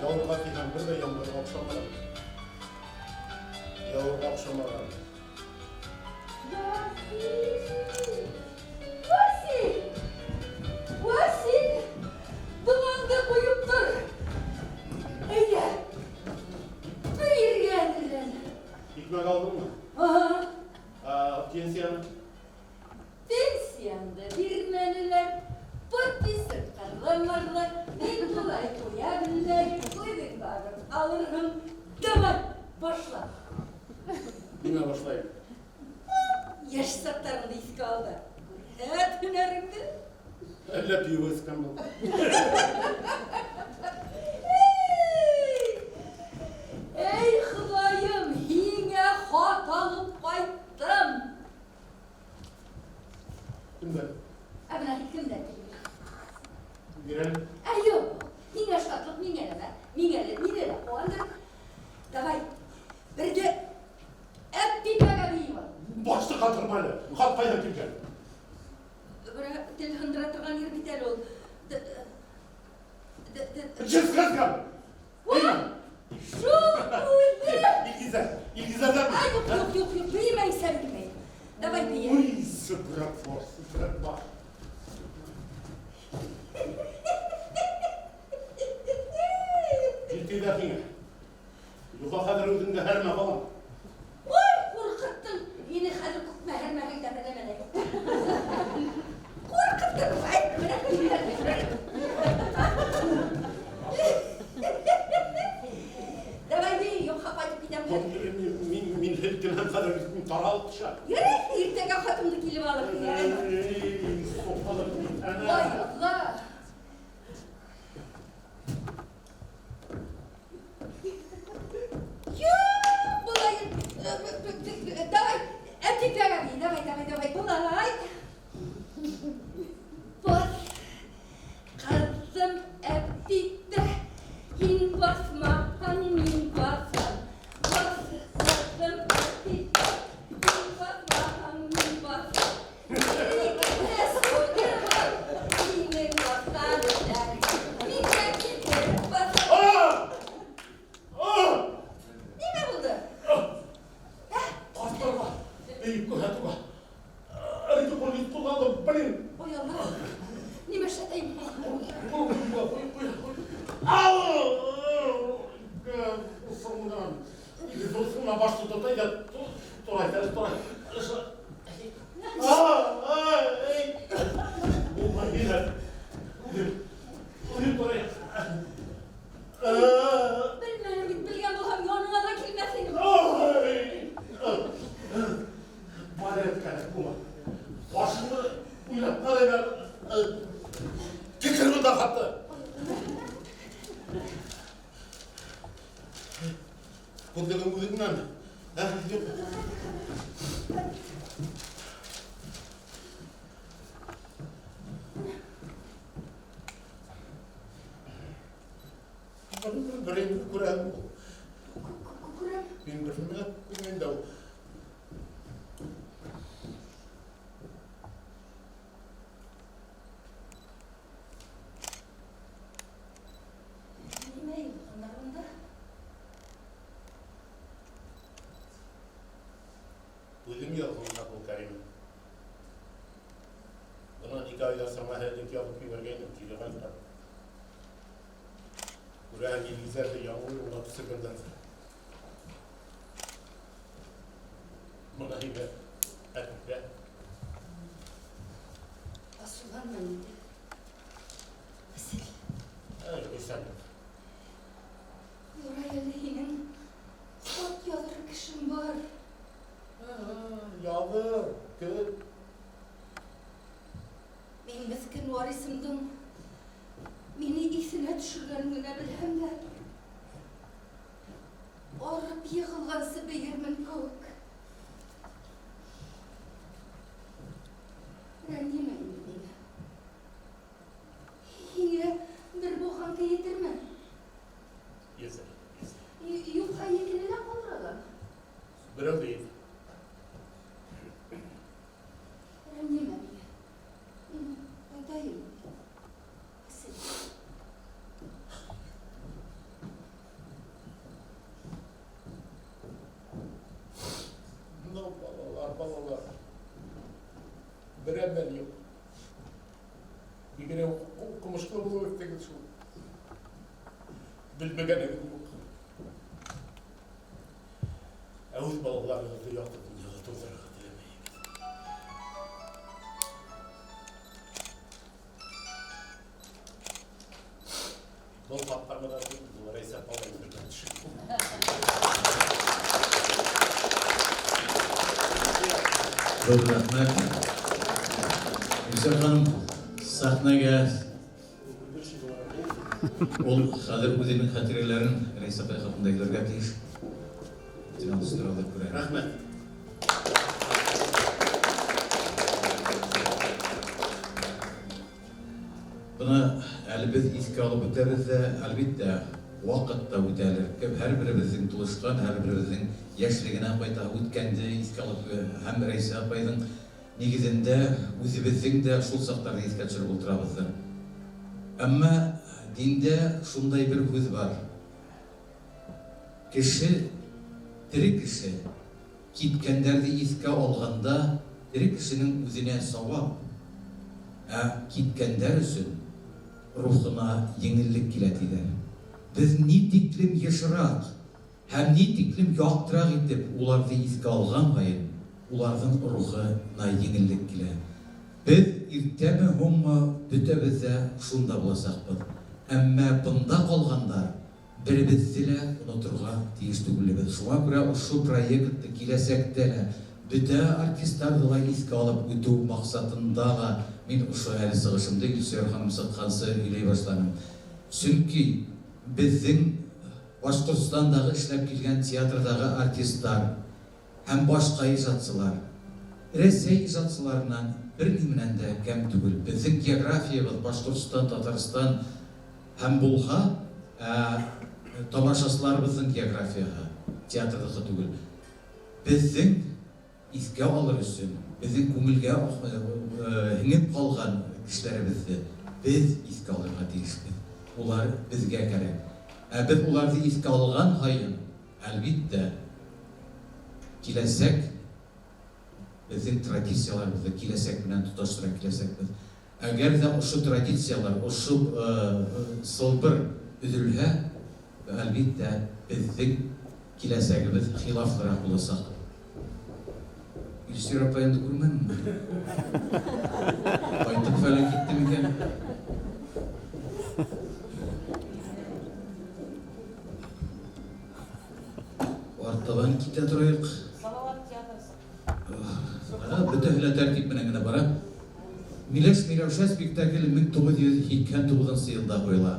Яуырға тиһәң, бер ҙә ямғырға оҡшамаған. Яуырға оҡшамаған. Васил! Васил! Дымаңды ҡуйып тор. Әйҙә. Бейергә әҙерлән. Икмәк алдыңмы? Аһа. Пенсияны? Пенсиямды бирмәнеләр. Подписать ҡарламарлар. Мин улай ҡуя белмәйем. Үҙең барып алырһың. Давай, башла. Нимә башлайым? Йәш саҡтарыңды иҫкә ал да. Күрһәт һөнәреңде. Әллә пиво эскән был. Эй, Хоҙайым, һиңә хат алып ҡайттым. Кемдән? Ә бына кемдән? Бир әле. Ә юҡ, һиңә шатлыҡ, миңә нәмә? Миңә лә, мине лә ҡыуандыр. Давай, бергә әппипәгә бейеп ал. Башты ҡатырма әле. Хат ҡайҙан килгән? Бына тел һындыра торған ер бит әле ул. Жезқазған! Шул үҙе! Илгизә, Илгизәрдән. Ай, юк, юк, юк, юк, бейемәйсә беймәй. Давай бие. Уй, сыпырак баш, сыпырак баш. Җил тидә сиңа. Юка хәзер үзеңдә һәрмә, балам. Ой, куркыттың. Мине хәзер күпме һәрмәгең дә беләм әле. Куркыттың. Ай, менә Давай, бей, юкка кайтып китәм хәзер. Мин, мин һелкенәм хәзер, мин таралып төшәм. Ярый, иртәгә хатымны килеп алырмын. Ай, Алла. Юк, болай. Давай, әптипләр әби, давай, давай, давай, болай. Бас, кызым әптиптә, һин басмаһаң, мин басам. Бас, кызым әптиптә, һин басмаһаң, мин басам. Минекенә сугылган, минең баскан эзләр. Мин дә китереп басам. Нимә булды? Картларга бейеп күрһәтүгә. Ритм кулландым, блин. Ой, Алла. Нимә эшләтәйем? Куй, куй, куй, куй. Ау! Усыңнан. Усыңнан баш тотып та, турай, турай. Ай! Булмай бирә. Уйып турай. Белмәдем бит, белгән булһам, яныңа да килмәс идем. Балет кәрәк була. Башыңны уйлап карыйлар. Китер монда хатты. Күрдегең үзеңнән. Ә, юк. Береңне күрәм. Күрәм. Мин берне күрмим дә ул. Нимә язганнар монда? Үзем язганнар бу Кәрим. Бына ике айдан соң элек язып җибәргәйнем, кире кайтарып. Күрәһең, Илгизәрне яңа юлга төшергәннәр. Моны әйбәт, әтүкә. Асуланма инде. Васил. Әй, исән. Ярай әле һинең хат языр кешең бар. Языр, көт. Мин мескен варисымдың мине исенә төшергәнен генә белһәм дә, арып егылгансы бейермен кеүек. Рәнҗемә инде миңа. Һиңә бер буханка етерме? Езер, езер. Юкка икене дә калдыралар. Берәү дә езер. Рәнҗемә мине. Мин кайтайым. Васил. Ну, балалар, балалар. Берәмнән юк. Бигрәк укымышлы булып үстегез шул. Белмәгәнегез юк. Ә үз балаларыгызны якты дөньяга тудырырга теләмәйегез. Был хаттар гына түгел, был Рәйсә апалар белән төшеп. Зур рәхмәт. Илсөяр ханым, сәхнәгә ул хәзер үзенең хатирәләрен Рәйсә апай хакында язарга тиеш. Син аны сорарга күрә. Рәхмәт. Бына әле без искә алып үтәбез дә, әлбиттә, вакыт та үтәлер. Кем һәрберебезнең тулышкан, һәрберебезнең яшьлегенә кайта үткәнде искә алып һәм Рәйсә апайның нигезендә үзебезнең дә шул чакларны искә төшереп утырабыздыр. Әмма диндә шундай бер һүз бар. Кеше Тере кеше киткәндәрҙе иҫкә алғанда тере кешенең үҙенә сауап, ә киткәндәр өсөн рухына еңеллек килә тиҙәр. Беҙ ни тиклем йышыраҡ һәм ни тиклем яҡтыраҡ итеп уларҙы иҫкә алған һайын, уларҙың рухына еңеллек килә. Беҙ иртәме һуңмы бөтәбеҙ ҙә шунда буласаҡбыҙ. Әммә бында ҡалғандар беребеҙҙе лә оноторға тейеш түгелбеҙ. Шуға күрә ошо проектты киләсәктә лә бөтә артистарҙы ла иҫкә алып үтеү маҡсатында ла мин ошо әле сығышымды Илсөйәр ханым сыҡҡансы һөйләй башланым. Сөнки беҙҙең Башҡортостандағы эшләп килгән театрҙағы артистар һәм башҡа ижадсылар Рәсәй ижадсыларынан бер ни менән дә кәм түгел. Беҙҙең географиябыҙ Башҡортостан, Татарстан һәм булһа, тамашасыларыбыҙҙың географияһы театрҙыҡы түгел. Беҙҙең иҫкә алыр өсөн, беҙҙең күңелгә һеңеп ҡалған кешеләребеҙҙе беҙ иҫкә алырға тейешбеҙ. Улар беҙгә кәрәк. Ә беҙ уларҙы иҫкә алған һайын, әлбиттә, киләсәк беҙҙең традицияларыбыҙҙы киләсәк менән тоташтыра киләсәкбеҙ. Әгәр ҙә ошо традициялар, ошо сылбыр өҙөлһә, әлбиттә, беҙҙең киләсәгебеҙ хилафлыраҡ буласаҡ. Илсөйәр апайымды күрмәнеңме? Ҡайтып фәлән китте микән? Артабан китә торайыҡ. Салават театры. Бөтәһе лә тәртип менән генә бара. Миләш Миләүшә спектакле 1989 йылда ҡуйыла.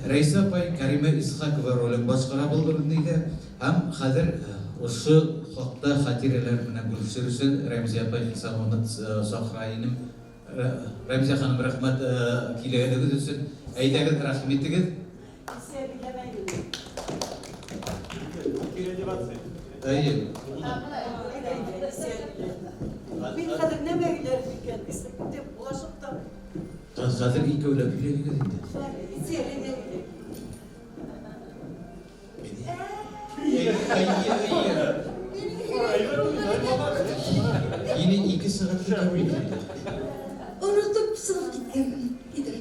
Рәйсә апай Кәримә Исхакова ролен башҡара был нигә һәм хәҙер ошо хаҡта хатирәләр менән бүлешер өсөн Рәмзиә апай Хисамованы саҡыра инем. Рәмзиә ханым, рәхмәт килгәнегеҙ өсөн. Әйҙәгеҙ, рәхим итегеҙ. Әйе. Мин хәҙер нәмә һөйләр икән? Дип булашып та. Хәҙер икәүләп һөйләгеҙ инде. Һине 2 сәғәт көтәм бит инде. Онотоп сығып киткәнмен. Китер.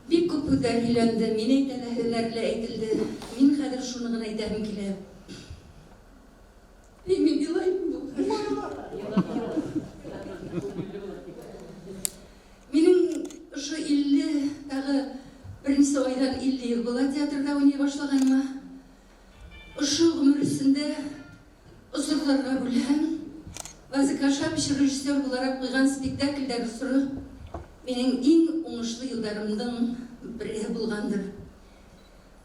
Бик күп һүҙҙәр һөйләнде, мин әйтә лә һүҙҙәр лә әйтелде. Мин хәҙер шуны ғына әйтәһем килә. Мин илайым. Минең ошо 50 тағы бер нисә айҙан 50 йыл була театрҙа уйнай башлағаныма. Ошо ғүмер эсендә осорҙарға бүлһәм, Вазыйх Кашапович режиссер булараҡ ҡуйған спектаклдәр осоро минең иң уңышлы йылдарымдың береһе булғандыр.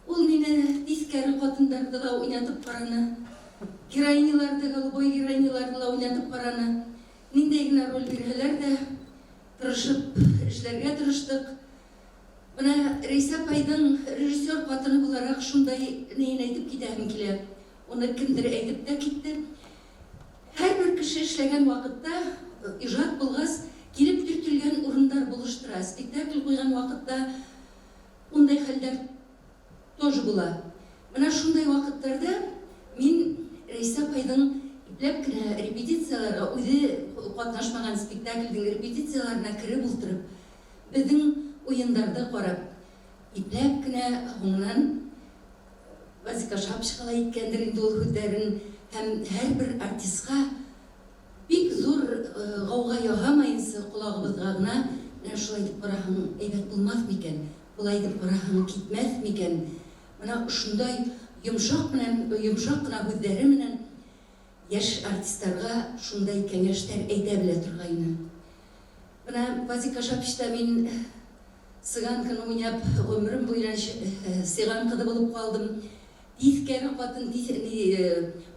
Ул мине тиҫкәре ҡатындарҙы ла уйнатып ҡараны, героиняларҙы, голубой героиняларҙы ла уйнатып ҡараны. Ниндәй генә роль бирһәләр ҙә, тырышып эшләргә тырыштыҡ. Бына Рәйсә апайҙың режиссер ҡатыны булараҡ шундай нейен әйтеп китәһем килә. Уны кемдер әйтеп тә китте. Һәр бер кеше эшләгән ваҡытта, ижад булғас, килеп төртөлгән урындар булыштыра. Спектакль ҡуйған ваҡытта ундай хәлдәр тоже була. Бына шундай ваҡыттарҙа мин Рәйсә апайҙың ипләп кенә репетицияларға, үҙе ҡатнашмаған спектаклдең репетицияларына кереп ултырып, беҙҙең уйындарҙы ҡарап, ипләп кенә һуңынан Вазыйх Кашапович ҡалай иткәндер инде ул һүҙҙәрен, һәм һәр бер артистҡа бик ҙур ғауға яһамайынса ҡолағыбыҙға ғына менә шулай итеп ҡараһаң әйбәт булмаҫ микән, былай итеп ҡараһаң китмәҫ микән. Бына ошондай йомшаҡ менән, йомшаҡ ҡына һүҙҙәре менән йәш артистарға шундай кәңәштәр әйтә белә торғайны. Бына Вазыйх Кашаповичта мин цыганканы уйнап, ғүмерем буйына цыган ҡыҙы булып ҡалдым. Тиҫкәре ҡатын,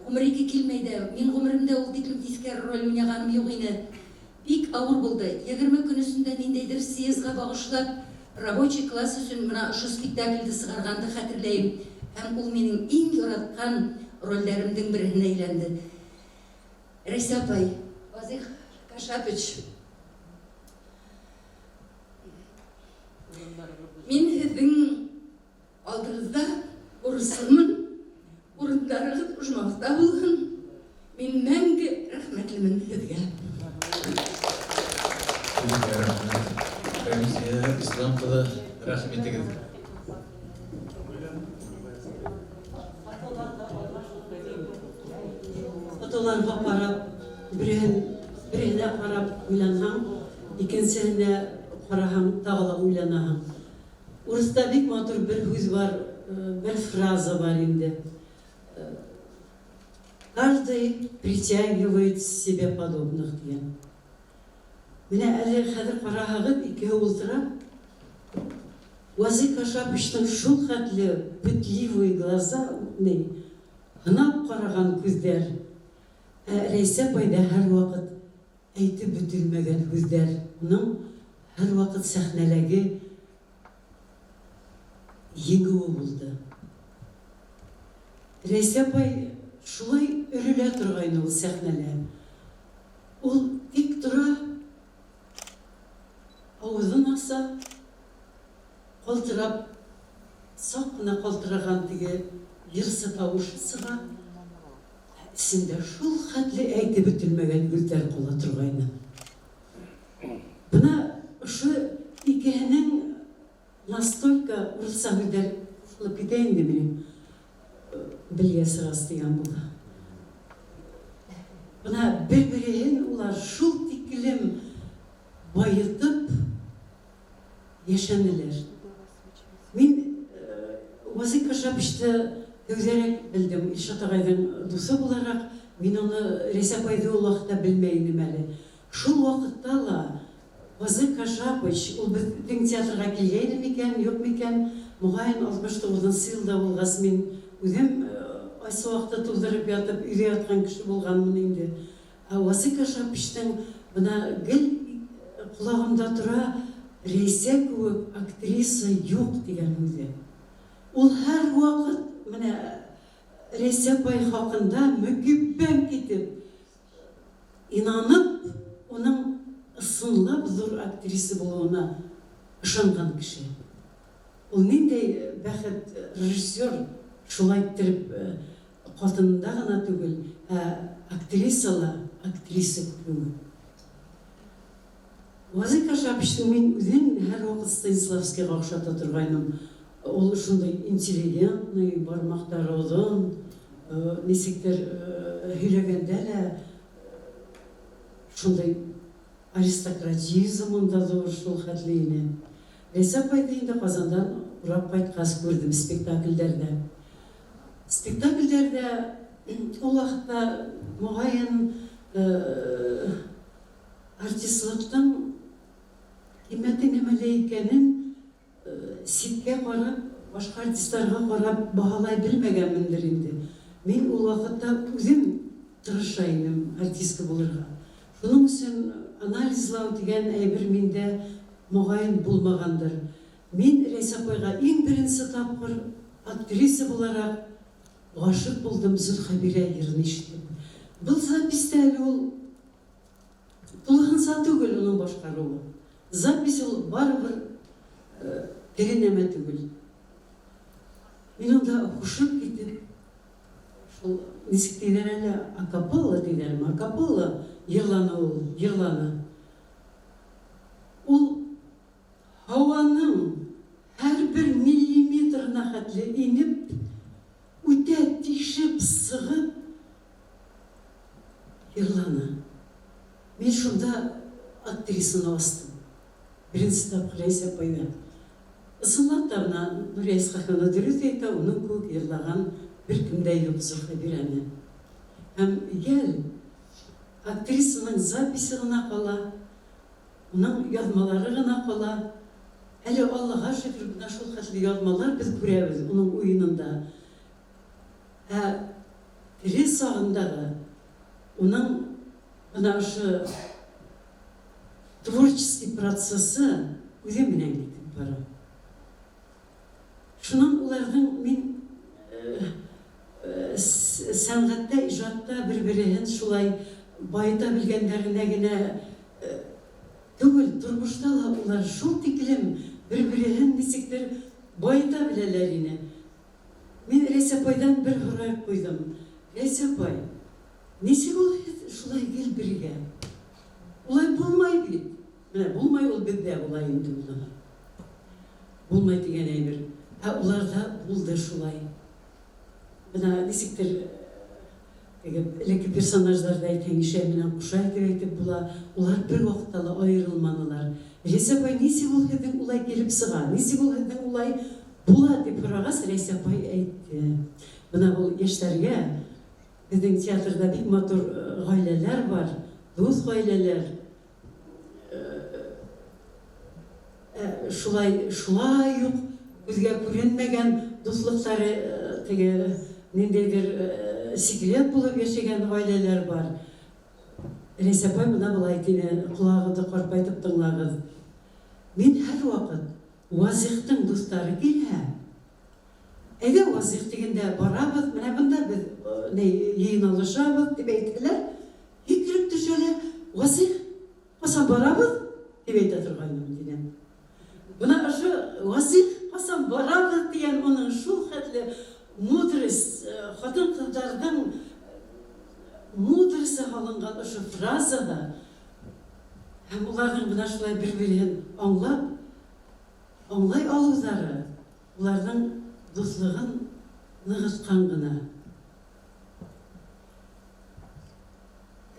ғүмер ике килмәй ҙә, мин ғүмеремдә ул тиклем тиҫкәре роль уйнағаным юҡ ине. Бик ауыр булды. 20 көн эсендә ниндәйҙер съездға бағышлап, рабочий класс өсөн бына ошо спектаклде сығарғанды хәтерләйем. Һәм ул минең иң яратҡан ролдәремдең береһенә әйләнде. Рәйсә апай, Вазыйх Кашапович, Мин һеҙҙең алдығыҙҙа бурыслымын. Урындарығыҙ ожмахта булһын. Мин мәңге рәхмәтлемен һеҙгә. Сезгә рәхмәт. Рәмзия Ислам ҡыҙы, рәхим итегеҙ. Фотоларға ҡарап, береһен береһенә ҡарап уйланһаң, икенсеһенә ҡараһаң, тағы ла уйланаһың. Урыҫта бик матур бер һүҙ бар, бер фраза бар инде. Каждый притягивает себе подобных тигән. Менә әле хәҙер ҡараһағыҙ, икеһе ултыра. Вазыйх Кашаповичтың шул хәтле пытливые глаза, ни, һынап ҡараған күҙҙәр. Ә Рәйсә апайҙа һәр ваҡыт әйтеп бөтөлмәгән һүҙҙәр. Уның һәр ваҡыт сәхнәләге еңеүе булды. Рәйсә апай шулай өрөлә торғайны ул сәхнәлә. Ул тик тора, ауыҙын аса, ҡалтырап, саҡ ҡына ҡалтыраған теге йырсы тауышы сыға, ә эсендә шул хәтле әйтеп бөтөлмәгән һүҙҙәр ҡала торғайны. Бына ошо икеһенең настолько урыҫса һүҙҙәр ҡушылып китә инде минең белгәс рас тигән була. Бына бер-береһен улар шул тиклем байытып йәшәнеләр. Мин Вазыйх Кашаповичты тәүҙәрәк белдем, Илшат ағайҙың дуҫы булараҡ, мин уны Рәйсә апайҙы ул ваҡытта белмәй инем әле. Шул ваҡытта ла Вазыйх Кашапович, ул беҙҙең театрға килгәйне микән, юҡ микән, моғайын 69-нсы йылда булғас, мин үҙем ҡайсы ваҡытта тыуҙырып ятып, өйҙә ятҡан кеше булғанмын инде. Ә Вазыйх Кашаповичтың бына гел ҡолағымда тора, Рәйсә кеүек актриса юҡ тигән һүҙе. Ул һәр ваҡыт менә Рәйсә апай хаҡында мөкиббән китеп, инанып, уның ысынлап ҙур актриса булыуына ышанған кеше. Ул ниндәй бәхет режиссер шулай иттереп ҡатынында ғына түгел, ә актриса ла актриса күреүе. Вазыйх Кашаповичтың мин үҙен һәр ваҡыт Станиславскийға оҡшата торғайным. Ул шундай интеллигентный, бармаҡтары оҙон, нисектер һөйләгәндә лә шундай аристократизм унда ҙур шул хәтле ине. Рәйсә апайҙы инде Ҡазандан урап ҡайтҡас күрҙем спектаклдәрҙә. Спектаклдәрҙә ул ваҡытта моғайын артистлыҡтың ҡиммәте нәмәлә икәнен ситкә ҡарап, башҡа артистарға ҡарап баһалай белмәгәнмендер инде. Мин ул ваҡытта үҙем тырыша инем артистка булырға. Шуның өсөн анализлау тигән әйбер миндә моғайын булмағандыр. Мин Рәйсә апайға иң беренсе тапҡыр актриса булараҡ ғашиҡ булдым Зөлхәбирә йырын ишетеп. Был записта әле ул тулыһынса түгел уның башҡарыуы. Запись ул барыбер тере нәмә түгел. Мин унда һушып китеп, шул нисек тиҙәр әле, акапелла тиҙәрме? Акапелла йырланы ул, йырланы. Ул һауаның һәр бер миллиметрына хәтле инеп, үтә тишеп сығып йырланы. Мин шунда актрисаны астым. Беренсе тапҡыр Рәйсә апайҙа. Ысынлап та бына Нурия Исхаҡовна дөрөҫ әйтә, уның кеүек йырлаған бер кем дә юҡ Зөлхәбирәне. Һәм йәл актрисаның записи ғына ҡала, уның яҙмалары ғына ҡала. Әле Аллаға шөкөр, бына шул хәтле яҙмалар беҙ күрәбеҙ уның уйынында. Ә тере сағындағы уның бына ошо творческий процессы үҙе менән китеп бара. Шунан уларҙың мин сәнғәттә, ижадта бер-береһен шулай байыта белгәндәренә генә түгел, тормошта ла улар шул тиклем Бер-береһен нисектер байыта беләләр ине. Мин Рәйсә апайдан бер һорай ҡуйҙым, Рәйсә апай, нисек ул һеҙ шулай гел бергә? Улай булмай бит. Менә булмай ул беҙҙә була инде уныһы. Булмай тигән әйбер. Ә уларҙа булды шулай. Бына нисектер теге элекке персонаждарҙы әйтһәң, Ишәй менән Ҡушай тип әйтеп була. Улар бер ваҡытта ла айырылманылар. Рәйсә апай, нисек ул һеҙҙең улай килеп сыға? Нисек ул һеҙҙең улай була? Тип һорағас, Рәйсә апай әйтте. Бына ул йәштәргә беҙҙең театрҙа бик матур ғаиләләр бар, дуҫ ғаиләләр. Ә шулай, шулай уҡ күҙгә күренмәгән дуҫлыҡтары теге ниндәйҙер секрет булып йәшәгән ғаиләләр бар. Рәйсә апай бына былай тине, ҡолағыҙҙы ҡарпайтып тыңлағыҙ. Мин һәрваҡыт Вазыйхтың дуҫтары килһә, әйҙә Вазыйх тигәндә барабыҙ, менә бында беҙ ни йыйыналышабыҙ дип әйтһәләр, һикереп төшә лә, Вазыйх, ҡасан барабыҙ? Дип әйтә торғайным, тине. Бына ошо Вазыйх, ҡасан барабыҙ тигән уның шул хәтле мудрость, хатын-ҡыҙҙарҙың мудросы һалынған ошо фразаһы һәм уларҙың бына шулай бер-береһен аңлап, аңлай алыуҙары уларҙың дуҫлығын нығытҡан ғына.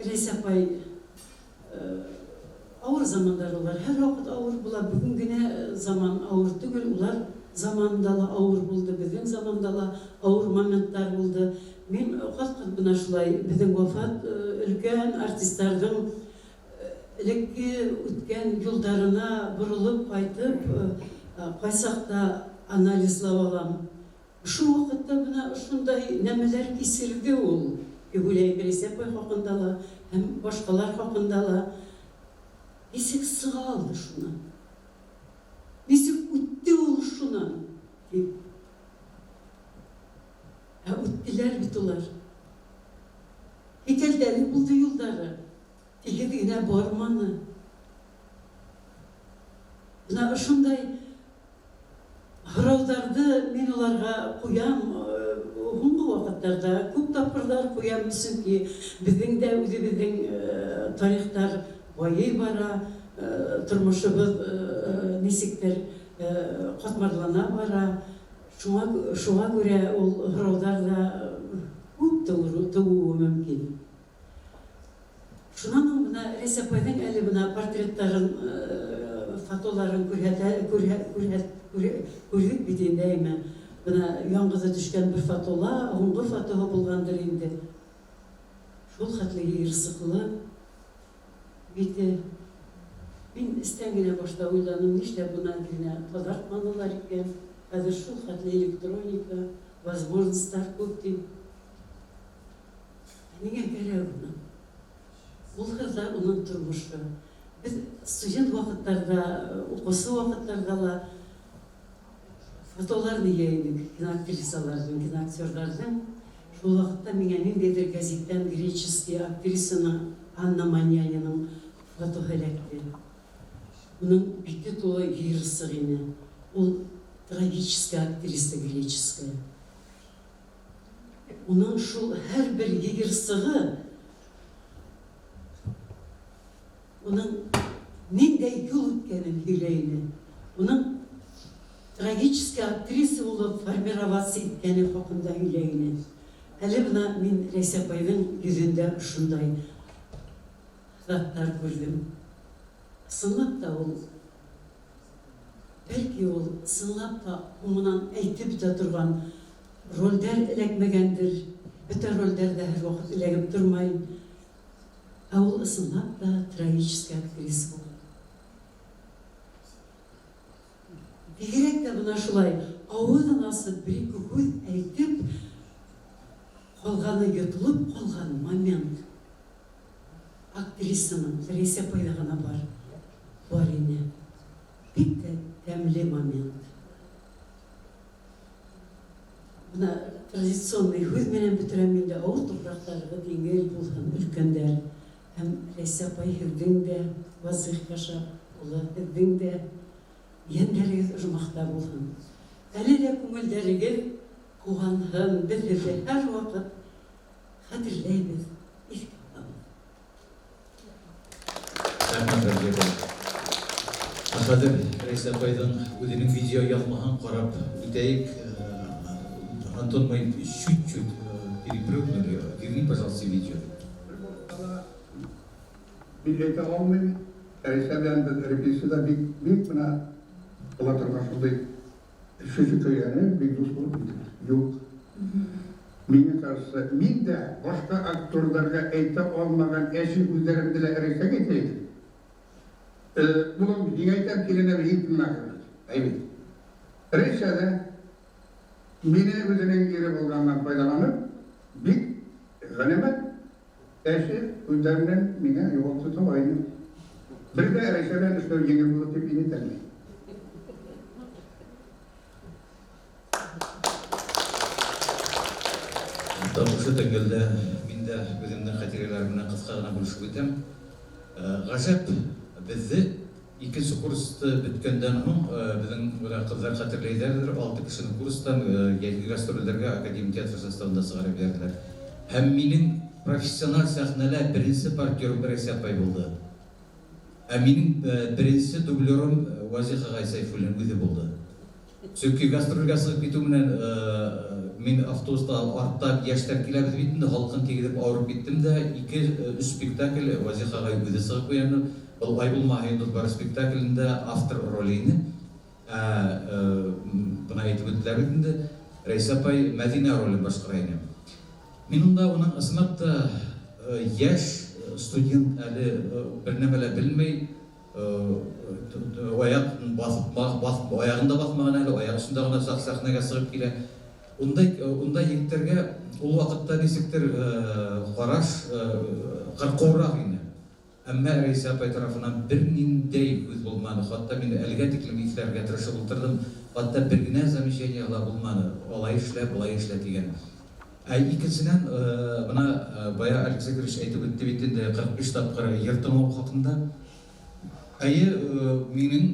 Рәйсә апай, авыр замандар улар һәрвакыт авыр була. Бөгөн генә заман авыр түгел, улар заманында ла авыр булды, беҙҙең заманда ла авыр моменттар булды. Мин ҡат-ҡат бына шулай беҙҙең вафат өлкән артистарҙың элекке үткән юлдарына боролоп ҡайтып, ҡайсаҡта анализлап алам. Шул ваҡытта бына ошондай нәмәләр кисерҙе ул, тип уйлайым Рәйсә апай хаҡында ла һәм башҡалар хаҡында ла. Нисек сыға алды шунан? Нисек үтте ул шунан? Тип. Ә үттеләр бит улар. Һикәлдәре булды юлдары, тигеҙ генә барманы. Бына ошондай һорауҙарҙы мин уларға ҡуям һуңғы ваҡыттарҙа, күп тапҡырҙар ҡуям, сөнки беҙҙең дә үҙебеҙҙең тарихтар байый бара, тормошобоҙ нисектер ҡатмарлана бара. Шуңа, шуңа күрә ул һорауҙар ҙа күп тыуыуы мөмкин. Шунан һуң бына Рәйсә апайҙың әле бына портреттарын, фотоларын күрһәтә, күрһә, күрһәт, күрҙек бит инде, әйме. Бына яңғыҙы төшкән бер фотола, һуңғы фотоһы булғандыр инде. Шул хәтле йыйырсыҡлы бите. Мин эстән генә башта уйланым, нишләп бына генә таҙартманылар икән, хәҙер шул хәтле электроника, возможностьтар күп дип. Ә ниңә кәрәк уның? Ул кызда уның тормышы. Без студент вакытларда, укучы вакытларда ла фотолар нигә идек, киноактрисаларның, киноактерларның. Шул вакытта миңа ниндәйдер гәзиттән греческий актрисаның Анна Маньяниның фотоһы эләкте. Уның бите тулы йыйырсык ине. Ул трагическая актриса греческая. Уның шул һәрбер йыйырсыгы уның ниндәй юл үткәнен һөйләй ине. Уның трагический актриса булып формироваться иткәне хакында һөйләй ине. Әле бына мин Рәйсә апайҙың йөҙөндә ошондай заттар күрҙем. Ысынлап та ул, бәлки ул ысынлап та һуңынан әйтеп бөтә торган рольдәр эләкмәгәндер, бөтә рольдәр ҙә һәрваҡыт эләгеп тормай. Ә ул ысынлап та трагический актриса булган. Бигерәк тә бына шулай авызын асып бер-ике һүҙ әйтеп, калганы йотылып калган момент актрисаның Рәйсә апайда гына бар, бар ине. Бик тә тәмле момент. Бына традиционный һүҙ менән бөтөрәм инде, авыр туфрактарыгыҙ еңел булһын, өлкәндәр. Һәм Рәйсә апай һеҙҙең дә, Вазыйх Кашап улы, һеҙҙең дә. Йәндәрегеҙ ожмахта булһын. Әле лә күңелдәрегеҙ ҡыуанһын, беҙ һеҙҙе һәр ваҡыт хәтерләйбеҙ, иҫкә алабыҙ. Рәхмәт, Рәмзиә апай. Ә хәҙер Рәйсә апайҙың үҙенең видеояҙмаһын ҡарап үтәйек. Антон, мы чуть-чуть перепрыгнули. Верни, пожалуйста, видео. Мин әйтә алмыйм, Рәйсә белән без репетициядә бик, бик менә була торган шундый шөшө көйгәне, бик дус булып киттек. Юк. Миңа кажется, мин дә башка актерларга әйтә алмаган әче сүзләремне дә Рәйсәгә әйтә идем. Улым, һиңә әйтәм, киленем, һин тыңлагыз. Әйбәт. Рәйсә дә мине үзенең ире булганнан файдаланып, бик галәмәт әче сүзләреннән миңа югалту таба иде. Бер дә Рәйсә белән эшләү җиңел булыр дип мин әйтә алмыйм. Тап шушы тәңгәлдә мин дә үземнең хатирәләрем белән кыска гына бүлешеп үтәм. Гаҗәп, безне икенче курсты беткәндән һуң, безнең менә кызлар хәтерләйҙәрҙер, алты кешене курстан йәйге гастролдәргә академик театр составында сығарып ебәрҙеләр. Һәм минең профессиональ сәхнәлә беренсе партнерым Рәйсә апай булды. Ә минең беренсе дублерым Вазих ағай Сәйфуллин үҙе булды. Сөнки гастролгә сығып китеү менән мин автобуста артта йәштәр киләбеҙ бит инде, һалҡын тейгеҙеп ауырып киттем дә, ике, өс спектакль Вазих ағай үҙе сығып ҡуяны. Был «Ай булмаһа йондоҙ бар» спектаклендә автор роле ине. Бына әйтеп үттеләр бит инде, Рәйсә апай Мәҙинә ролен башҡара ине. Мин унда уның ысынлап та йәш студент әле бер нәмә лә белмәй, аяҡ баҫып, баҫ, аяғын да баҫмаған әле, аяҡ өҫтөндә генә саҡ сәхнәгә сығып килә. Ундай егеттәргә ул ваҡытта нисектер ҡараш ҡырҡыуыраҡ ине. Әммә Рәйсә апай тарафынан бер ниндәй һүҙ булманы. Хатта мин әлегә тиклем иҫләргә тырышып ултырҙым. Хатта бер генә замечание ла булманы. Алай эшлә, былай эшлә тигән. Ә икенсенән, бына бая Алексей Григорьевич әйтеп үтте бит инде 45 тапҡыр йыр тыңлау хаҡында. Әйе, минең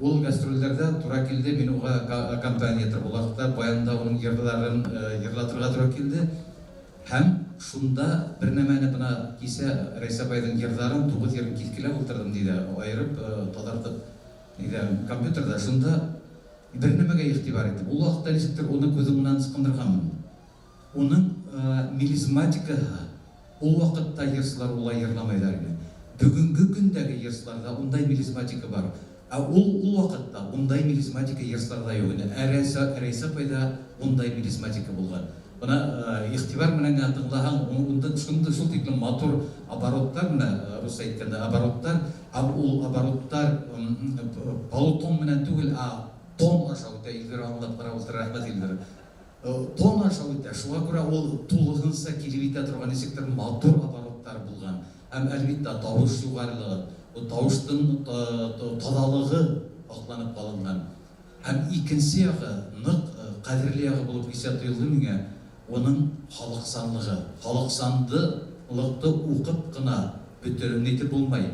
ул гастролдәрҙә тура килде, мин уға аккомпаниатор булараҡ та баянда уның йырларын йырлатырға тура килде. Һәм шунда бер нәмәне бына кисә Рәйсә апайҙың йырҙарын, туғыҙ йырын киҫкеләп ултырҙым тиҙе, айырып, таҙартып, нидә, компьютерҙа. Шунда бер нәмәгә иғтибар иттем. Ул ваҡытта нисектер уны күҙ уңынан ысҡындырғанмын. Уның мелизматикаһы ул ваҡытта йырсылар улай йырламайҙар ине. Бөгөнгө көндәге йырсыларҙа ундай мелизматика бар. Ә ул ваҡытта ундай мелизматика йырсыларҙа юҡ ине. Ә Рәйсә апайҙа ундай мелизматика булған. Бына иғтибар менән генә тыңлаһаң, унда шул тиклем матур обороттар, менә русса әйткәндә обороттар, ә ул обороттар полутон менән түгел, ә тон аша үтә. Илвира аңлап ҡарап ултыра, рәхмәт, Илвира. Тон аша үтә, шуға күрә ул тулыһынса килеп итә торған нисектер матур обороттар булған. Һәм әлбиттә тауыш юғарылығы, ул тауыштың таҙалығы һаҡланып ҡалынған. Һәм икенсе яғы, ныҡ ҡәҙерле яғы булып кисә тойолдо миңә, уның халыҡсанлығы. Халыҡсанлыҡты уҡып ҡына бөтөрөп нитеп булмай,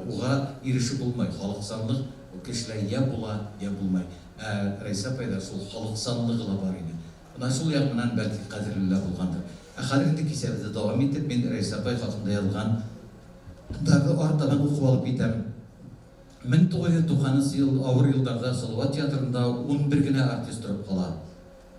уға ирешеп булмай. Халыҡсанлыҡ кешелә йә була, йә булмай. Ә Рәйсә апайҙа шул халыҡсанлығы ла бар ине. Бына шул яҡ менән бәлки ҡәҙерле лә булғандыр. Ә хәҙер инде кисәбеҙҙе дауам итеп, мин Рәйсә апай хаҡында яҙылған дағы артабан уҡып алып китәм. 1990 йыл ауыр йылдарҙа Салауат театрында 11 генә артист тороп ҡала.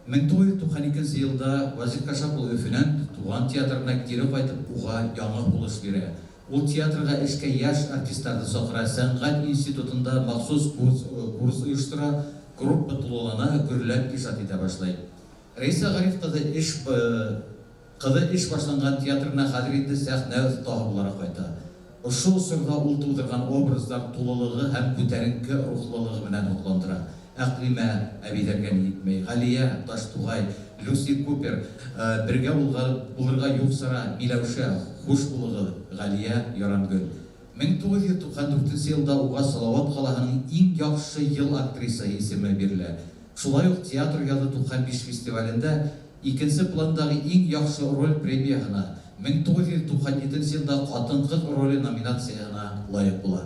1992 йылда Вазих Кашап улы Өфөнән туған театрына кире ҡайтып, уға яңы һулыш бирә. Ул театрға эшкә йәш артистларҙы саҡыра, сәнғәт институтында махсус курс ойоштора, группа тулылана, гөрләп ижад итә башлай. Рәйсә Ғариф ҡыҙы эш башланған театрына хәҙер инде сәхнә оҫтаһы булараҡ ҡайта. Ошо осорҙа ул тыуҙырған образдар тулылығы һәм күтәренке рухлылығы менән һоҡландыра. Әҡлимә әбейҙәргә ни етмәй, Ғәлиә, Таштуғай, Люси Купер, бергә булырға юҡ сара, Миләүшә, хуш булығыҙ, Ғәлиә Ярангөл. 1994 йылда уға Салауат ҡалаһының иң яҡшы йыл актрисаһы исеме бирелә. Шулай уҡ театр яҙы 95 фестивалендә икенсе пландағы иң яҡшы роль премияһына, 1997 йылда ҡатын-ҡыҙ роле номинацияһына лайыҡ була.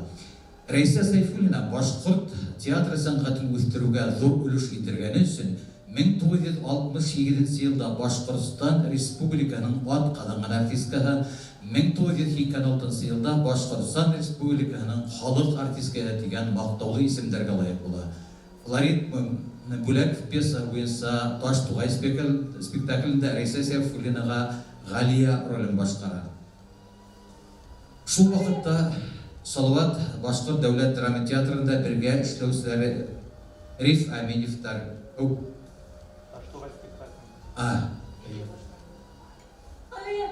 Рәйсә Сәйфуллина башкорт театры сәнгатен үҫтереүгә ҙур өлөш индергәне өсөн 1968 нче елда Башҡортостан Республикаһының атҡаҙанған артисткаһы, 1986 нчы елда Башҡортостан Республикаһының халыҡ артисткаһы тигән маҡтаулы исемдәргә лайыҡ була. Флорид Бүләков пьесаһы буйынса Таш туғай спектаклендә Рәйсә Сәйфуллинаға Ғәлиә ролен башҡара. Шул ваҡытта Салават башҡорт дәүләт драма театрында бергә эшләүселәре Риф Әминевтар, Таштуғай спектаклендә. А, әйе. Алия!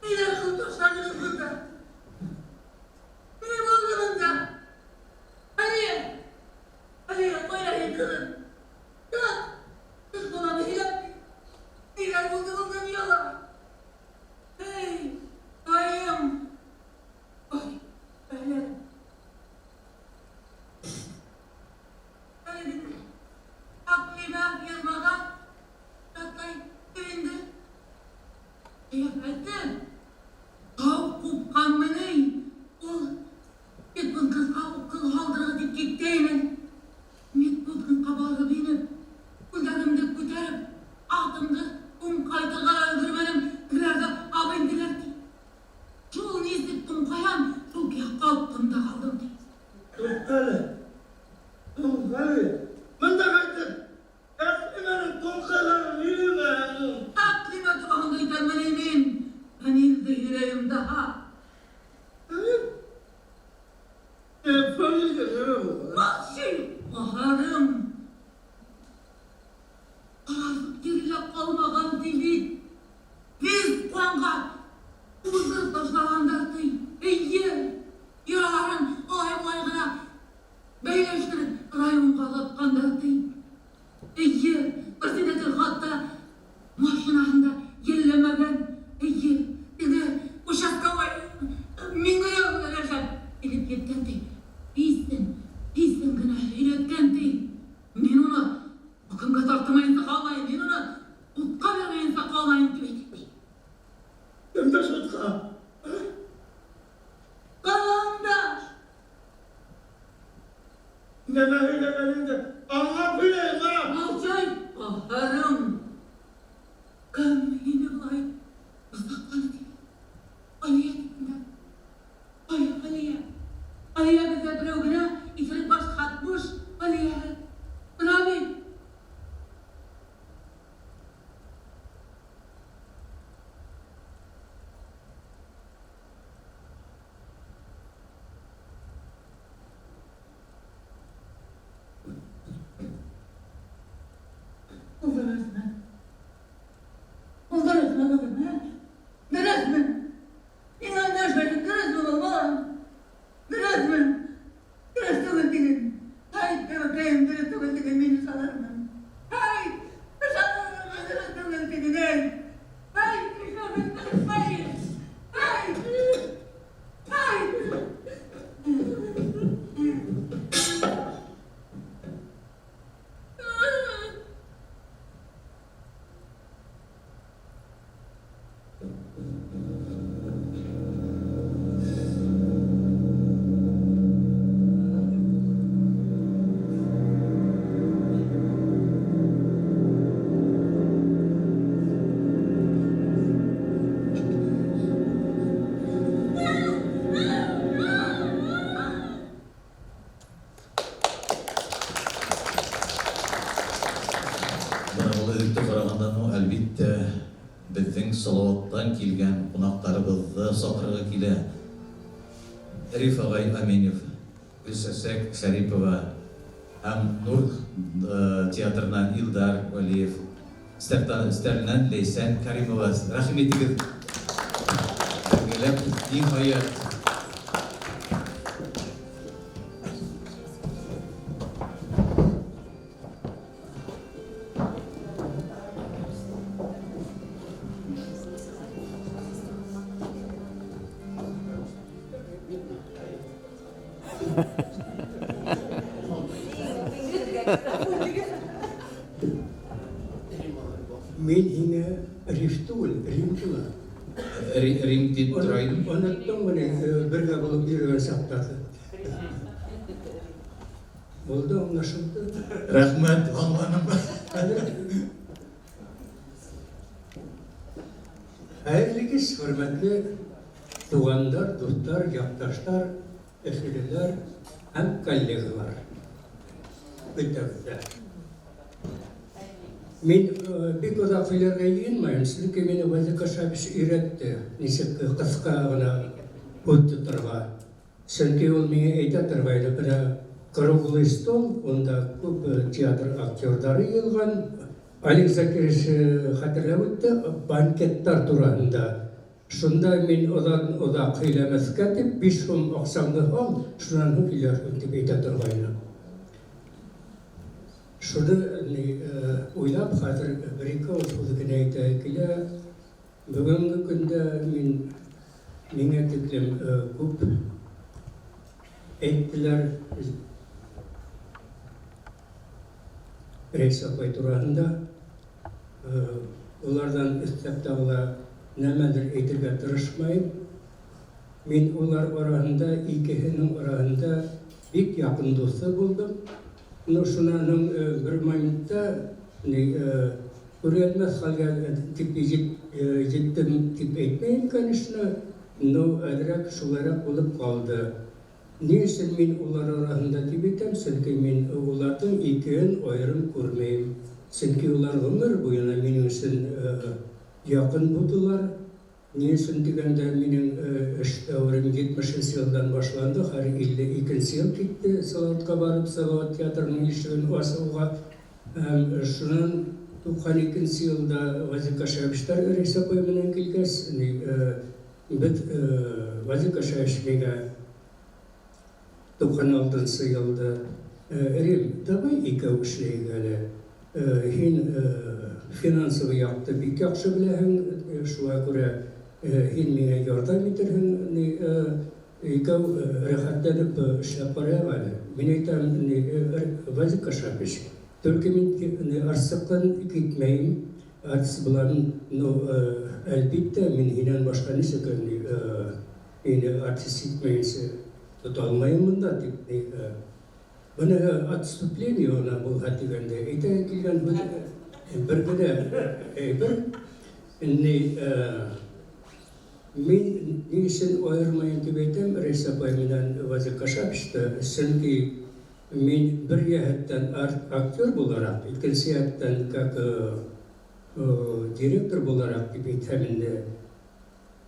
Ниләр кылып ташладыгыз монда? Ни булды монда? Алия! Алия, кая син, кызым? Тот! Тот баланы һөйләп бир. Ниләр булды бу дөньяда? Эй, Ходаем! Ой, бәлем. Әле Әкълимә язмага шатлай инде. Кыяфәте тау купканмыни? Ул медпунктка укол һалдырырга дип киткәйне. Медпунктка барып инеп, күлдәгемде күтәреп, атымды туңкайтырга да өлгермәдем, тегеләр дә ап инделәр, ди. Шул ничек туңкаям, шул көйгә каттым да калдым, ди. Туктале, туктале, монда кайтып, Әкълимәнең туңкайганын һөйләмә әле. Әкълимә турасында әйтәммени мин? Фәнилде һөйләем даһа. Фәнил? Ә Фәнилгә нәмә булган? Молчи, каһарым! Карасып йөри лә калмаган ди бит. Без канга уздырып ташлаганнар ди. Әйе, яраларын алай-болай гына бәйләштереп районга озатканнар ди. Әйе, председатель хатта машинасын да йәлләмәгән. Әйе, теге участковый Миңгерәү Рәҗәп килеп йиткән ди. Тиздән, тиздән генә өйрәткән ди. Мин уны хөкемгә тартмаенча калмаем, мин уны судка бирмәенчә калмаем дип әйтә ди. Кемдә судка? Ә? Карандаш! Нәмә һөйләгәнеңде аңлап һөйлә, а? Молчай, каһарым! Кем һине болай озаклады ди? Алия дигәндә. Ай, Алия! Алия бездә берәү генә, исерек баш Хатмыш Алияһе. Менә бит! Булдырасмы? Булдырасмы, кызым, ә? Дөресме? Миңа эндәшмәдең, дөресме бу, балам? Дөресме? Дөрес түгел диген. Әйт, бәбәкәем, дөрес түгел диген, мин ышанырмын. Әйт, ышанырмын, дөрес түгел диген, әйт. Әйт, нишләп тырышмаем? Әйт! Әйт! Менә ул өзекне караганнан һуң, әлбиттә, безнең Салаваттан килгән кунакларыбызны сакырырга килә. Риф агай Аминев, Гөлчәчәк Шәрипова һәм Нур театрыннан Илдар Вәлиев, өстәленнән Ләйсән Кәримова. Рәхим итегез, бергәләп, ниһаять! Мин һиңә Риф түгел, Рим була. Рим дип тора идем. Оныттыңмыни бергә булып йөрегән чактагы? Булды, аңлашылды. Рәхмәт, аңланым. Хәерле кич, хөрмәтле туганнар, дуслар, якташлар, өфөлеләр һәм коллегалар. Бөтәгез дә. Мин бик озак сөйләргә җыенмыйм, чөнки мине Вазиф Кашапович өйрәтте, ничек кыска гына һүз тотарга. Чөнки ул миңа әйтә торгайны, менә круглый стол, унда күп театр актердары җыелган. Олег Закирович хәтерләп үтте, банкетлар турасында. Шунда мин озак сөйләмәскә дип, 5 сум акчаңны ал, шуннан соң сөйләрсең дип әйтә торгайны. Шуны уйлап, хәзер бер-ике авыз сүз генә әйтә килә. Бүгенге көндә мин миңа тиклем күп әйттеләр Рәйсә апай тураһында. Улардан өстәп тагы ла нәмәдер әйтергә тырышмайым. Мин улар араһында, икеһенең араһында бик якын дусы булдым. Ну, шуннан соң бер моментта ни күрәлмәс хәлгә дип җиттем дип әйтмәем, конечно, но әзрәк шулайрак булып калды. Ни өчен мин улар араһында дип әйтәм, чөнки мин уларның икеһен аерым күрмәем. Чөнки улар гомер буена минем өчен якын булдылар. Ни өчен дигәндә, минем эш дәверем 70 нче елдан башланды, хәзер 52 нче ел китте Салаватка барып, Салават театрының ишеген ачуга. Һәм шуннан 92 нче елда Вазиф Кашаевичтар Рәйсә апай белән килгәч, без Вазиф Кашаевич миңа 96 нчы елда, Рим, давай икәү эшләйек әле. Һин финансовый якты бик яхшы беләһең, шуңа күрә һин миңа ярдәм итерһең, ни, икәү рәхәтләнеп эшләп карыйк әле. Мин әйтәм, ни, Вазик Кашапович, только мин ни, артистлыктан китмәем, артист булам, но, әлбиттә, мин һиннән башка ничек, ни, мине артист итмәенчә тота алмыйм монда, дип, ни, Менә отступление гына булһа дигәндә әйтә килгән һүз бер генә әйбер. Ни, мин ни өчен аермыйм дип әйтәм Рәйсә апай белән Вазих Кашаповичны, чөнки мин бер җәһәттән актер буларак, икенче җәһәттән как директор буларак дип әйтәм инде,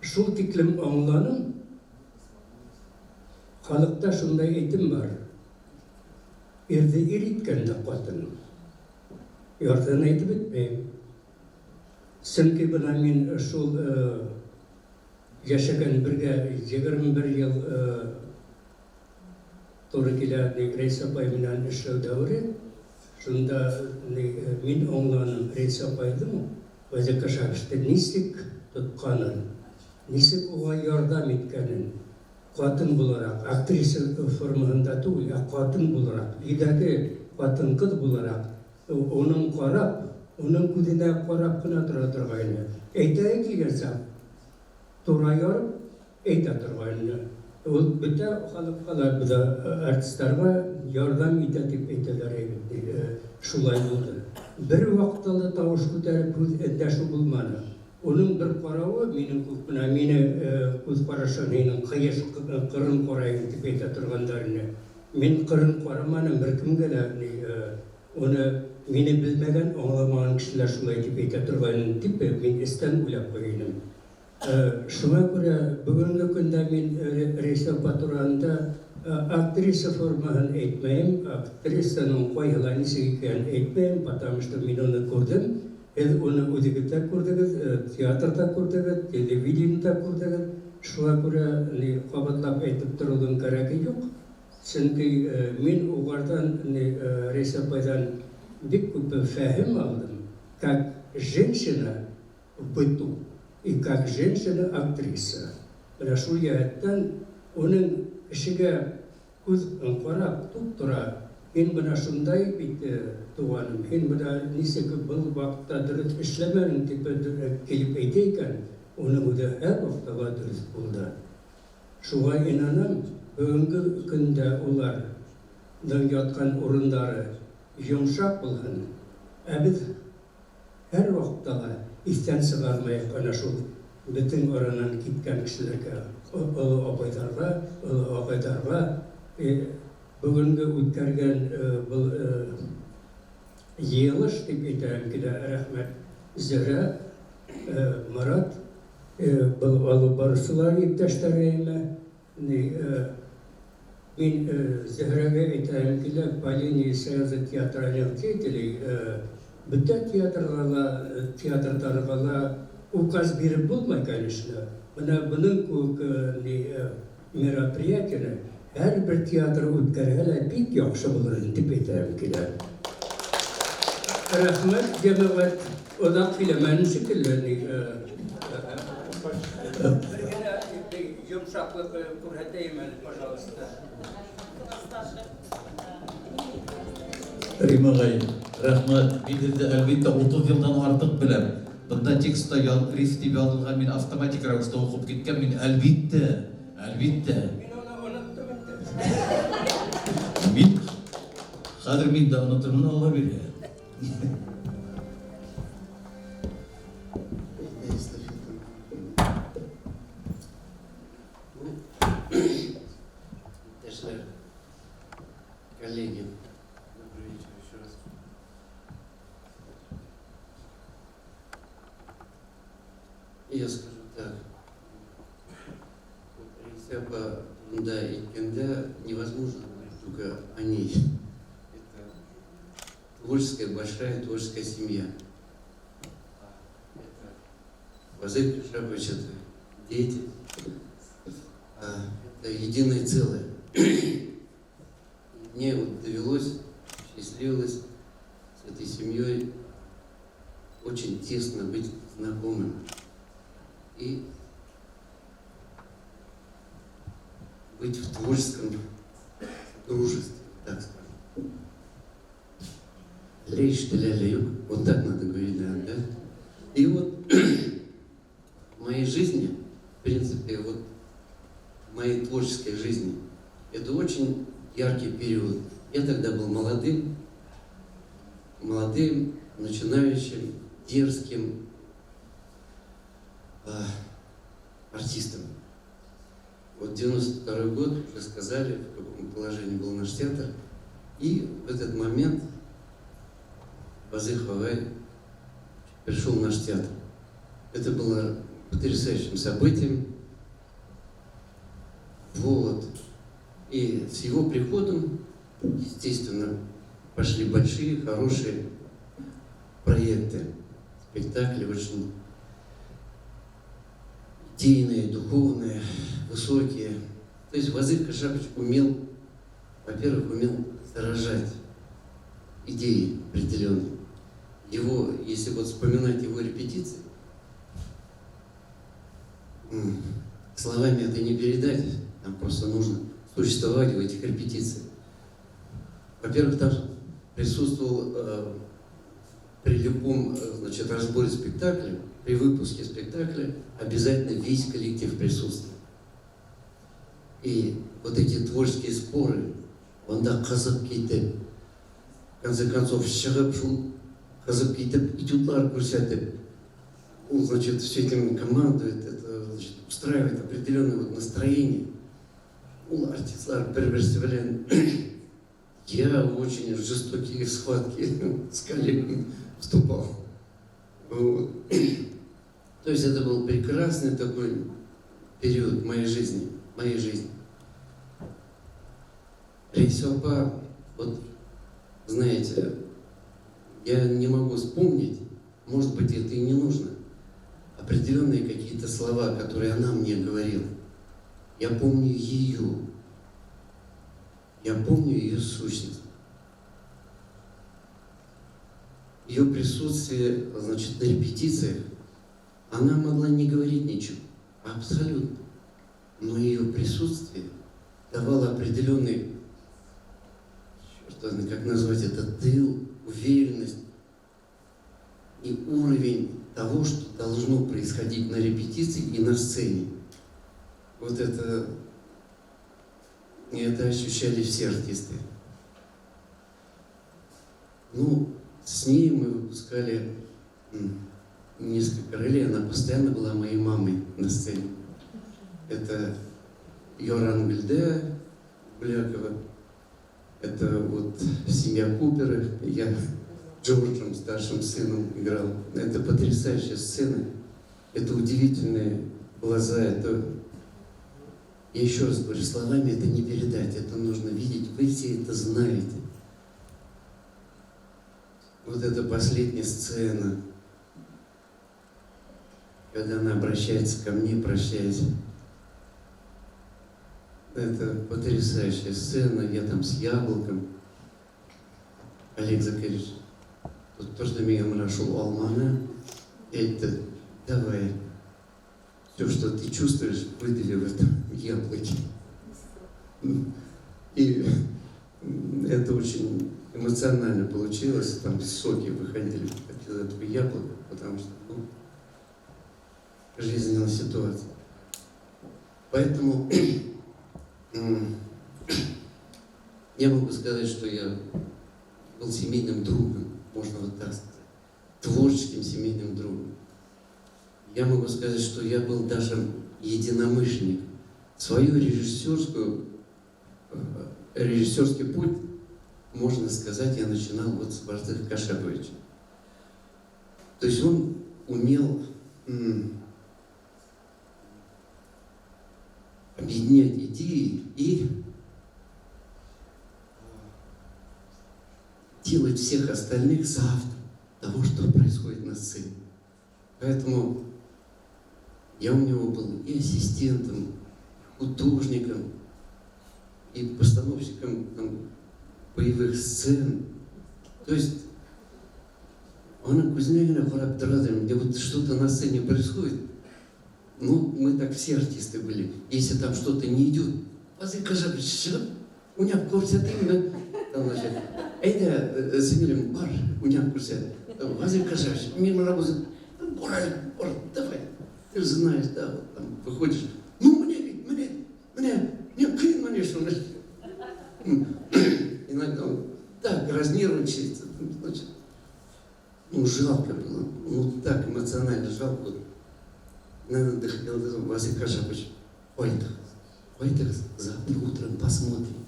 шул тиклем аңланым, Халыкта шундай әйтем бар, Ирде ир иткән дә катын. Яртысын әйтеп бетмим. Чөнки менә мин шул яшәгән бергә 21 ел туры килә Рәйсә апай белән эшләү дәвере. Шунда мин аңланым Рәйсә апайның Вазиф Кашаповичны ничек тотканын, ничек уга ярдәм иткәнен. Катын буларак, актриса формасында түгел, ә катын буларак, өйдәге хатын-кыз буларак, уның карап, уның күзенә карап кына тора торгайны. Әйтә килгәнчә, тура ярып әйтә торгайны. Ул бөтә халыкка да, бөтә артистларга ярдәм итә дип әйтәләр бит, шулай булды. Бер вакытта да тавыш күтәреп һүз эндәшү булмады. Уның бер каравы минем күк менә мине күз карашы минем кыеш кырын карайым дип әйтә торганнар ине. Мин кырын караманым беркемгә дә ни уны мине белмәгән, аңламаган кешеләр шулай дип әйтә торган дип мин эчтән уйлап куя идем. Шуңа күрә бүгенге көндә мин Рәйсә апа турында актриса формасын әйтмәем, актрисаның кайһылай ничек икәнен әйтмәем, потому что мин уны күрдем. Һеҙ уны үҙегеҙ ҙә күрҙегеҙ, театрҙа күрҙегеҙ, телевидениеда күрҙегеҙ. Шуға күрә ни ҡабатлап әйтеп тороуҙың кәрәге юҡ. Сөнки мин уғарҙан ни Рәйсә апайҙан бик күп фәһем алдым, как женщина в быту и как женщина актриса. Менә шул йәһәттән уның кешегә Күҙ ҡарап туп-тура, һин бына шундай бит, туғаным, һин бына нисек был ваҡытта дөрөҫ эшләмәнең тип килеп әйтә икән, уның үҙе һәр ваҡытта ла дөрөҫ булды. Шуға инанам, бөгөнгө көндә уларҙың ятҡан урындары йомшаҡ булһын, ә беҙ һәр ваҡытта ла иҫтән сығармайыҡ ана шул беҙҙең аранан киткән кешеләргә, оло апайҙарға, оло ағайҙарға бөгөнгө үткәргән был йыйылыш тип әйтәһем килә, рәхмәт Зөһрә, Марат, был алып барыусылар иптәштәреме, мин Зөһрәгә әйтәһем килә, по линии Союза театральных деятелей бөтә театрҙарға театрҙарға ла указ биреп булмай, конечно. Бына бының кеүек ни мероприятиены һәр бер театр үткәрһә лә бик яҡшы булыр ине тип әйтәһем килә. Рәхмәт, җәмәгать, оҙаҡ һөйләмәнем шикелле, ни бер генә йомшаҡлыҡ күрһәтәйем әле, пожалуйста. Рим агай, рәхмәт. Мин һеҙҙе, әлбиттә, 30 йылдан артыҡ беләм. Бында текстта Риф дип язылган, мин автоматик рәвештә укып киткән, мин, әлбиттә, әлбиттә. Мин аны оныттым инде. Мин хәзер мин дә онытырмын, Алла бирһә. Иптәшләр, коллеги, добрый вечер еще раз. Я скажу так. Вот Рәйсә апа турында әйткәндә невозможно говорить только о ней. Это творческая, большая творческая семья. Это Вазыйх Кашапович, это дети. Это единое целое. Мне вот довелось, посчастливилось с этой семьей очень тесно быть знакомым. И быть в творческом дружестве, так скажем. Речь вот так надо говорить, наверное, да? И вот в моей жизни, в принципе, вот в моей творческой жизни, это очень яркий период. Я тогда был молодым, молодым, начинающим, дерзким артистом. Вот 92 год, уже сказали, в каком положении был наш театр. И в этот момент Вазых ағай пришел в наш театр. Это было потрясающим событием. Вот. И с его приходом, естественно, пошли большие, хорошие проекты. Спектакли очень идейные, духовные, высокие. То есть Вазых Кашапович умел, во-первых, умел заражать идеи определенные. Его, если вот вспоминать его репетиции, словами это не передать, там просто нужно существовать в этих репетициях. Во-первых, там присутствовал при любом значит, разборе спектакля, при выпуске спектакля, обязательно весь коллектив присутствовал. И вот эти творческие споры, унда ҡыҙып китеп, в конце концов, сығып, шул ҡыҙып китеп, этюдлар күрһәтеп, он, значит, все этим командует, это, значит, устраивает определенное вот настроение. Ул артистлар бер-берсе белән я в очень жестокие схватки с коллегами вступал. Вот. То есть это был прекрасный такой период моей жизни, моей жизни. Рәйсә апа, вот, знаете, я не могу вспомнить, может быть, это и не нужно, определенные какие-то слова, которые она мне говорила. Я помню ее. Я помню ее сущность. Ее присутствие, значит, на репетициях, она могла не говорить ничего, абсолютно. Но ее присутствие давало определенный как назвать это, тыл, уверенность и уровень того, что должно происходить на репетиции и на сцене. Вот это ощущали все артисты. Ну, с ней мы выпускали несколько ролей, она постоянно была моей мамой на сцене. Это Йоран Гильде Булякова, это вот семья Куперы, я Джорджем, старшим сыном, играл. Это потрясающая сцена, это удивительные глаза, это... Я еще раз говорю, словами это не передать, это нужно видеть, вы все это знаете. Вот эта последняя сцена, когда она обращается ко мне, прощаясь. Это потрясающая сцена, я там с яблоком. Олег Закаревич, тут тоже меня шул алманы, это давай, все, что ты чувствуешь, выдави в этом яблоке. И это очень эмоционально получилось, там соки выходили из этого яблока, потому что, ну, жизненная ситуация. Поэтому я могу сказать, что я был семейным другом, можно вот так сказать, творческим семейным другом. Я могу сказать, что я был даже единомышленником. Свою режиссерский путь, можно сказать, я начинал вот с Вазыха Кашаповича. То есть он умел объединять идеи и делать всех остальных соавтором того, что происходит на сцене. Поэтому я у него был и ассистентом, и художником, и постановщиком там боевых сцен. То есть аның күҙенә генә ҡарап тора, где вот что-то на сцене происходит. Ну, мы так все артисты были. Если там что-то не идет, Вазых Кашапович сығып, уйнап күрһәтәйемме? Там, значит, әйҙә, сеңлем, бар, уйнап күрһәт. Вазых Кашапович, мин бына бар, бар, давай. Ты же знаешь, да, вот там выходишь. Ну, мне, мне, мне, мне ҡыйын, мне что, иногда он так разнервничается, значит, ну, жалко было, ну, так эмоционально жалко. Вот, наверное, доходил до этого, Вазых Кашапович, ой, завтра утром посмотрим.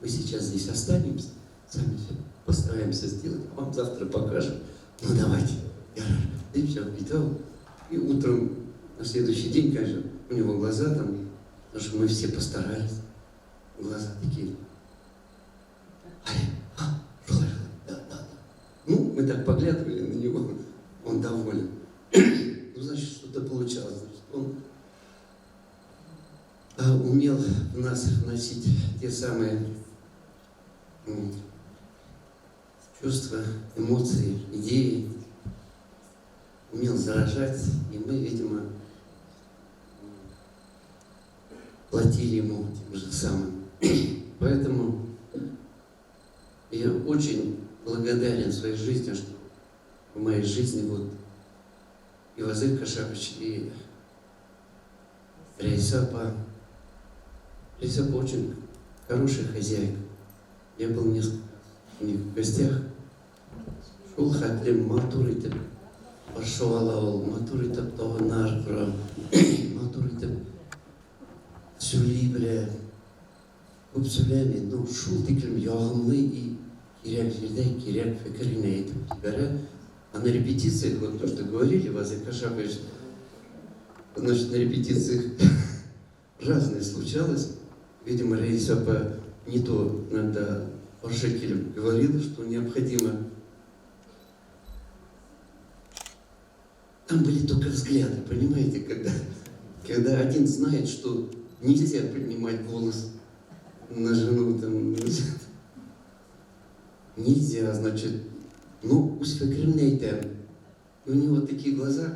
Мы сейчас здесь останемся, сами все постараемся сделать, а вам завтра покажем. Ну, давайте. И все, и утром на следующий день, конечно, у него глаза там, потому что мы все постарались, глаза такие. А, шулай, да. Ну, мы так поглядывали на него, он доволен. Ну, значит, что-то получалось. Значит, он умел в нас вносить те самые чувства, эмоции, идеи, умел заражать, и мы, видимо, платили ему тем же самым. Поэтому я очень благодарен своей жизни, что в моей жизни вот и Вазых Кашапович, и Рәйсә апа. Рәйсә апа очень хорошая хозяйка. Я был несколько раз у них в гостях. Шул хәтле матур итеп ҡаршы ала ул, матур итеп табыннар ҡора, матур итеп һөйләй белә. Күп һөйләмәй, но шул тиклем яғымлы и кәрәк ерҙә кәрәк фекер генә әйтеп ебәрә. А на репетициях, вот то, что говорили, Вазых Кашапович, значит, на репетициях разное случалось. Видимо, Рәйсә апа не то иногда ҡаршы килеп говорила, что необходимо. Там были только взгляды, понимаете, когда один знает, что нельзя поднимать голос на жену, там, нельзя, значит, ну, үҙ фекеремде әйтәм. И у него такие глаза.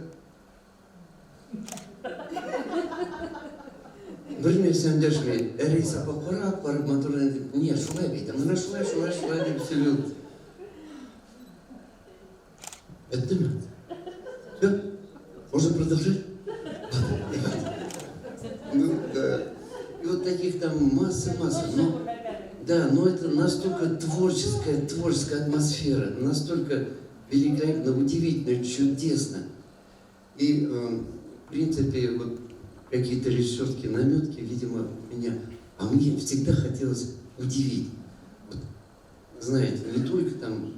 Бер нәрсә эндәшмәй. Ә Рәйсә апа карап, карап матур гына итеп, не, шулай бит, менә шулай, шулай, шулай дип сөйли ул. Беттеме? Все? Можно продолжать? Ладно, давайте. Ну, да. И вот таких там масса-масса. Но, да, но это настолько творческая, творческая атмосфера, настолько великолепно, удивительно, чудесно. И, в принципе, вот какие-то режиссерские наметки, видимо, меня... А мне всегда хотелось удивить. Вот, знаете, не только там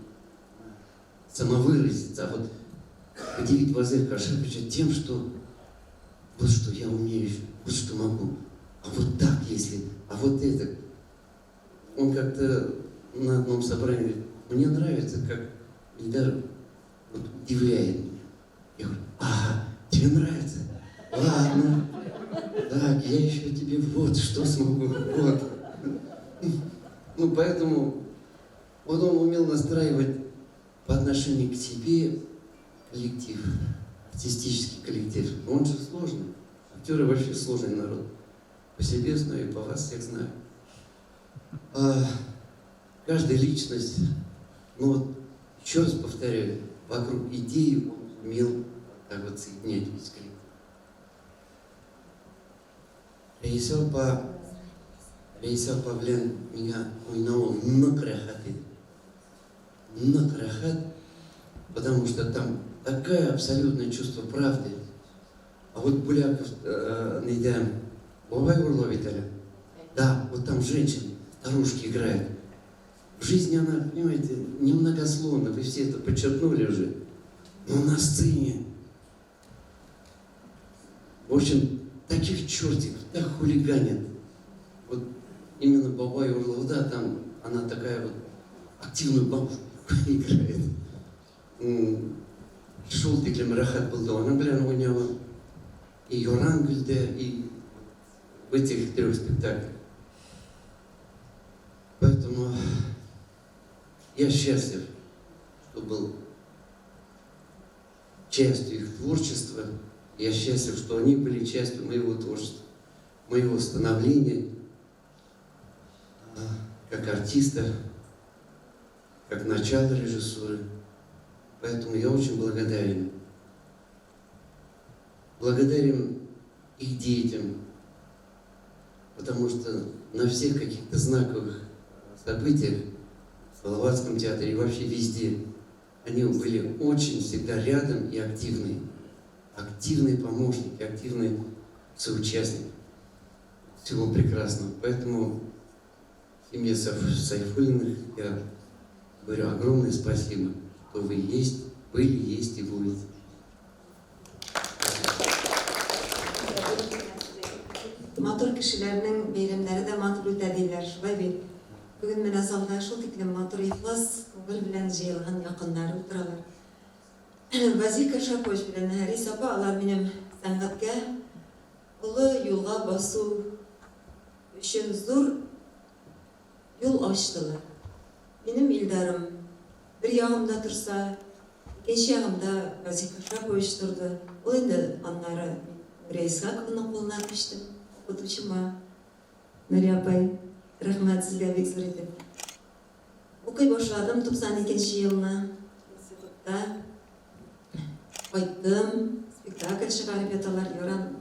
самовыразиться, а вот удивить Вазыха Кашаповича тем, что вот что я умею, вот что могу, а вот так если, а вот это. Он как-то на одном собрании говорит, мне нравится, как Ильдар вот удивляет меня. Я говорю, ага, тебе нравится? Ладно, так, я еще тебе вот что смогу, вот. Ну, поэтому вот он умел настраивать по отношению к себе коллектив, артистический коллектив. Он же сложный. Актеры вообще сложный народ. По себе знаю, и по вас всех знаю. Каждая личность, ну вот, еще раз повторяю, вокруг идеи он умел так вот соединять весь коллектив. Рәйсә апа белән миңа уйнавы нык рәхәт иде. Нык рәхәт, потому что там такое абсолютное чувство правды. А вот Буляков, нидә, Бабай урлау бит әле. Да, вот там женщины, старушки играют. В жизни она, понимаете, немногословна, вы все это подчеркнули уже. Но на сцене, в общем, таких чертиков, так хулиганят. Вот именно Бабай урлауда, там она такая вот активную бабушку играет. Шул тиклем рәхәт булды аның белән уйнавы. И Яран гөлдә, и в этих трех спектаклях. Поэтому я счастлив, что был частью их творчества. Я счастлив, что они были частью моего творчества, моего становления как артиста, как начало режиссуры. Поэтому я очень благодарен. Благодарен их детям, потому что на всех каких-то знаковых событиях в Салаватском театре и вообще везде они были очень всегда рядом и активные. Активные помощники, активные соучастники всего прекрасного. Поэтому семье Сайфуллиных я говорю огромное спасибо, что вы есть, были, есть и будете. Матур кешеләрнең бәйрәмнәре дә матур үтә диләр, шулай бит. Бүген менә залда шул тиклем матур ихлас күңел белән җыелган якыннары утыралар. Вазих Кашапович белән Харис апа алар минем сәнгатькә олы юлга басу өчен зур юл ачтылар. Минем Илдарым бер ягымда торса, икенче ягымда Вазих Кашапович торды. Ул инде аннары мин Нурия Исхаковна кулына күчтем, укытучыма. Нурия апай, рәхмәт сезгә бик зур итеп. Укый башладым 92 нче елны институтта. Кайттым, спектакль чыгарып яталар, Яран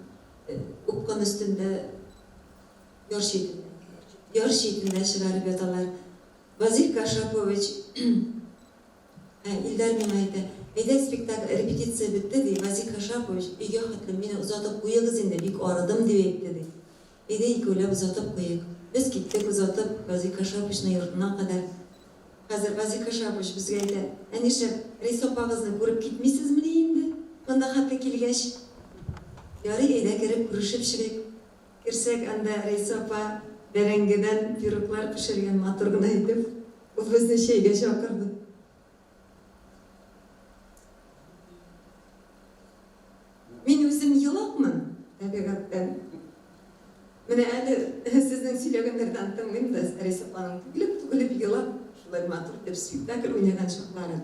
упкын өстендә, яр читендә, яр читендә чыгарып яталар. Вазих Кашапович, Илдар миңа әйтә, әйдә спектакль, репетиция бетте, ди, Вазих Кашапович, өйгә хәтле мине озатып куегыз инде, бик арыдым, дип әйтте, ди. Әйдә икәүләп озатып куйыйк. Без киттек озатып Вазих Кашаповичны йортына кадәр. Хәзер Вазих Кашапович безгә әйтә, ә нишләп Рәйсә апагызны күреп китмисезмени инде, монда хәтле килгәч? Ярый, әйдә кереп күрешеп чыгыйк. Керсәк, анда Рәйсә апа бәрәңгедән пироглар пешергән матур гына итеп. Ул безне чәйгә чакырды. Мин үзем елакмын табигатьтән. Менә әле сезнең сөйләгәннәрдән тыңлыйм да, Рәйсә апаның түгелеп-түгелеп елап, шулай матур итеп спектакль уйнаган чакларын.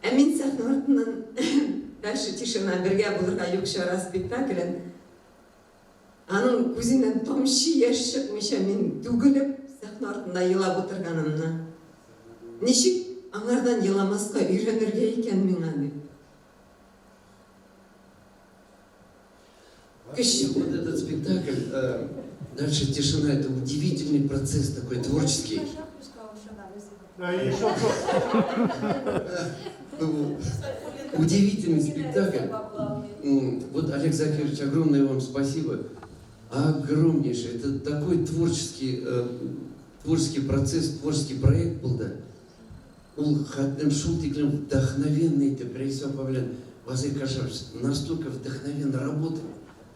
Ә мин сәхнә артыннан Дальше тишина, бергә булырга юк чара спектаклен. Аның күзеннән тамчы яшь чыкмыйча мин түгелеп сәхнә артында елап утырганымны. Ничек аңардан еламаска өйрәнергә икән миңа дип. Вообще, вот этот спектакль, «Дальше тишина», это удивительный процесс такой творческий. Удивительный спектакль. Вот, Олег Закирович, огромное вам спасибо. Огромнейший. Это такой творческий, творческий процесс, творческий проект был, да. Ул хәтлем шул тиклем вдохновенный итеп Рәйсә апа белән Вазыйх Кашапович настолько вдохновенно работали.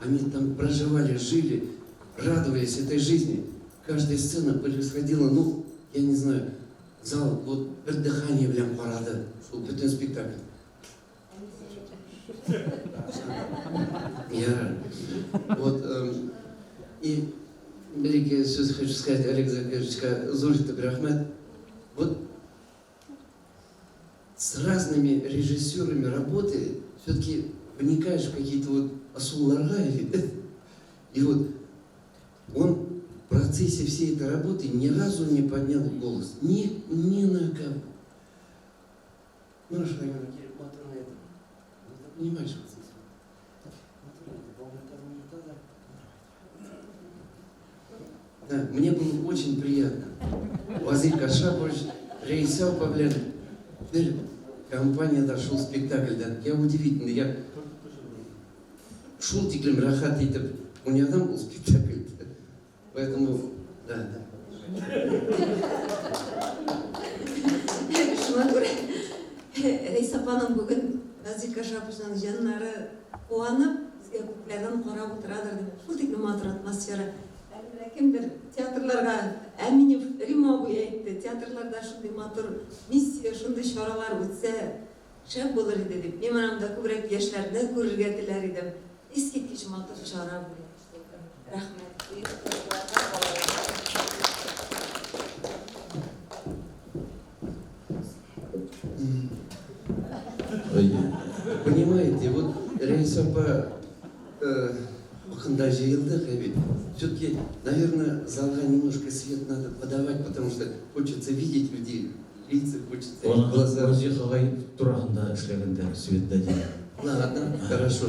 Они там проживали, жили, радовались этой жизни. Каждая сцена происходила, ну, я не знаю, зал вот бер дыхание белән карады шул бөтен спектакль. Я вот и бер-ике сүз хочу сказать Олег Закировичка зур итеп рәхмәт. Вот с разными режиссерами работы все-таки вникаешь в какие-то вот ысулларга и вот он в процессе всей этой работы ни разу не поднял голос. Ни, ни на кого. Ну, что я говорю, это. Ну, ты понимаешь, вот здесь вот. Да, мне было очень приятно. Вазыйх Кашапович, Рәйсә апа белән бер компаниядә шул спектакльдән. Я удивительно, я шул тиклем рәхәт итеп уйнадым ул спектакльдә. Поэтому, да. Шуңа күрә Рәйсә апаның бүген Вазыйх Кашаповичның җаннары куанып, безгә күкләрдән карап утырадыр дип. Шул тиклем матур атмосфера. Әле менә кемдер театрларга Әминев Рим абый әйтте, театрларда шундый матур миссия, шундый чаралар үтсә, шәп булыр иде дип. Мин менә монда күбрәк яшьләрне күрергә теләр идем. Искиткеч матур чара бу. Рәхмәт. Оештыручыларга, Понимаете, вот Рәйсә апа хакында җыелдык бит. Все-таки, наверное, залга немножко свет надо подавать, потому что хочется видеть людей, лица хочется, их глаза. Вазих агай турасында эшләгәндә свет дадим. Ладно, хорошо.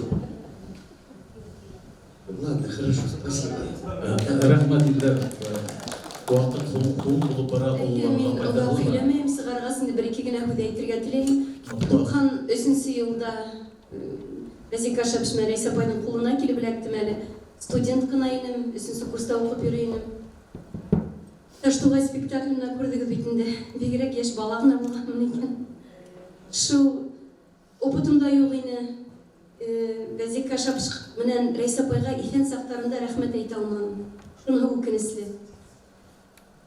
Ладно, хорошо, спасибо. Рәхмәт инде. Вакыт һуң булып бара, Әйе, мин олыларга озак файдалымы? сөйләмәем, сыгарга инде бер-ике генә һүз әйтергә теләйм. 93 елда Вазих Кашапович менән Рәйсә апайның кулына килеп эләктем әле. Студент кына инем, өченче курста укып йөри инем. Таштугай спектаклен күрдегез бит инде. Бигрәк яшь бала гына булганмын икән. Шул опытым да юк ине. Вазих Кашапович менән Рәйсә апайга иҫән саҡтарында рәхмәт әйтә алманым. Шуныһы үкенесле.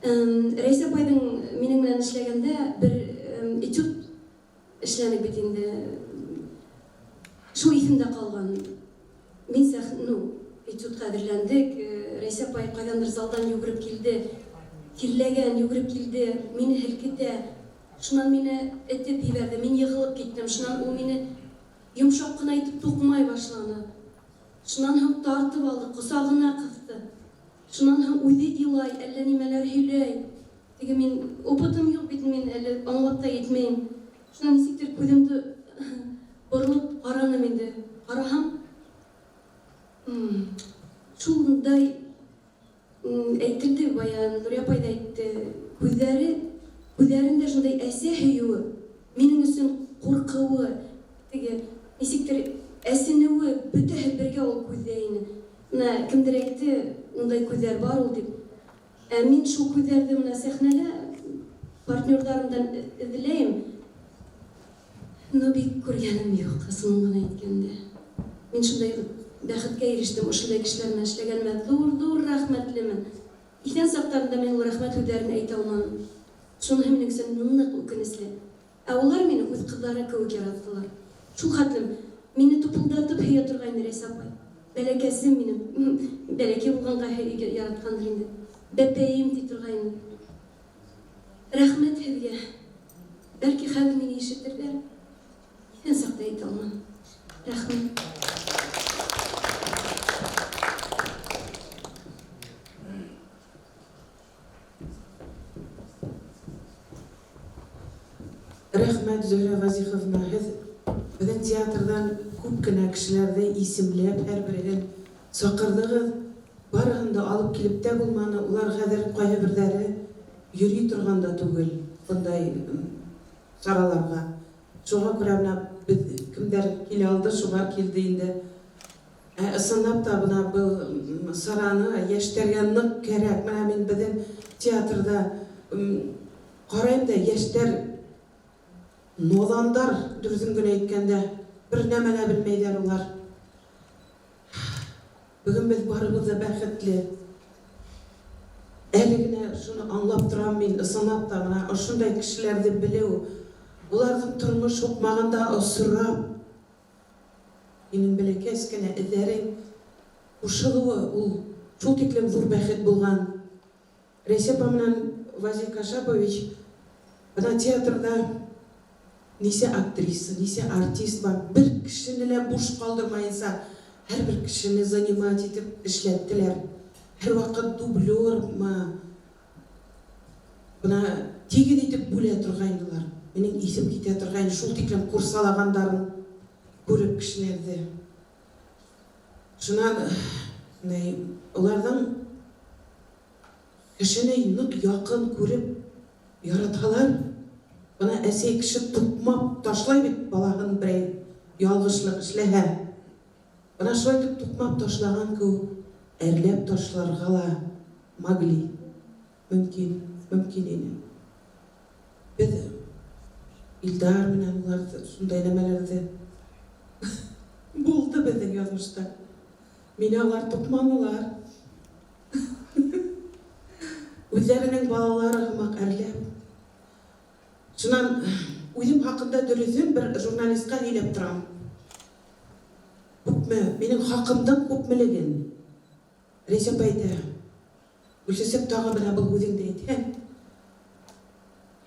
Рәйсә апайҙың минең менән эшләгәндә бер этюд эшләнек бит инде. Шул иҫемдә ҡалған. Мин ну, этюдҡа әҙерләндек. Рәйсә апай ҡайҙандыр залдан йүгереп килде. Тирләгән, йүгереп килде, мине һелкетә. Шунан мине этеп ебәрҙе, мин йығылып киттем. Шунан ул мине йомшаҡ ҡына итеп туҡмай башланы. Шунан һуң тартып алды, ҡосағына ҡыҫты. Шунан һуң үҙе илай, әллә нимәләр һөйләй. Теге мин опытым юҡ бит, мин әле аңлап та етмәйем. Шунан нисектер күҙемде боролоп ҡараным инде. Ҡараһам, шундай әйтелде, бая Нурия апай ҙа әйтте, күҙҙәрендә шундай әсә һөйөүе, минең өсөн ҡурҡыуы, теге нисектер әсенеүе, бөтәһе бергә ул күҙҙә ине. Бына кемдер әйтте, ундай күҙҙәр бар ул тип. Ә мин шул күҙҙәрҙе бына сәхнәлә партнерҙарымдан эҙләйем. Но бик күргәнем юҡ, ысынын ғына әйткәндә. Мин шундай бәхеткә ирештем, ошондай кешеләр менән эшләгәнемә ҙур-ҙур рәхмәтлемен. Иҫән саҡтарында мин ул рәхмәт һүҙҙәрен әйтә алманым. Шуныһы минең өсөн ныҡ үкенесле. Ә улар мине үҙ ҡыҙҙары кеүек яраттылар. Шул хәтлем мине тупылдатып һөйә торғайны Рәйсә апай. Бәләкәсем минем, бәләкәй булғанға яратҡандыр инде. Бәпәйем ти торғайны. Рәхмәт һеҙгә. Бәлки хәҙер мине ишетерҙәр. Иҫән саҡта әйтә алманым. Рәхмәт. Рәхмәт, Зөһрә Вазиховна, һеҙ беҙҙең театрҙан күп кенә кешеләрҙе исемләп, һәр береһен саҡырҙығыҙ. Барыһын да алып килеп тә булманы. Улар хәҙер ҡайһы берҙәре йөрөй торған да түгел бындай сараларға. Шуға күрә бына беҙ кемдәр килә алды, шулар килде инде. Ә ысынлап та бына был сараны йәштәргә ныҡ кәрәк. Бына мин беҙҙең театрҙа ҡарайым да, йәштәр наҙандар, дөрөҫөн генә әйткәндә, бер нәмә лә белмәйҙәр улар. Бөгөн беҙ барыбыҙ ҙа бәхетле. Әле генә шуны аңлап торам мин, ысынлап та бына ошондай кешеләрҙе белеү, уларҙың тормош һуҡмағында осрап, һинең бәләкәс кенә эҙҙәрең ҡушылыуы ул шул тиклем ҙур бәхет булған. Рәйсә апа менән Вазих Кашапович бына театрҙа нисә актриса, нисә артист бар, бер кешене лә буш ҡалдырмайынса, һәр бер кешене занимать итеп эшләттеләр. Һәр ваҡыт дублермы, бына тигеҙ итеп бүлә торғайнылар. Минең иҫем китә торғайны, шул тиклем ҡурсалағандарын күреп кешеләрҙе. Шунан уларҙың кешене ныҡ яҡын күреп яраталар. Бына әсәй кеше туҡмап ташлай бит балаһын берәй ялғышлыҡ эшләһә. Бына шулай итеп туҡмап ташлаған кеүек әрләп ташларға ла могли. Мөмкин, мөмкин ине. Беҙ Илдар менән уларҙы шундай нәмәләрҙе булды беҙҙең яҙмышта. Мине улар туҡманылар. Үҙҙәренең балалары һымаҡ әрләп. Шунан үҙем хаҡында дөрөҫөн бер журналистҡа һөйләп торам. Күпме, минең хаҡымдың күпмелеген. Рәйсә апай әйтә, Гөлсәсәк, тағы бына был һүҙеңде әйтһәң,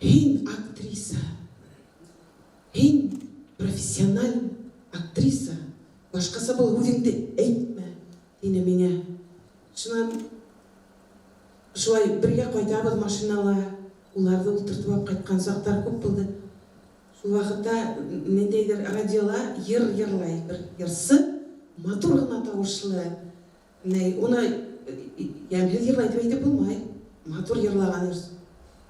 һин актриса, һин профессиональ актриса, башҡаса был һүҙеңде әйтмә, тине миңә. Шунан шулай бергә ҡайтабыҙ машинала, уларҙы ултыртып алып ҡайтҡан саҡтар күп булды. Шул ваҡытта ниндәйҙер радиола йыр йырлай бер йырсы, матур ғына тауышлы. Уны йәмһеҙ йырлай тип әйтеп булмай, матур йырлаған йырсы.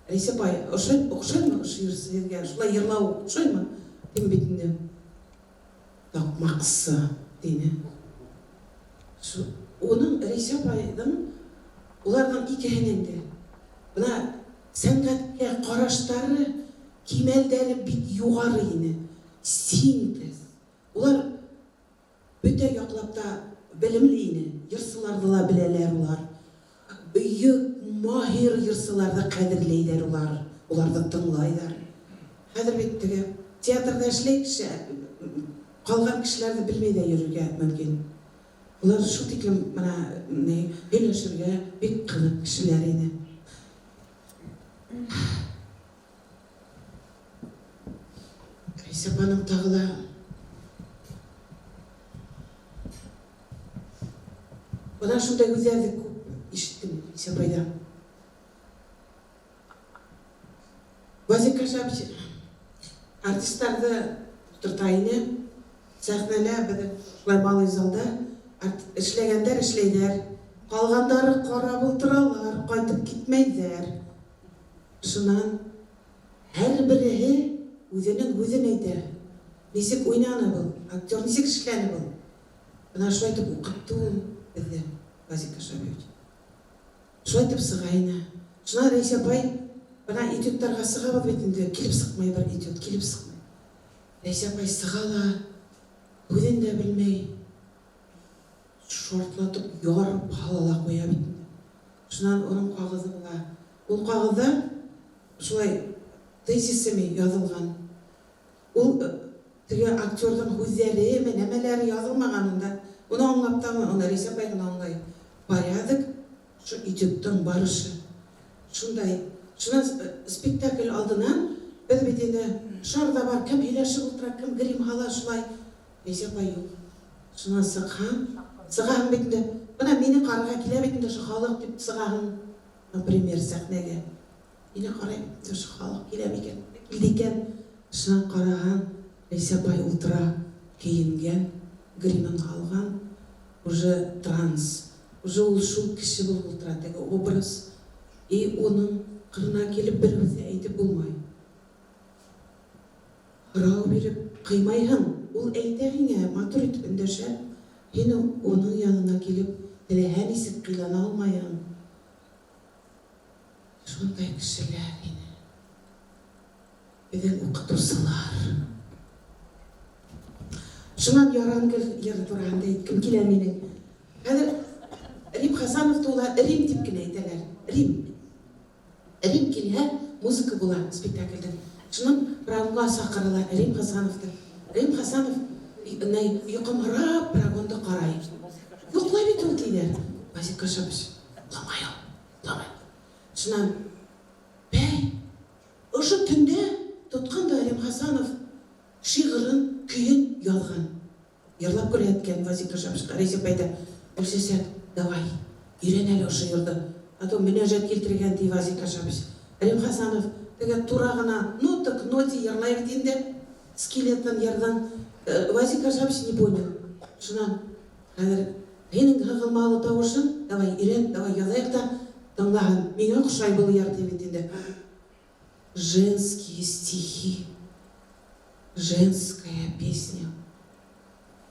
Рәйсә апай, оҡшаймы ошо йырсы һеҙгә? Шулай йырлау оҡшаймы? Тим бит инде. Таҡмаҡсы, тине. Уның Рәйсә апайҙың, уларҙың икеһенең дә бына сәнғәткә ҡараштары, кимәлдәре бик юғары ине. Синтез. Улар бөтә яҡлап та белемле ине. Йырсыларҙы ла беләләр улар. Бөйөк, маһир йырсыларҙы ҡәҙерләйҙәр улар. Уларҙы тыңлайҙар. Хәҙер бит теге театрҙа эшләй кеше, ҡалған кешеләрҙе белмәй ҙә йөрөргә мөмкин. Улар шул тиклем бына һөйләшергә бик ҡыҙыҡ кешеләр ине. Рәйсә апаның тағы ла бына шундай һүҙҙәрҙе күп ишеттем Рәйсә апайҙан. Вазих Кашапович артистарҙы ултырта ине. Сәхнәлә беҙҙең шулай малый залда эшләгәндәр эшләйҙәр, ҡалғандары ҡарап ултыралар, ҡайтып китмәйҙәр. Шунан һәр береһе үҙенең һүҙен әйтә. Нисек уйнаны был, актер нисек эшләне был. Бына шулай итеп уҡытты ул беҙҙе Вазих Кашапович. Шулай итеп сыға ине. Шунан Рәйсә апай, бына этюдтарға сығабыҙ бит инде, килеп сыҡмай бер этюд, килеп сыҡмай. Рәйсә апай сыға ла, һүҙен дә белмәй, шартлатып ярып һала ла ҡуя бит инде. Шунан уның ҡағыҙы була. Ул ҡағыҙҙа шулай тезисами яҙылған. Ул теге актерҙың һүҙҙәреме, нәмәләре яҙылмаған унда. Уны аңлап та, уны Рәйсә апай ғына аңлай. Порядок, шу этюдтың барышы. Шундай. Шунан спектакль алдынан беҙ бит инде шар да бар, кем һөйләшеп ултыра, кем грим һала шулай. Рәйсә апай юҡ. Шунан сыҡһаң, сығаһың бит инде. Бына мине ҡарарға килә бит инде ошо халыҡ тип сығаһың, например, сәхнәгә. Мине ҡарай бит инде ошо халыҡ килә микән? Килде икән. Шунан ҡараһаң, Рәйсә апай ултыра, кейенгән, гримын һалған, уже транс, уже ул шул кеше булып ултыра, теге образ. И уның ҡырына килеп бер һүҙ ҙә әйтеп булмай. Һорау биреп ҡыймайһың, ул әйтә һиңә, матур итеп өндәшә, һин уның янына килеп теләһә нисек ҡыйлана алмайһың. Шундай кешеләр ине. Беҙҙең уҡытыусылар. Шунан Ярангөл йыры тураһында әйткем килә минең. Хәҙер Рим Хасановты улар Рим тип кенә әйтәләр. Рим. Рим килһә, музыка була спектакльдә. Шунан прогонга саҡыралар Рим Хасановты. Рим Хасанов йокомһорап прогонды ҡарай. Йоҡлай бит ул, тиләр. Вазик Кашапович, йокламай ул, йокламай. Шунан, бәй, ошо төндә тоткан да Рим Хасанов шиғырын, көйөн яҙған. Йырлап күрһәткән Вазик Кашаповичка. Рәйсә апай әйтә, Гөлсәсәк, давай, өйрән әле ошо йырҙы. А то мөнәжәт килтергән, ти Вазик Кашапович. Рим Хасанов теге тура гына нота к ноте йырлай бит инде, скелетын йырҙың. Вазик Кашапович не понял. Шунан, хәҙер һинең һығылмалы тавышың, давай, өйрән, давай, яҙайыҡ та, тыңлаһын, миңә оҡшай был йыр, ти бит инде. Женские стихи, женская песня.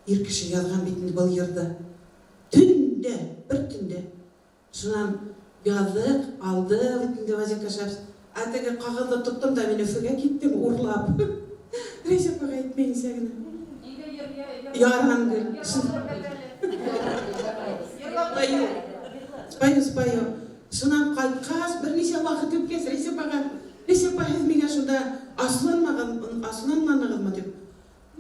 Ир кеше яҙған бит инде был йырҙы. Төндә, бер төндә. Шунан яҙҙыҡ, алды бит инде Вазик Кашапович. Ә теге ҡағыҙҙы тоттом да мин Өфөгә киттем, урлап. Рәйсә апайға әйтмәйенсә генә. Яран гөл. Спою. Спою, спою. Шунан ҡайтҡас, бер нисә ваҡыт үткәс, Рәйсә апайға, Рәйсә апай, һеҙ миңә шунда асыуланмаған, асыуланманығыҙмы тип.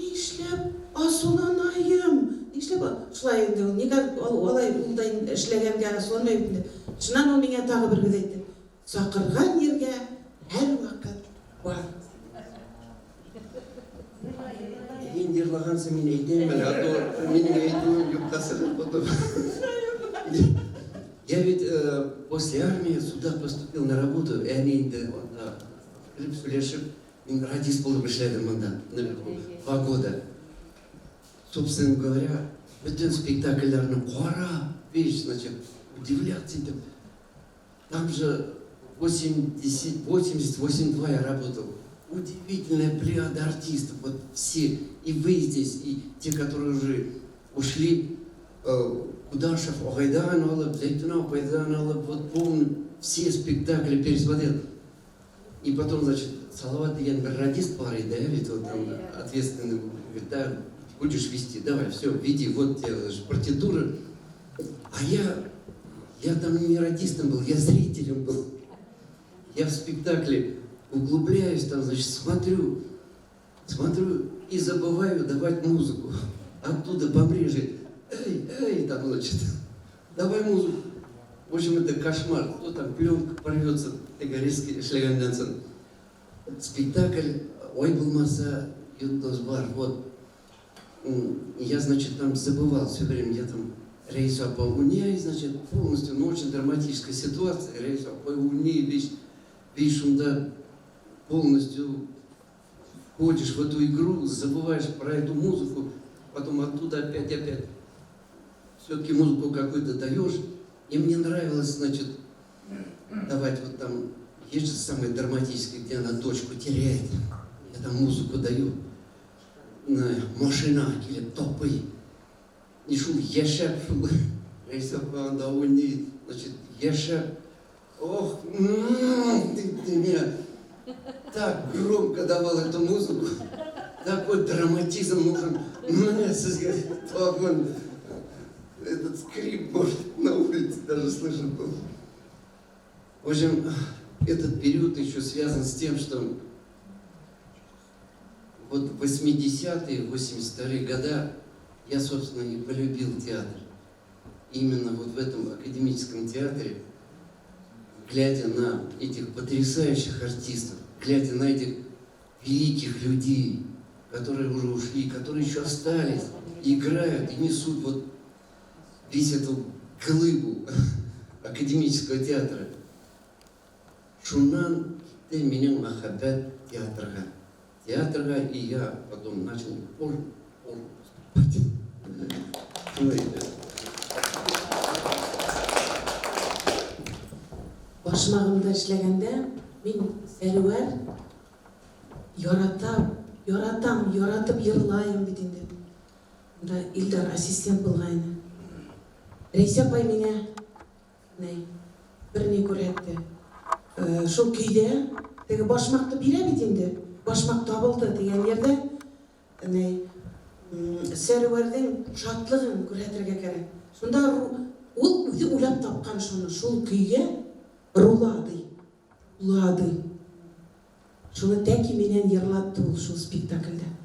Нишләп асыуланайым? Нишләп шулай инде ул, нигә алай ул да эшләгәнгә асыуланмай бит инде. Шунан ул миңә тағы бер һүҙ әйтте. Саҡырған ергә һәр ваҡыт бар. Һин йырлағансы мин әйтәйем әле, а то минең әйтеүем юҡҡа сығыр потом. Я ведь после армии сюда поступил на работу, и они инде анда килеп сөйләшеп, мин радист булып эшләдем монда наверху 2 года. Собственно говоря, бөтен спектакльләрне карап, весь, значит, удивляться итеп. Там же 80, 80, 82 я работал. Удивительная плеяда артистов, вот все, и вы здесь, и те, которые уже ушли, Кудашев ағайҙан алып, Зәйтүнә апайҙан алып, вот помню, все спектакли пересмотрел. И потом, значит, Салават дигән бер радист бар иде, да, ведь вот там ответственный, говорит, да, будешь вести, давай, все, веди, вот тебе, значит, партитура. А я там не радистом был, я зрителем был. Я в спектакле углубляюсь там, значит, смотрю, смотрю и забываю давать музыку. Оттуда помрежет. Эй, эй, там, значит, давай музыку. В общем, это кошмар. Кто там, пленка порвется, теге резкий эшләгәннән соң. Спектакль «Ай булмаса, йондоҙ бар». Вот. Я, значит, там забывал все время, я там Рәйсә апа уйнай, значит, полностью, ну, очень драматическая ситуация. Рәйсә апа уйнай, весь, весь шунда полностью входишь в эту игру, забываешь про эту музыку, потом оттуда опять-опять все-таки музыку какую-то даешь. И мне нравилось, значит, давать вот там, есть же самое драматическое, где она дочку теряет. Я там музыку даю. Машина килеп тапый. И шул йәшәп, шул Рәйсә апа анда уйный, значит, йәшәп. Ох, ты меня так громко давал эту музыку. Такой драматизм нужен. Мне һеҙгә тағын этот скрип, может, на улице даже слышен был. В общем, этот период еще связан с тем, что вот 80-е, 82-е года я, собственно, и полюбил театр. Именно вот в этом академическом театре, глядя на этих потрясающих артистов, глядя на этих великих людей, которые уже ушли, которые еще остались, играют и несут вот весь эту глыбу академического театра. Шунан китте минең мөхәббәт театрға. Театрға, и я потом начал позже, позже поступать. Шулай итеп. Башмагымда эшләгәндә мин Сәрвәр яратам, яратам, яратып йырлайым бит инде. Анда Илдар ассистент булгайны. Рәйсә апай миңа ни, бер ни күрһәтте. Шул көйдә теге башмакны бирә бит инде. Башмак табылды дигән җирдә ни, Сәрвәрнең шатлыгын күрһәтергә кирәк. Шунда ул үзе уйлап тапкан шуны, шул көйгә рула ди. Рула ди. Шуны тәки миннән йырлатты ул шул спектакльдә.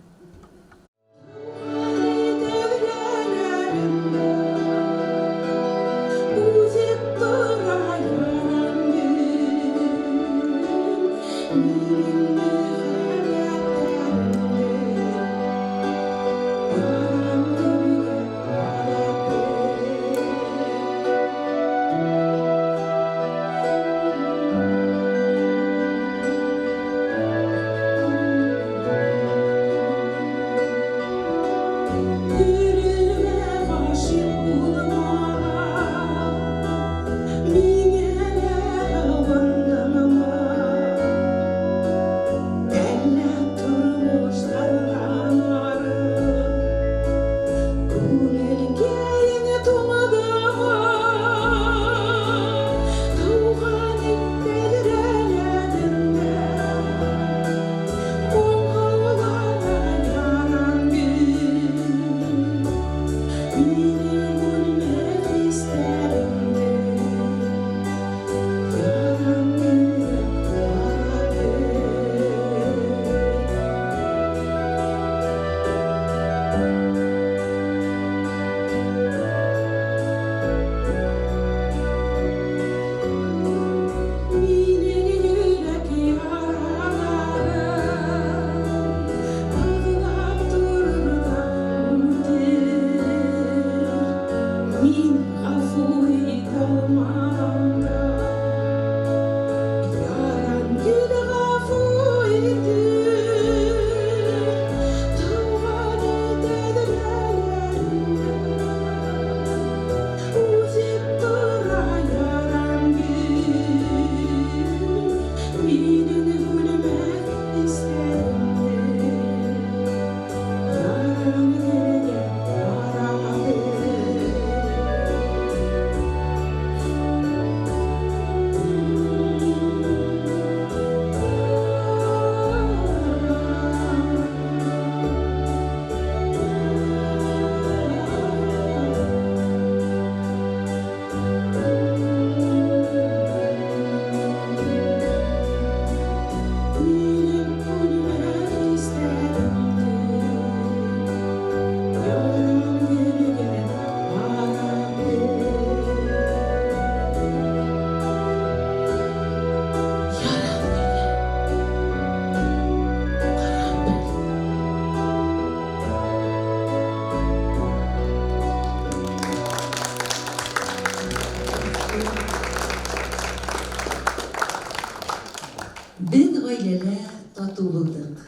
Без гаиләдә тату булдык.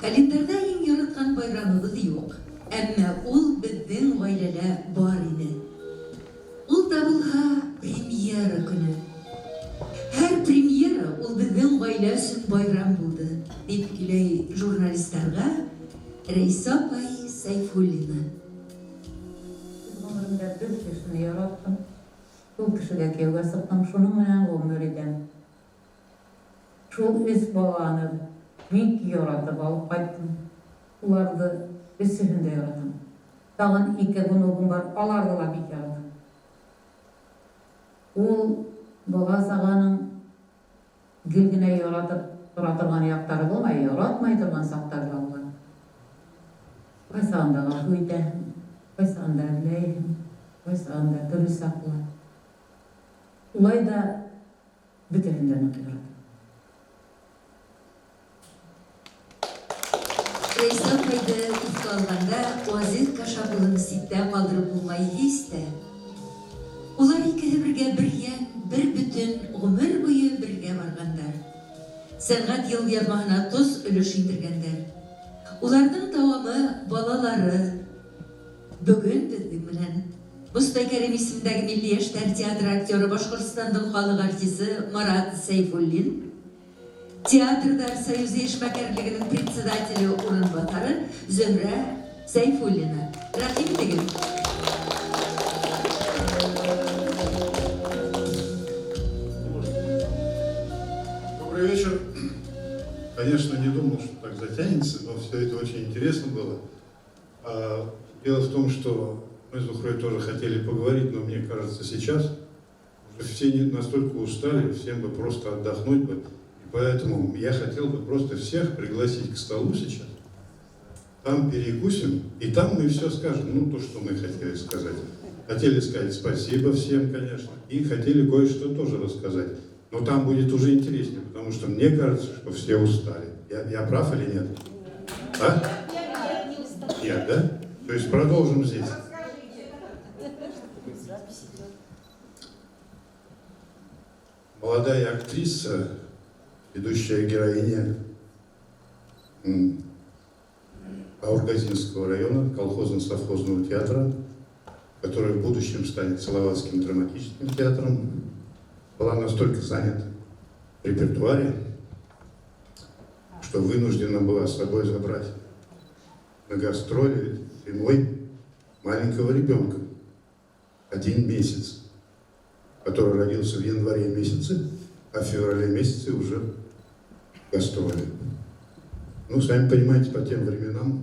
Календарьда иң яраткан байрамыбыз юк, әмма ул безнең гаиләдә бар иде. Ул да булһа премьера көне. Һәр премьера ул безнең гаилә өчен байрам булды, дип көйләй журналистларга Рәйсә апай Сәйфуллина. Гомеремдә бер кешене яраттым, шул кешегә кияүгә чыктым, шуның белән гомер итәм. Шул өч баланы бик яратып алып кайттым. Уларҙы өсөһөн дә яратам. Тағын ике внугым бар, аларҙы ла бик яратам. Ул бала сағаның гел генә яратып тора торған яҡтары булмай, яратмай торған саҡтары ла була. Ҡайсағында ғәфү итәһең, ҡайсағында әрләйһең, ҡайсағында төрлө саҡ була. Улай ҙа бөтәһен дә ныҡ яратам. Рәйсә апайды иҫкә алғанда Вазих Кашап улын ситтә ҡалдырып булмай һис тә. Улар икеһе бергә бер йән, бер бөтөн ғүмер буйы бергә барғандар. Сәнгать елъяҙмаһына тос өлөш индергәндәр. Уларҙың дауамы балалары. Бөгөн беҙҙең менән Мостай Кәрим исемендәге Милли йәштәр театры актеры, Башҡортостандың халыҡ артисы Марат Сәйфуллин, Театрҙар союзы эшмәкәрлегенең председателе урынбаҫары Зөһрә Сәйфуллина. Рәхим итегеҙ. Добрый вечер. Конечно, не думал, что так затянется, но все это очень интересно было. Дело в том, что мы с Зухрой тоже хотели поговорить, но мне кажется, сейчас уже все не настолько устали, всем бы просто отдохнуть бы. И поэтому я хотел бы просто всех пригласить к столу сейчас. Там перекусим, и там мы все скажем, ну, то, что мы хотели сказать. Хотели сказать спасибо всем, конечно, и хотели кое-что тоже рассказать. Но там будет уже интереснее, потому что мне кажется, что все устали. Я прав или нет? А? Нет, да? То есть продолжим здесь. Молодая актриса, ведущая героиня Аургазинского района, колхозно-совхозного театра, который в будущем станет Салаватским драматическим театром, была настолько занята в репертуаре, что вынуждена была с собой забрать на гастроли зимой маленького ребенка, 1 месяц, который родился в январе месяце, а в феврале месяце уже гастроли. Ну, сами понимаете, по тем временам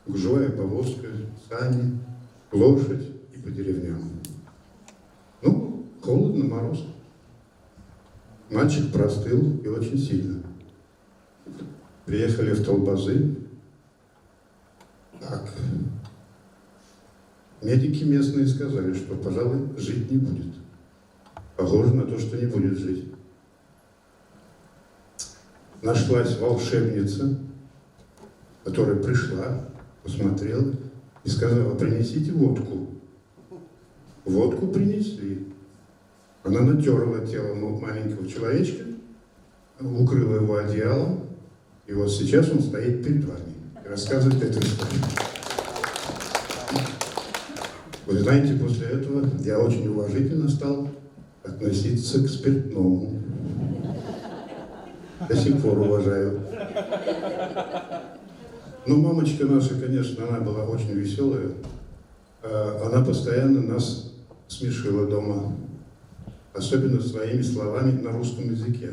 гужевая повозка, сани, лошадь и по деревням. Ну, холодно, мороз. Мальчик простыл и очень сильно. Приехали в Толбазы. Так. Медики местные сказали, что, пожалуй, жить не будет. Похоже на то, что не будет жить. Нашлась волшебница, которая пришла, посмотрела и сказала: принесите водку. Водку принесли. Она натерла тело маленького человечка, укрыла его одеялом, и вот сейчас он стоит перед вами и рассказывает эту историю. Вы знаете, после этого я очень уважительно стал относиться к спиртному. До сих пор уважаю. Но мамочка наша, конечно, она была очень веселая. Она постоянно нас смешила дома. Особенно своими словами на русском языке.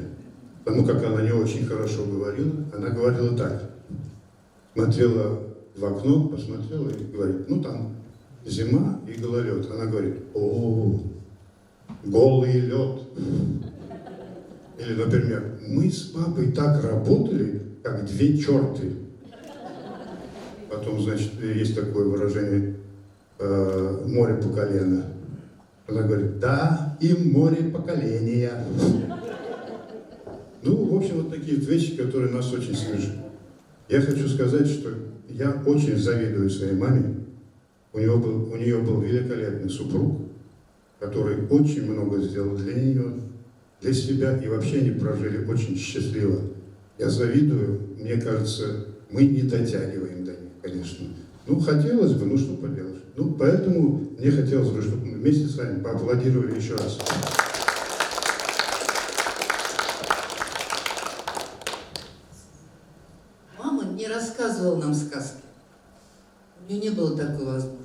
Потому как она не очень хорошо говорила, она говорила так. Смотрела в окно, посмотрела и говорит: ну там зима и гололед. Она говорит: о, голый лед. Или, например, мы с папой так работали, как две черты. Потом, значит, есть такое выражение «море по колено». Она говорит: да, и море поколения. Ну, в общем, вот такие вот вещи, которые нас очень смешат. Я хочу сказать, что я очень завидую своей маме. У нее был великолепный супруг, который очень много сделал для нее, для себя, и вообще они прожили очень счастливо. Я завидую, мне кажется, мы не дотягиваем до них, конечно. Ну, хотелось бы, ну что поделаешь. Ну, поэтому мне хотелось бы, чтобы мы вместе с вами поаплодировали еще раз. Мама не рассказывала нам сказки. У нее не было такой возможности.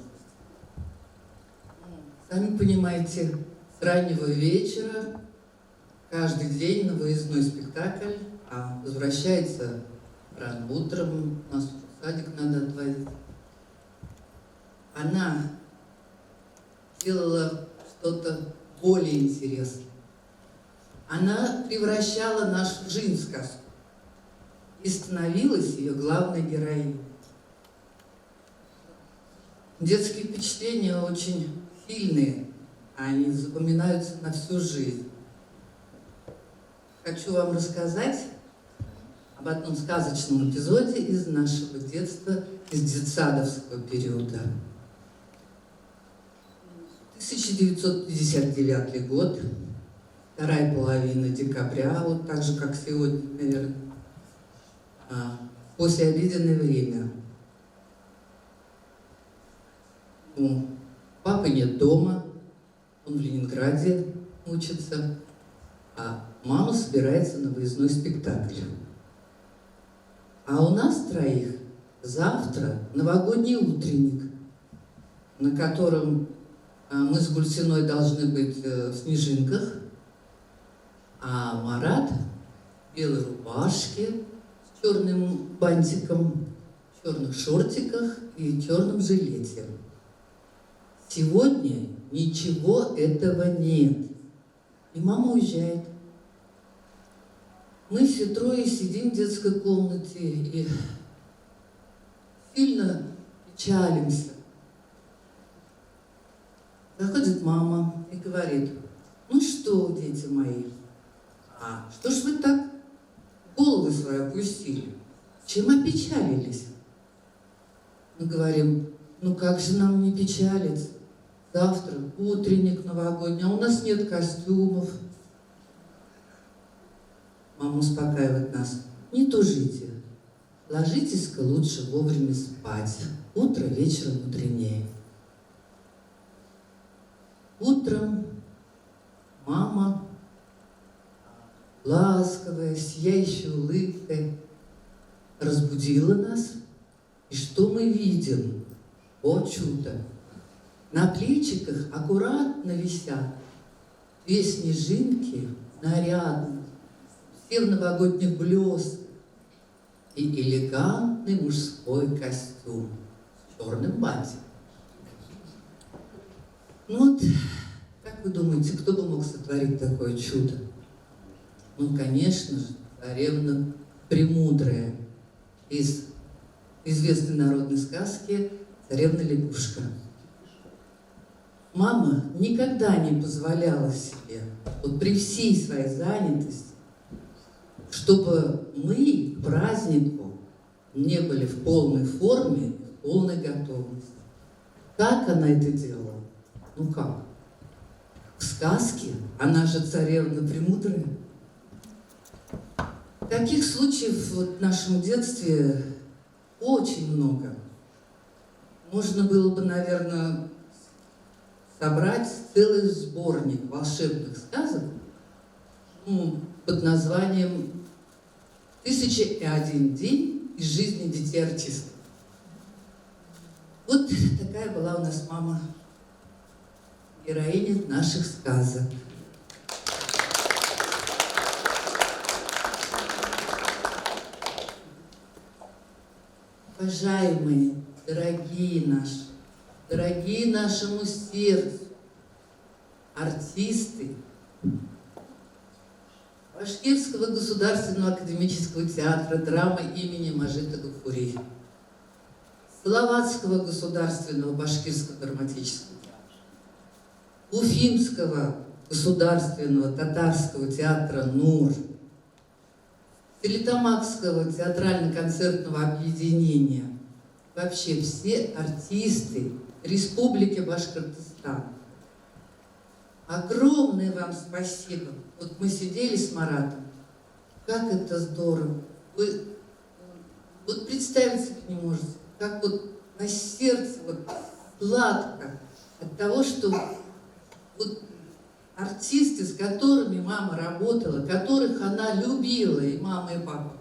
Сами понимаете, с раннего вечера каждый день на выездной спектакль, а возвращается рано утром, нас уже в садик надо отвозить. Она делала что-то более интересное. Она превращала нашу жизнь в сказку и становилась ее главной героиней. Детские впечатления очень сильные, они запоминаются на всю жизнь. Хочу вам рассказать об одном сказочном эпизоде из нашего детства, из детсадовского периода. 1959 год. Вторая половина декабря, вот так же, как сегодня, наверное, послеобеденное время. Ну, папы нет дома, он в Ленинграде учится, а мама собирается на выездной спектакль. А у нас троих завтра новогодний утренник, на котором мы с Гульсиной должны быть в снежинках, а Марат в белой рубашке с черным бантиком, в черных шортиках и черном жилете. Сегодня ничего этого нет. И мама уезжает. Мы все трое сидим в детской комнате и сильно печалимся. Заходит мама и говорит: ну что, дети мои, а что ж вы так головы свои опустили? Чем опечалились? Мы говорим: ну как же нам не печалиться? Завтра утренник новогодний, а у нас нет костюмов. Мама успокаивает нас: не тужите, ложитесь-ка лучше вовремя спать. Утро вечером мудренее. Утром мама, ласковая, сияющая улыбкой, разбудила нас. И что мы видим? О чудо! На плечиках аккуратно висят две снежинки нарядные, все в новогодних блестках, и элегантный мужской костюм с черным бантиком. Ну вот, как вы думаете, кто бы мог сотворить такое чудо? Ну, конечно же, царевна Премудрая из известной народной сказки «Царевна лягушка». Мама никогда не позволяла себе, вот при всей своей занятости, чтобы мы к празднику не были в полной форме, в полной готовности. Как она это делала? Ну как? В сказке она же царевна Премудрая. Таких случаев вот в нашем детстве очень много. Можно было бы, наверное, собрать целый сборник волшебных сказок, ну, под названием «1001 день из жизни детей артистов». Вот такая была у нас мама, героиня наших сказок. Уважаемые, дорогие наши, дорогие нашему сердцу, артисты Башкирского государственного академического театра драмы имени Мажита Гафури, Салаватского государственного башкирского драматического театра, Уфимского государственного татарского театра «Нур», Стерлитамакского театрально-концертного объединения, вообще все артисты Республики Башкортостан. Огромное вам спасибо. Вот мы сидели с Маратом, как это здорово. Вы вот представить себе не можете, как вот на сердце вот сладко от того, что вот артисты, с которыми мама работала, которых она любила, и мама, и папа,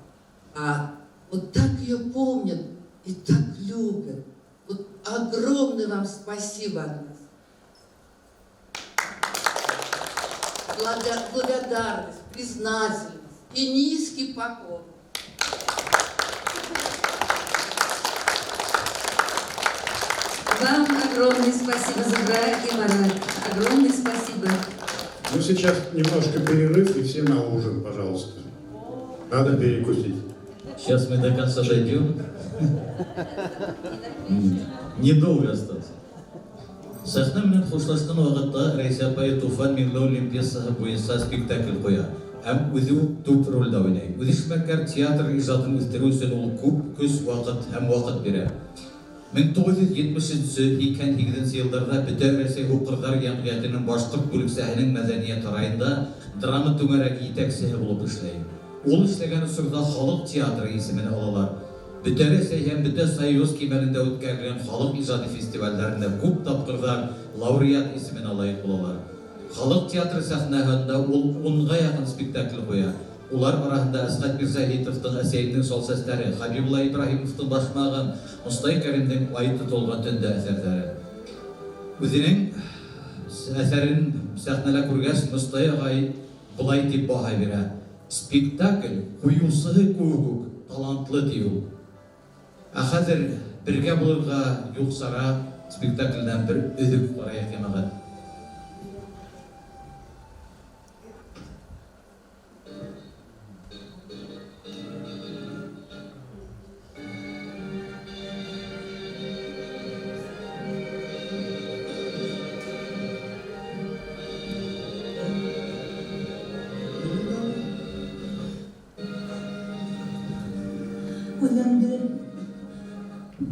а вот так ее помнят и так любят. Вот огромное вам спасибо от нас. Благодарность, признательность и низкий поклон. Вам огромное спасибо, Зухра и Марат. Огромное спасибо. Ну, сейчас немножко перерыв, и все на ужин, пожалуйста. Надо перекусить. Сейчас мы до конца дойдем. Недолго осталось. Сәхнә менән хушлашҡан ваҡытта Рәйсә апай Туфан Миңлеуллин пьесаһы буйынса спектакль ҡуя һәм үҙе үк төп ролдә уйнай. Үҙешмәкәр театр ижадын үҫтереү өсөн ул күп көс, ваҡыт һәм ваҡыт бирә. 1973-88 йылдарҙа Бөтә Рәсәй һуҡырҙар йәмғиәтенең башҡорт бүлексәһенең мәҙәниәт һарайында драма түңәрәге етәксеһе булып эшләй. Ул эшләгән осорҙа халыҡ театры исемен алалар. Бөтә Рәсәй һәм Бөтә Союз кимәлендә үткәрелгән халыҡ ижади фестивалдәрендә күп тапҡырҙар лауреат исеменә лайыҡ булалар. Халыҡ театры сәхнәһендә ул 10-ға яҡын спектакль ҡуя. Улар араһында Әсғәт Мирзаһитовтың «Әсәйемдең сал сәстәре», Хәбибулла Ибраһимовтың «Башмағым», Мостай Кәримдең «Ай тотолған төндә» әҫәрҙәре. Үҙенең әҫәрен сәхнәлә күргәс, Мостай ағай былай тип баһа бирә: «Спектакль ҡуйыусыһы кеүек үк талантлы», ти ул. Ә хәҙер «Бергә булырға юҡ сара» спектаклдән бер өҙөк ҡарайыҡ, йәмәғәт. Үҙеңде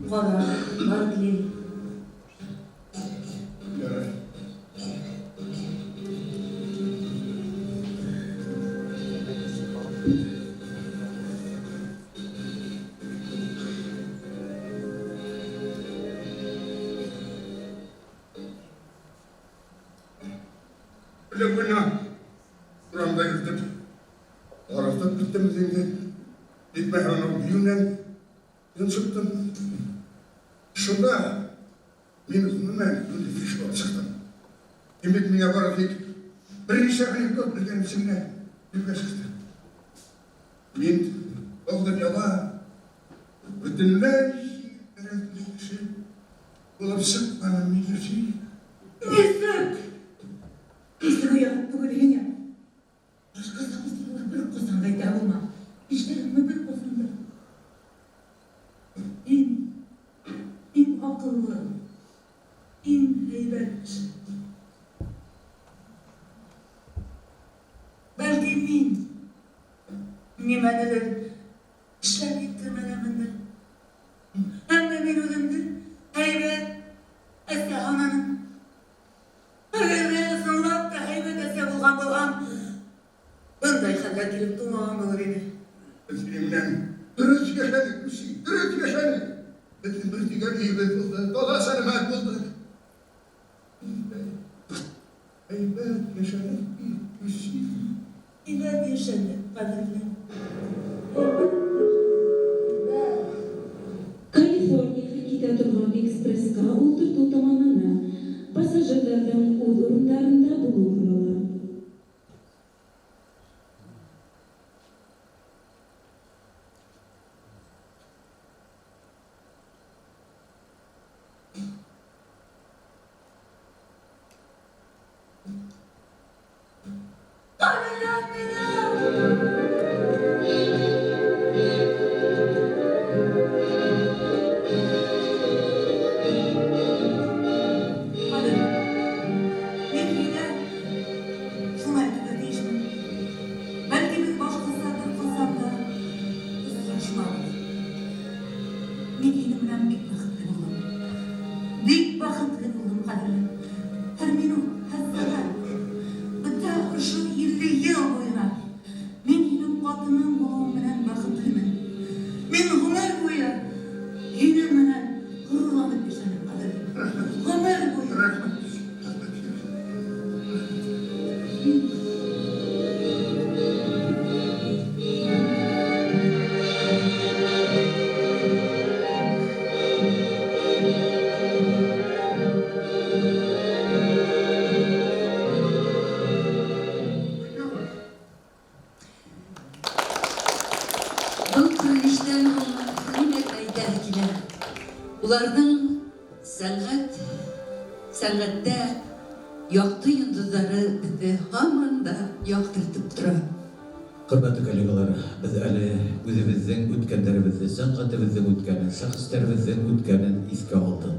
ҡара, Барклey. Ярай. Белеп уйна. Урамда йөрөтөп, арытып киттем үҙеңде. Етмәһә анау бейеүенән йонсоттом. Шунда мин ғөмүмән йүнле кеше булып сыҡтым. Һин бит миңә бары тик бер нисә анекдот белгән өсөн генә юлға сыҡтың. Мин был донъяла бөтөнләй кәрәкле кеше булып сыҡманым мин өсөн. Нисек? Нисек оят түгел һиңә? Башҡаса ҡусырҙы бер ҡасан да әйтә булма. Иштәреңде бер ҡасан да. Һин иң аҡыллы, иң һәйбәт кеше. Бәлки мин нимәнелер эшләп еткермәгәнмендер. Әммә мин үҙемде һәйбәт әсә һананым. Әгәр ҙә ысынлап та һәйбәт әсә булған булһам, бындай хәлгә килеп тыумаған булыр ине. Беҙ һинең менән дөрөҫ йәшәнек, Люси, дөрөҫ йәшәнек. Беҙҙең бер тигән өйөбөҙ булды, таҙа сәләмәт булды. Һәйбәт йәшәнек бит, Люси. Һәйбәт йәшәнек, ҡәҙерлем. Калифорнияға китә торған экспресҡа ултыртыу тамамлана. Пассажирҙарҙың үҙ урындарында булыуы һорала. Ҡәҙерлем минең! Ҡәҙерлем, мин һиңә шуны әйтергә тейешмен. Бәлки беҙ башҡаса бер ҡасан да осрашмабыҙ. Мин һинең менән бик бәхетле булдым. Бик бәхетле булдым, ҡәҙерлем. Һәр минут, һәр сәғәт, бөтә ошо 50 йыл буйына мин һинең ҡатының булыуым менән бәхетлемен. Мин ғүмер буйы һинең менән ғорурланып йәшәнем, ҡәҙерлем. Ғүмер буйы. Рәхмәт. Был күренештән һуң нимә әйтәһе килә? Уларҙың сәнғәттә яҡты йондоҙҙары беҙҙе һаман да яҡтыртып тора. Хөрмәтле коллегалар, беҙ әле үҙебеҙҙең үткәндәребеҙҙе, сәнғәтебеҙҙең үткәнен, шәхестәребеҙҙең үткәнен иҫкә алдыҡ.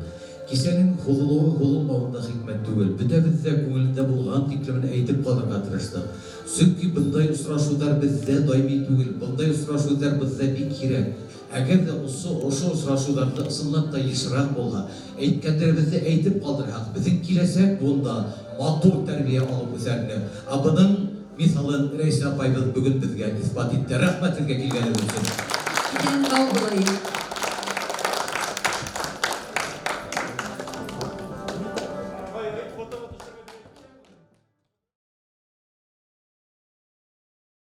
Кисәнең һуҙылыуы һуҙылмауында хикмәт түгел. Бөтәбеҙ ҙә күңелендә булған тиклемен әйтеп ҡалырға тырыштыҡ. Сөнки бындай осрашыуҙар беҙҙә даими түгел, бындай осрашыуҙар беҙҙә бик һирәк. Әгәр ҙә ошо, ошо осрашыуҙарҙы ысынлап та йышыраҡ булһа, әйткәндәребеҙҙе әйтеп ҡалдырһаҡ, беҙҙең киләсәк быуын да матур тәрбиә алып үҫәр ине. Ә бының миҫалын Рәйсә апайыбыҙ бөгөн беҙгә иҫбат итте. Рәхмәт һеҙгә килгәнегеҙ өсөн. Иҫән һау булайыҡ.